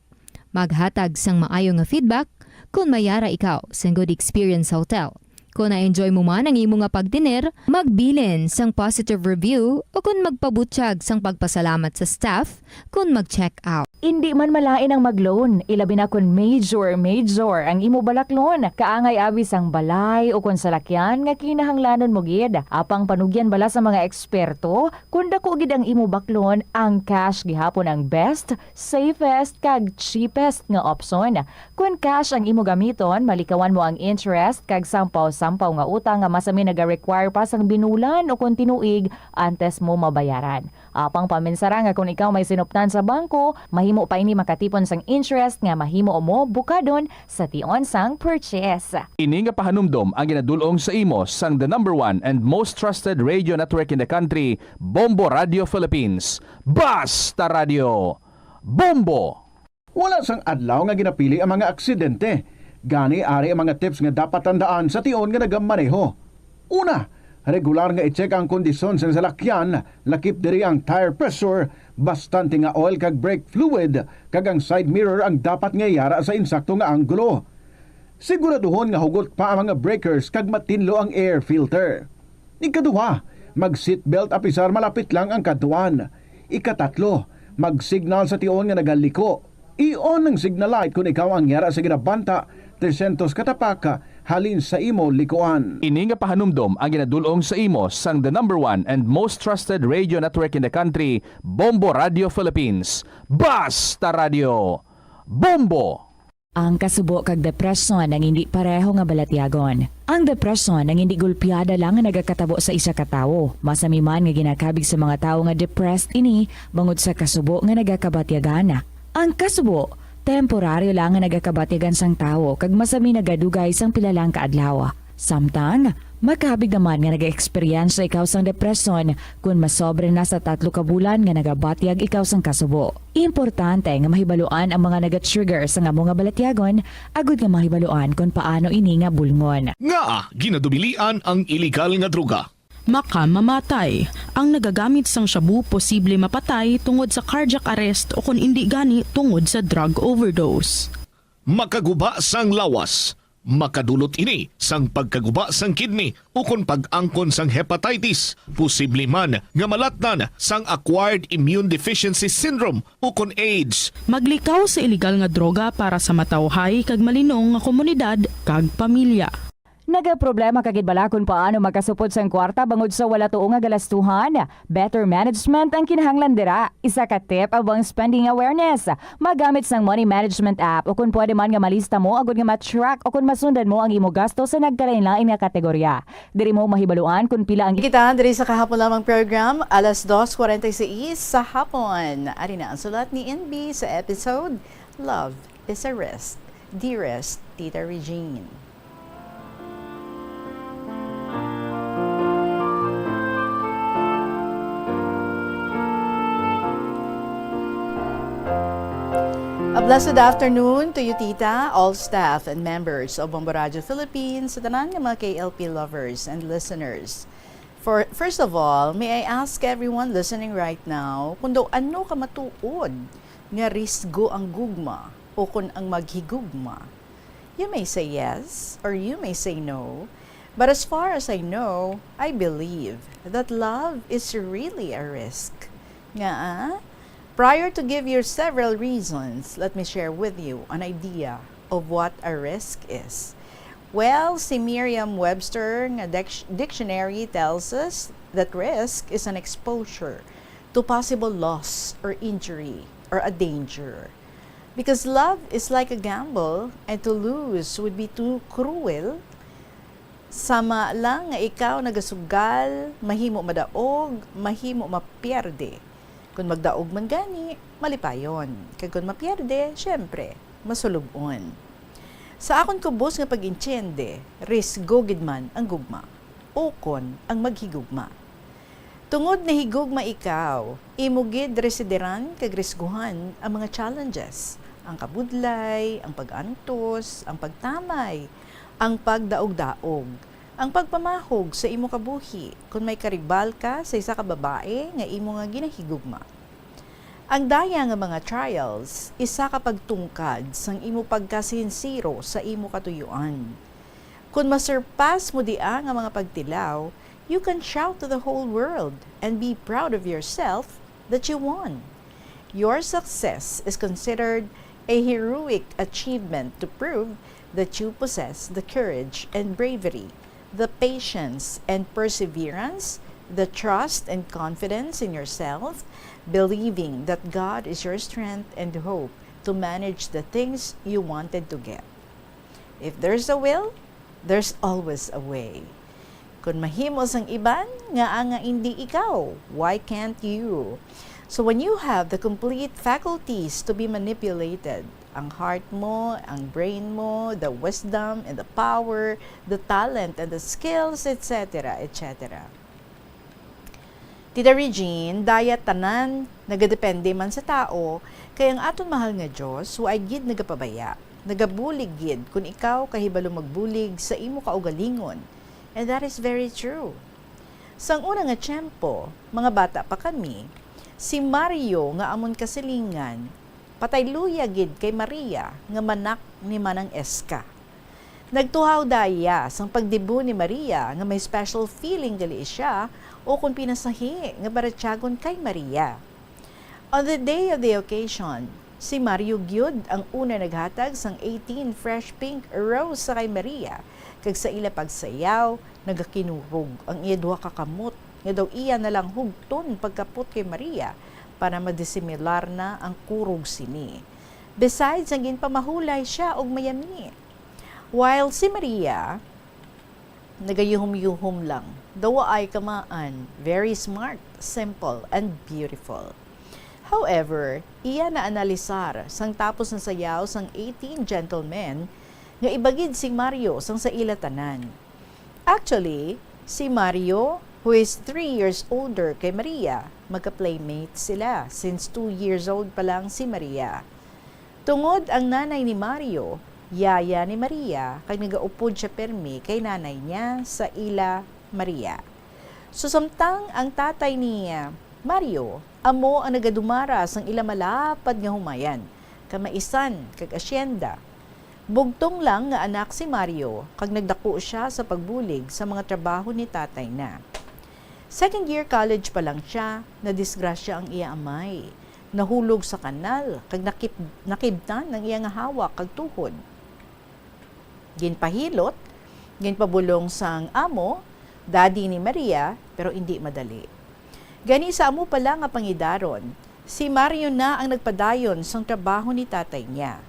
Maghatag sang maayo nga feedback kon may ara ikaw sang good experience sa hotel. Kon na-enjoy mo man ang imo nga pagtener, magbilin sang positive review ukon magpabutyag sang pagpasalamat sa staff kon mag-check out. Indi man malain ang mag-loan, ilabi na kon major, major ang imo balaklon. Kaangay abi sang balay ukon salakyan nga kinahanglanon mo gid. Apang panugyan bala sa mga eksperto, kon dako gid ang imo baklon, ang cash gihapon ang best, safest, kag cheapest nga opsyon. Kon cash ang imo gamiton, malikawan mo ang interest kag sampaw-sampaw nga utang nga masami naga-require pa sang binulan ukon tinuig antes mo mabayaran. Apang paminsara nga kon ikaw may sinuptan sa bangko, mahimo pa ini makatipon sang interest nga mahimo mo bukadon sa tion sang purchase. Ini nga pahanumdom ang ginadul-ong sa imo sang the number one and most trusted radio network in the country, Bombo Radio Philippines. Basta Radio! Bombo! Wala sang adlaw nga ginapili ang mga aksidente. Gani, ari ang mga tips nga dapat tandaan sa tion nga nagamaneho. Una, regular nga i-check ang kondisyon sang salakyan, lakip diri ang tire pressure, bastante nga oil kag brake fluid, kag ang side mirror ang dapat nga yara sa insakto nga anggulo. Siguraduhon nga hugot pa ang mga breakers kag matinlo ang air filter. Ikaduha, mag-seatbelt apisar malapit lang ang kadtuan. Ikatatlo, mag-signal sa tion nga nagaliko. I-on ang signal light kon ikaw ang yara sa ginabanta tresyentos ka tapak halin sa imo likuan. Ini nga pahanumdom ang ginadul-ong sa imo sang the number one and most trusted radio network in the country, Bombo Radio Philippines. Basta Radio! Bombo! Ang kasubo kag depresyon ang hindi pareho nga balatyagon. Ang depresyon ang hindi gulpiada lang nga nagakatabo sa isa ka tawo. Masami man nga ginakabig sa mga tawo nga depressed ini bangod sa kasubo nga nagakabatyagan. Ang kasubo, temporaryo lang nga nagakabatyagan sang tawo kag masami nagadugay sang pila lang ka adlaw. Samtang, makabig naman nga nag-eksperyensya ikaw sang depresyon kon masobra na sa tatlo ka bulan nga nagabatyag ikaw sang kasubo. Importante nga mahibaluan ang mga naga-trigger sang amo nga balatyagon agud nga mahibaluan kon paano ini nga bulngon. Ngaa ginadubilian ang iligal nga droga? Makamamatay. Ang nagagamit sang shabu posible mapatay tungod sa cardiac arrest o kon indi gani tungod sa drug overdose. Makaguba sang lawas. Makadulot ini sang pagkaguba sang kidney ukon pag-angkon sang hepatitis, posible man nga malatnan sang acquired immune deficiency syndrome ukon AIDS. Maglikaw sa iligal nga droga para sa matawhay kag malinong nga komunidad kag pamilya. Nagaproblema ka gid bala kon paano makasupod sang kwarta bangod sa wala tuo nga galastuhan? Better management ang kinahanglan dira. Isa ka tip amo ang spending awareness. Magamit sang money management app, o kon pwede man nga malista mo agud nga ma-track o kon masundan mo ang imo gasto sa nagkalain-lain nga kategorya. Diri mo mahibaluan kon pila ang Kita diri sa kahapon lamang program, alas dos forty-six sa hapon. Ari na ang sulat ni N B sa episode Love is a Risk. Dearest Tita Regine. A blessed afternoon to you, Tita, all staff and members of Bombo Radio Philippines, sa tanan nga mga K L P lovers and listeners. For, first of all, may I ask everyone listening right now kung daw ano ka matuod nga risgo ang gugma o kung ang maghigugma? You may say yes or you may say no, but as far as I know, I believe that love is really a risk. Ngaa? Prior to give you several reasons, let me share with you an idea of what a risk is. Well, si Merriam-Webster nga dic- dictionary tells us that risk is an exposure to possible loss or injury or a danger. Because love is like a gamble, and to lose would be too cruel. Sama lang nga ikaw nagasugal, mahimo madaog, mahimo mapierde. Kon magdaog man gani, malipayon. Kag kon mapierde, siyempre, masulub-on. Sa akon kubos nga pag-intiende, risgo gid man ang gugma, ukon ang maghigugma. Tungod nahigugma ikaw, imo gid resideran kag risguhan ang mga challenges, ang kabudlay, ang pag-antos, ang pagtamay, ang pagdaog-daog, ang pagpamahog sa imo kabuhi kon may karibal ka sa isa ka babayi nga imo nga ginahigugma. Ang daya nga mga trials, isa ka pagtungkad sang imo pagkasinsiro sa imo katuyuan. Kon masurpass mo dia nga mga pagtilaw, you can shout to the whole world and be proud of yourself that you won. Your success is considered a heroic achievement to prove that you possess the courage and bravery, the patience and perseverance, the trust and confidence in yourself, believing that God is your strength and hope to manage the things you wanted to get. If there's a will, there's always a way. Kon mahimo sang iban, ngaa nga indi ikaw? Why can't you? So when you have the complete faculties to be manipulated, ang heart mo, ang brain mo, the wisdom and the power, the talent and the skills, et cetera, et cetera. Tita Regine, daya tanan nagadepende man sa tao, kay ang aton mahal nga Dios waay gid nagapabaya. Nagabulig gid kon ikaw kahibalo magbulig sa imo kaugalingon. And that is very true. Sang una nga tiyempo, mga bata pa kami, si Mario nga amon kasilingan, patay luya gid kay Maria nga manak ni Manang Eska. Nagtuhaw daya sang pagdibo ni Maria nga may special feeling gali siya o kon pinasahi nga baratyagon kay Maria. On the day of the occasion, si Mario gyud ang una naghatag sang eighteen fresh pink rose sa kay Maria, kag sa ila pagsayaw, nagakinurog ang iya duha ka kamot nga daw iya na lang hugton pagkapot kay Maria para madisimilar na ang kurog sini. Besides, ang ginpamahulay siya og mayami. While si Maria, nagayuhom-yuhom lang, daw waay kamaan, very smart, simple, and beautiful. However, iya naanalisar sang tapos na sayaw sang eighteen gentlemen nga iba gid si Mario sang sa ila tanan. Actually, si Mario, who is three years older kay Maria, magka-playmate sila since two years old pa lang si Maria. Tungod ang nanay ni Mario, yaya ni Maria, kag nagaupod siya permi kay nanay niya sa ila Maria. So, samtang ang tatay ni, ah, Mario amo ang nagadumara sang ila malapad nga humayan, kamaisan, kag asyenda. Bugtong lang nga anak si Mario, kag nagdako siya sa pagbulig sa mga trabaho ni tatay na. Second year college pa lang siya, nadisgrasya ang iya amay. Nahulog sa kanal, kag nakip-, nakibtan ang iya nga hawak kag tuhod. Ginpahilot, ginpabulong sang amo, daddy ni Maria, pero indi madali. Gani, sa amo pa lang nga pangidaron, si Mario na ang nagpadayon sang trabaho ni tatay niya.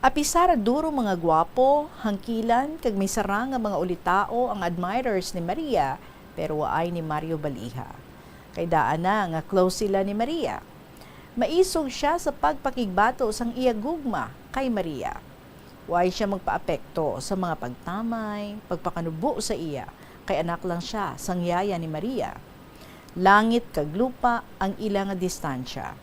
Apisar duro mga gwapo, hangkilan, kag may sarang nga mga ulitao ang admirers ni Maria, pero waay ni Mario baliha. Kay daan na nga close sila ni Maria. Maisog siya sa pagpakigbato sang iya gugma kay Maria. Way siya magpaapekto sa mga pagtamay, pagpakanubo sa iya, kay anak lang siya sang yaya ni Maria. Langit kag lupa ang ila nga distansya.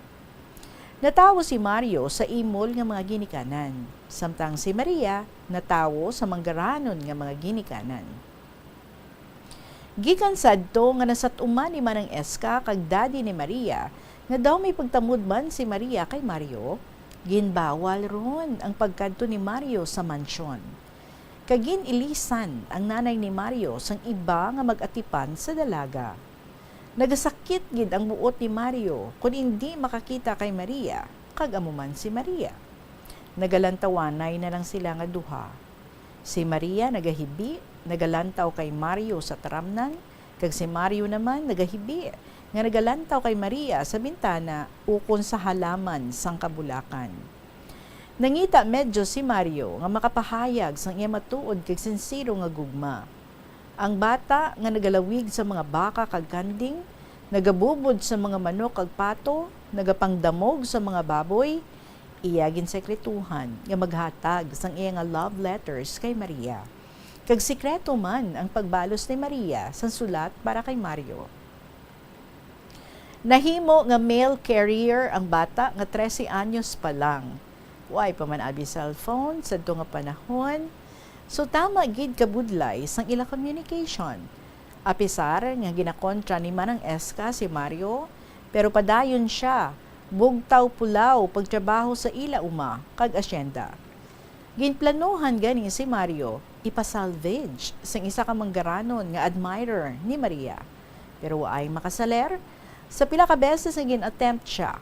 Natawo si Mario sa imol nga mga ginikanan, samtang si Maria natawo sa manggaranon nga mga ginikanan. Gikan sadto nga nasat-uman ni Manang Eska kag daddy ni Maria nga daw may pagtamod man si Maria kay Mario, ginbawal ron ang pagkadto ni Mario sa mansyon. Kag gin-ilisan ang nanay ni Mario sang iba nga mag-atipan sa dalaga. Nagasakit gid ang buot ni Mario kon indi makakita kay Maria, kag amo man si Maria. Nagalantawanay na lang sila nga duha. Si Maria nagahibi, nagalantaw kay Mario sa taramnan, kag si Mario naman nagahibi nga nagalantaw kay Maria sa bintana ukon sa halaman sang kabulakan. Nangita medyo si Mario nga makapahayag sang iya matuod kag sinsero nga gugma. Ang bata nga nagalawig sa mga baka kag kanding, nagabubod sa mga manok kag pato, nagapangdamog sa mga baboy, iya ginsekretuhan nga maghatag sang iya nga love letters kay Maria, kag sikreto man ang pagbalos ni Maria sang sulat para kay Mario. Nahimo nga mail carrier ang bata nga trese anyos pa lang. Way pa man abi cellphone sadto nga panahon, so tama gid kabudlay sang ila communication. Apisar nga ginakontra ni Manang Eska si Mario, pero padayon sia bugtaw-pulaw pagtrabaho sa ila uma kag asyenda. Ginplanuhan gani si Mario ipasalvage sang isa ka manggaranon nga admirer ni Maria. Pero waay makasaler. Sa pila ka beses nga gin-attempt sia,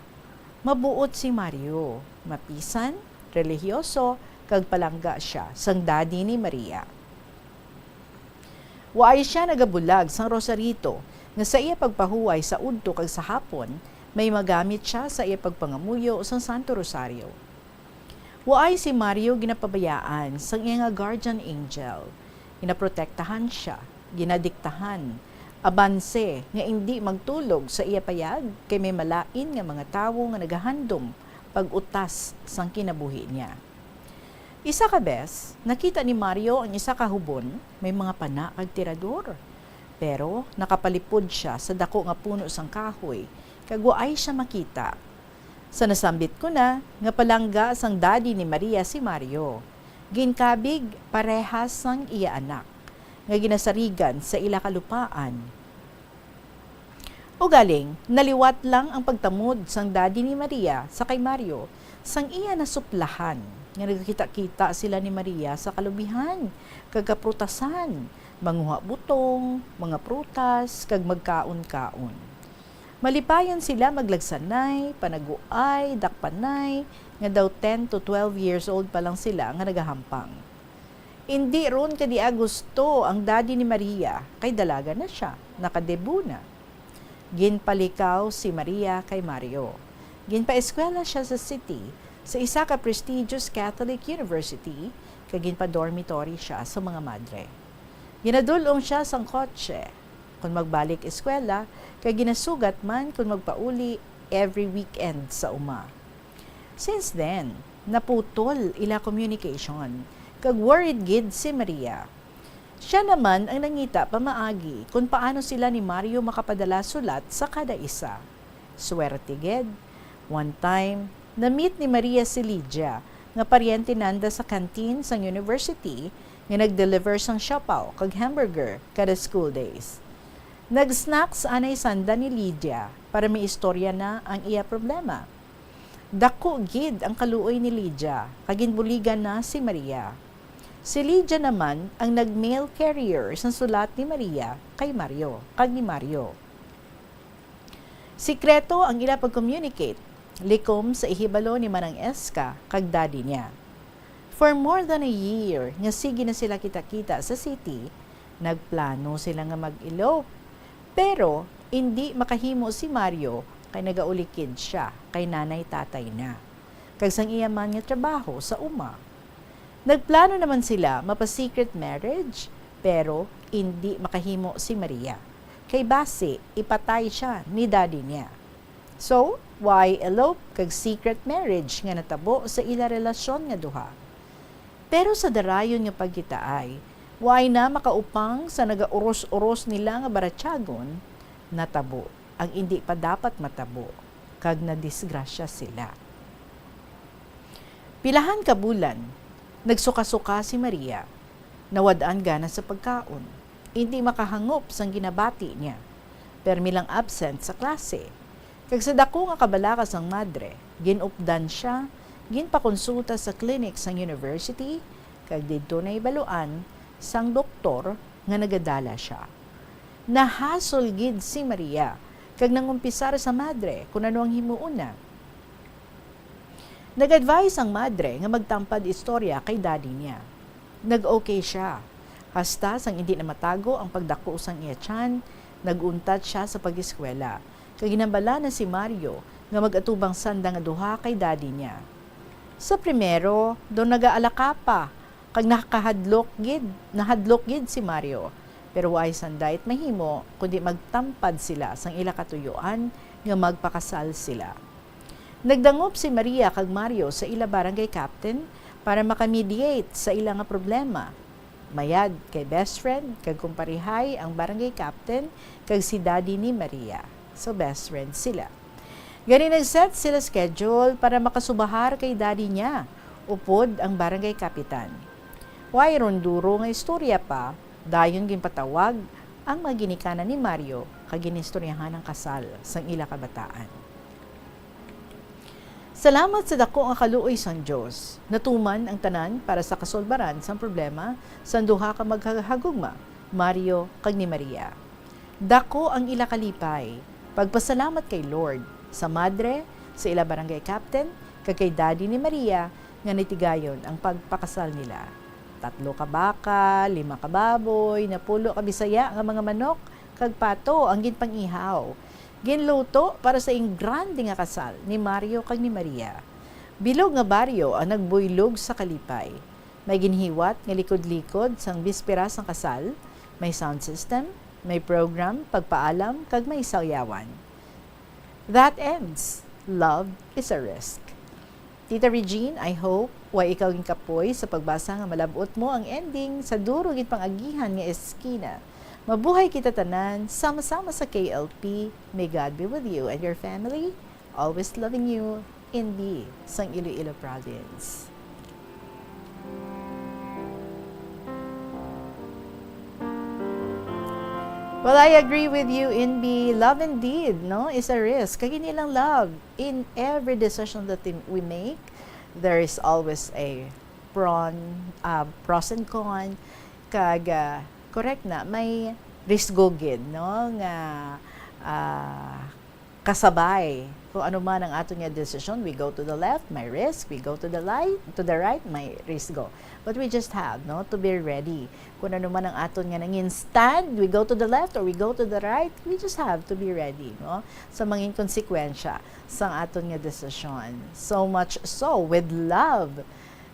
mabuot si Mario, mapisan, relihiyoso, kag palangga sia sang daddy ni Maria. Waay sia nagabulag sang rosarito nga sa iya pagpahuway sa udto kag sa hapon, may magamit sia sa iya pagpangamuyo sang Santo Rosario. Waay si Mario ginapabayaan sang iya nga guardian angel. Ginaprotektahan sia, ginadiktahan, abanse nga indi magtulog sa iya payag kay may malain nga mga tawo nga nagahandom pag-utas sang kinabuhi niya. Isa ka bes, nakita ni Mario ang isa ka hubon may mga pana kag tirador. Pero nakapalipod sia sa dako nga puno sang kahoy, kag waay sia makita. Sa nasambit ko na nga palangga sang daddy ni Maria si Mario, ginkabig parehas sang iya anak, nga ginasarigan sa ila kalupaan. Ugaling, naliwat lang ang pagtamod sang daddy ni Maria sa kay Mario sang iya nasuplahan nga nagakita-kita sila ni Maria sa kalubihan kag kaprutasan, manguha butong, mga prutas, kag magkaon-kaon. Malipayon sila maglagsanay, panaguay, dakpanay, nga daw ten to twelve years old pa lang sila nga nagahampang. Indi ron kadia gusto ang daddy ni Maria, kay dalaga na sia, nakadebut na. Ginpalikaw si Maria kay Mario. Ginpaeskwela sia sa city, sa isa ka prestigious Catholic university, kag ginpa-dormitory siya sa mga madre. Ginadul-ong siya sang kotse kon magbalik eskwela, kag ginasugat man kon magpauli every weekend sa uma. Since then, naputol ila communication, kag worried gid si Maria. Siya naman ang nangita pamaagi kon paano sila ni Mario makapadala sulat sa kada isa. Swerte gid. One time, na-meet ni Maria si Lydia, nga paryente nanda sa canteen sang university, nga nag-deliver sang siopaw kag hamburger kada school days. Nag-snacks anay sanda ni Lydia para maistorya na ang iya problema. Dako gid ang kaluoy ni Lydia, kag ginbuligan na si Maria. Si Lydia naman ang nag-mail carrier sang sulat ni Maria kay Mario, kag ni Mario. Sikreto ang ila pag-communicate, likom sa ihibalo ni Manang Eska kag daddy niya. For more than a year nga sige na sila kita-kita sa city, nagplano sila nga mag-elope. Pero indi makahimo si Mario kay nagaulikid sia kay nanay-tatay na, kag sang iya man nga trabaho sa uma. Nagplano naman sila mapa-secret marriage, pero indi makahimo si Maria, kay basi ipatay sia ni daddy niya. So, waay elope kag secret marriage nga natabo sa ila relasyon nga duha. Pero sa darayon nga pagkitaay, waay na makaupang sa nagauros-uros nila nga baratyagon, natabo ang indi pa dapat matabo, kag nadisgrasya sila. Pilahan ka bulan, nagsuka-suka si Maria. Nawad-an gana sa pagkaon. Indi makahangop sang ginabati niya. Permi lang absent sa klase. Kag sa daku nga kabalaka sang madre, gin-updan sia, ginpakonsulta sa clinic sang university, kag didto nahibaluan sang doktor nga nagadala sia. Nahasol gid si Maria, kag nangumpisar sa madre kon ano ang himuon na. Nag-advise ang madre nga magtampad istorya kay daddy niya. Nag-okay sia. Hasta sang indi na matago ang pagdako sang iya tiyan, nag-untat sia sa pag-eskwela, kag ginhambala na si Mario nga mag-atubang sanda nga duha kay daddy niya. Sa primero, daw nagaalaka pa, kag nakahadlok gid, nahadlok gid si Mario, pero waay sanda it mahimo kundi magtampad sila sang ila katuyoan nga magpakasal sila. Nagdangop si Maria kag Mario sa ila barangay captain para maka-mediate sa ila nga problema. Mayad kay best friend kag kumparehay ang barangay captain kag si daddy ni Maria. So, best friend sila. Gani, nag-set sila schedule para makasubahar kay daddy niya, upod ang barangay kapitan. Way runduro nga istorya pa, dayon ginpatawag ang mga ginikanan ni Mario kag ginistoryahan ang kasal sang ila kabataan. Salamat sa dako nga kaluoy sang Dios, natuman ang tanan para sa kasulbaran sang problema sang duha ka maghagagugma, Mario kag ni Maria. Dako ang ila kalipay, pagpasalamat kay Lord, sa madre, sa ila barangay captain, kag kay daddy ni Maria nga natigayon ang pagpakasal nila. Tatlo ka baka, lima ka baboy, napulo ka Bisaya nga mga manok, kag pato ang ginpang-ihaw. Ginluto para sa ingrande nga kasal ni Mario kag ni Maria. Bilog nga baryo ang nagbuylog sa kalipay. May ginhiwat nga likod-likod sang bispera sang kasal, may sound system, may program, pagpaalam, kag may sayawan. That ends Love is a Risk. Tita Regine, I hope way ikaw ginkapoy sa pagbasa nga malab-ot mo ang ending sa duro gid pang-agihan nga eskina. Mabuhay kita tanan, sama-sama sa K L P. May God be with you and your family. Always loving you, Inbi, sang Iloilo Province. Well, I agree with you, Inbi. Love indeed, no, is a risk. Kag ini lang love, in every decision that we make, there is always a pron, ah, pros and con. Kag, ah, correct na, may risgo gid, no, nga, ah, kasabay. Kung ano man ang aton nga desisyon, we go to the left, may risk. We go to the light, to the right, may risk go. But we just have, no, to be ready. Kung ano man ang aton nga nangin stand, we go to the left or we go to the right, we just have to be ready, no, sa mangin konsekwensya sang aton nga desisyon. So much so, with love.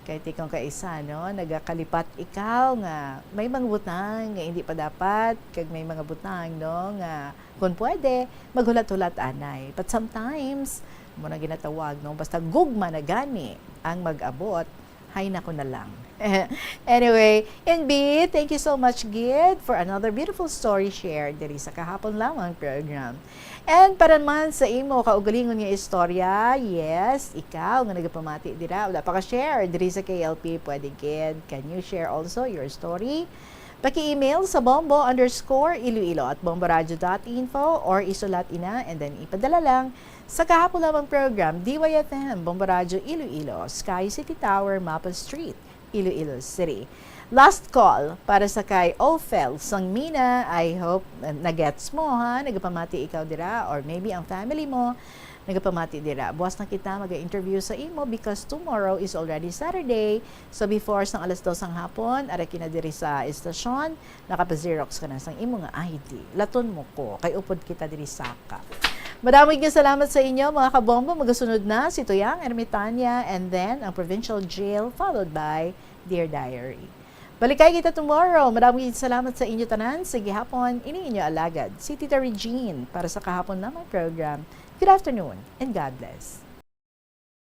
Kay tikang kaisa, no, nagakalipat ikaw nga may mga butang nga hindi pa dapat, kag may mga butang, no, nga kung pwede, maghulat-hulat anay. But sometimes, mo na ginatawag, no, basta gugma na gani ang mag-abot, hay nako na lang. Anyway, N B, thank you so much, gid, for another beautiful story shared diri sa kahapon lamang program. And para man sa imo kaugalingon nga istorya, yes, ikaw nga nagapamati dira, wala pa ka share diri sa K L P, pwede gid. Can you share also your story? Paki-email sa bombo underscore iloilo at bomboradio dot info or isulat ina and then ipadala lang sa kahapon lamang program, D Y F M, Bombo Radio Iloilo, Sky City Tower, Mapa Street, Iloilo City. Last call para sa kay Ophel Sangmina. I hope, uh, nagets mo, ha? Nagapamati ikaw dira, or maybe ang family mo nagapamati dira. Buwas na kita mag-interview sa imo because tomorrow is already Saturday. So before sang alas dos sang hapon, ara kina diri sa estasyon, nakapaxerox ka na sang imo nga I D. Laton mo ko, kay upod kita diri saka. Madamo nga salamat sa inyo, mga kabombo. Magasunod na si Tuyang Ermitania and then ang Provincial Jail, followed by Dear Diary. Balikay kita tomorrow. Madamo nga salamat sa inyo tanan. Sa gihapon, ini inyo alagad, si Tita Regine, para sa kahapon namang program. Good afternoon and God bless.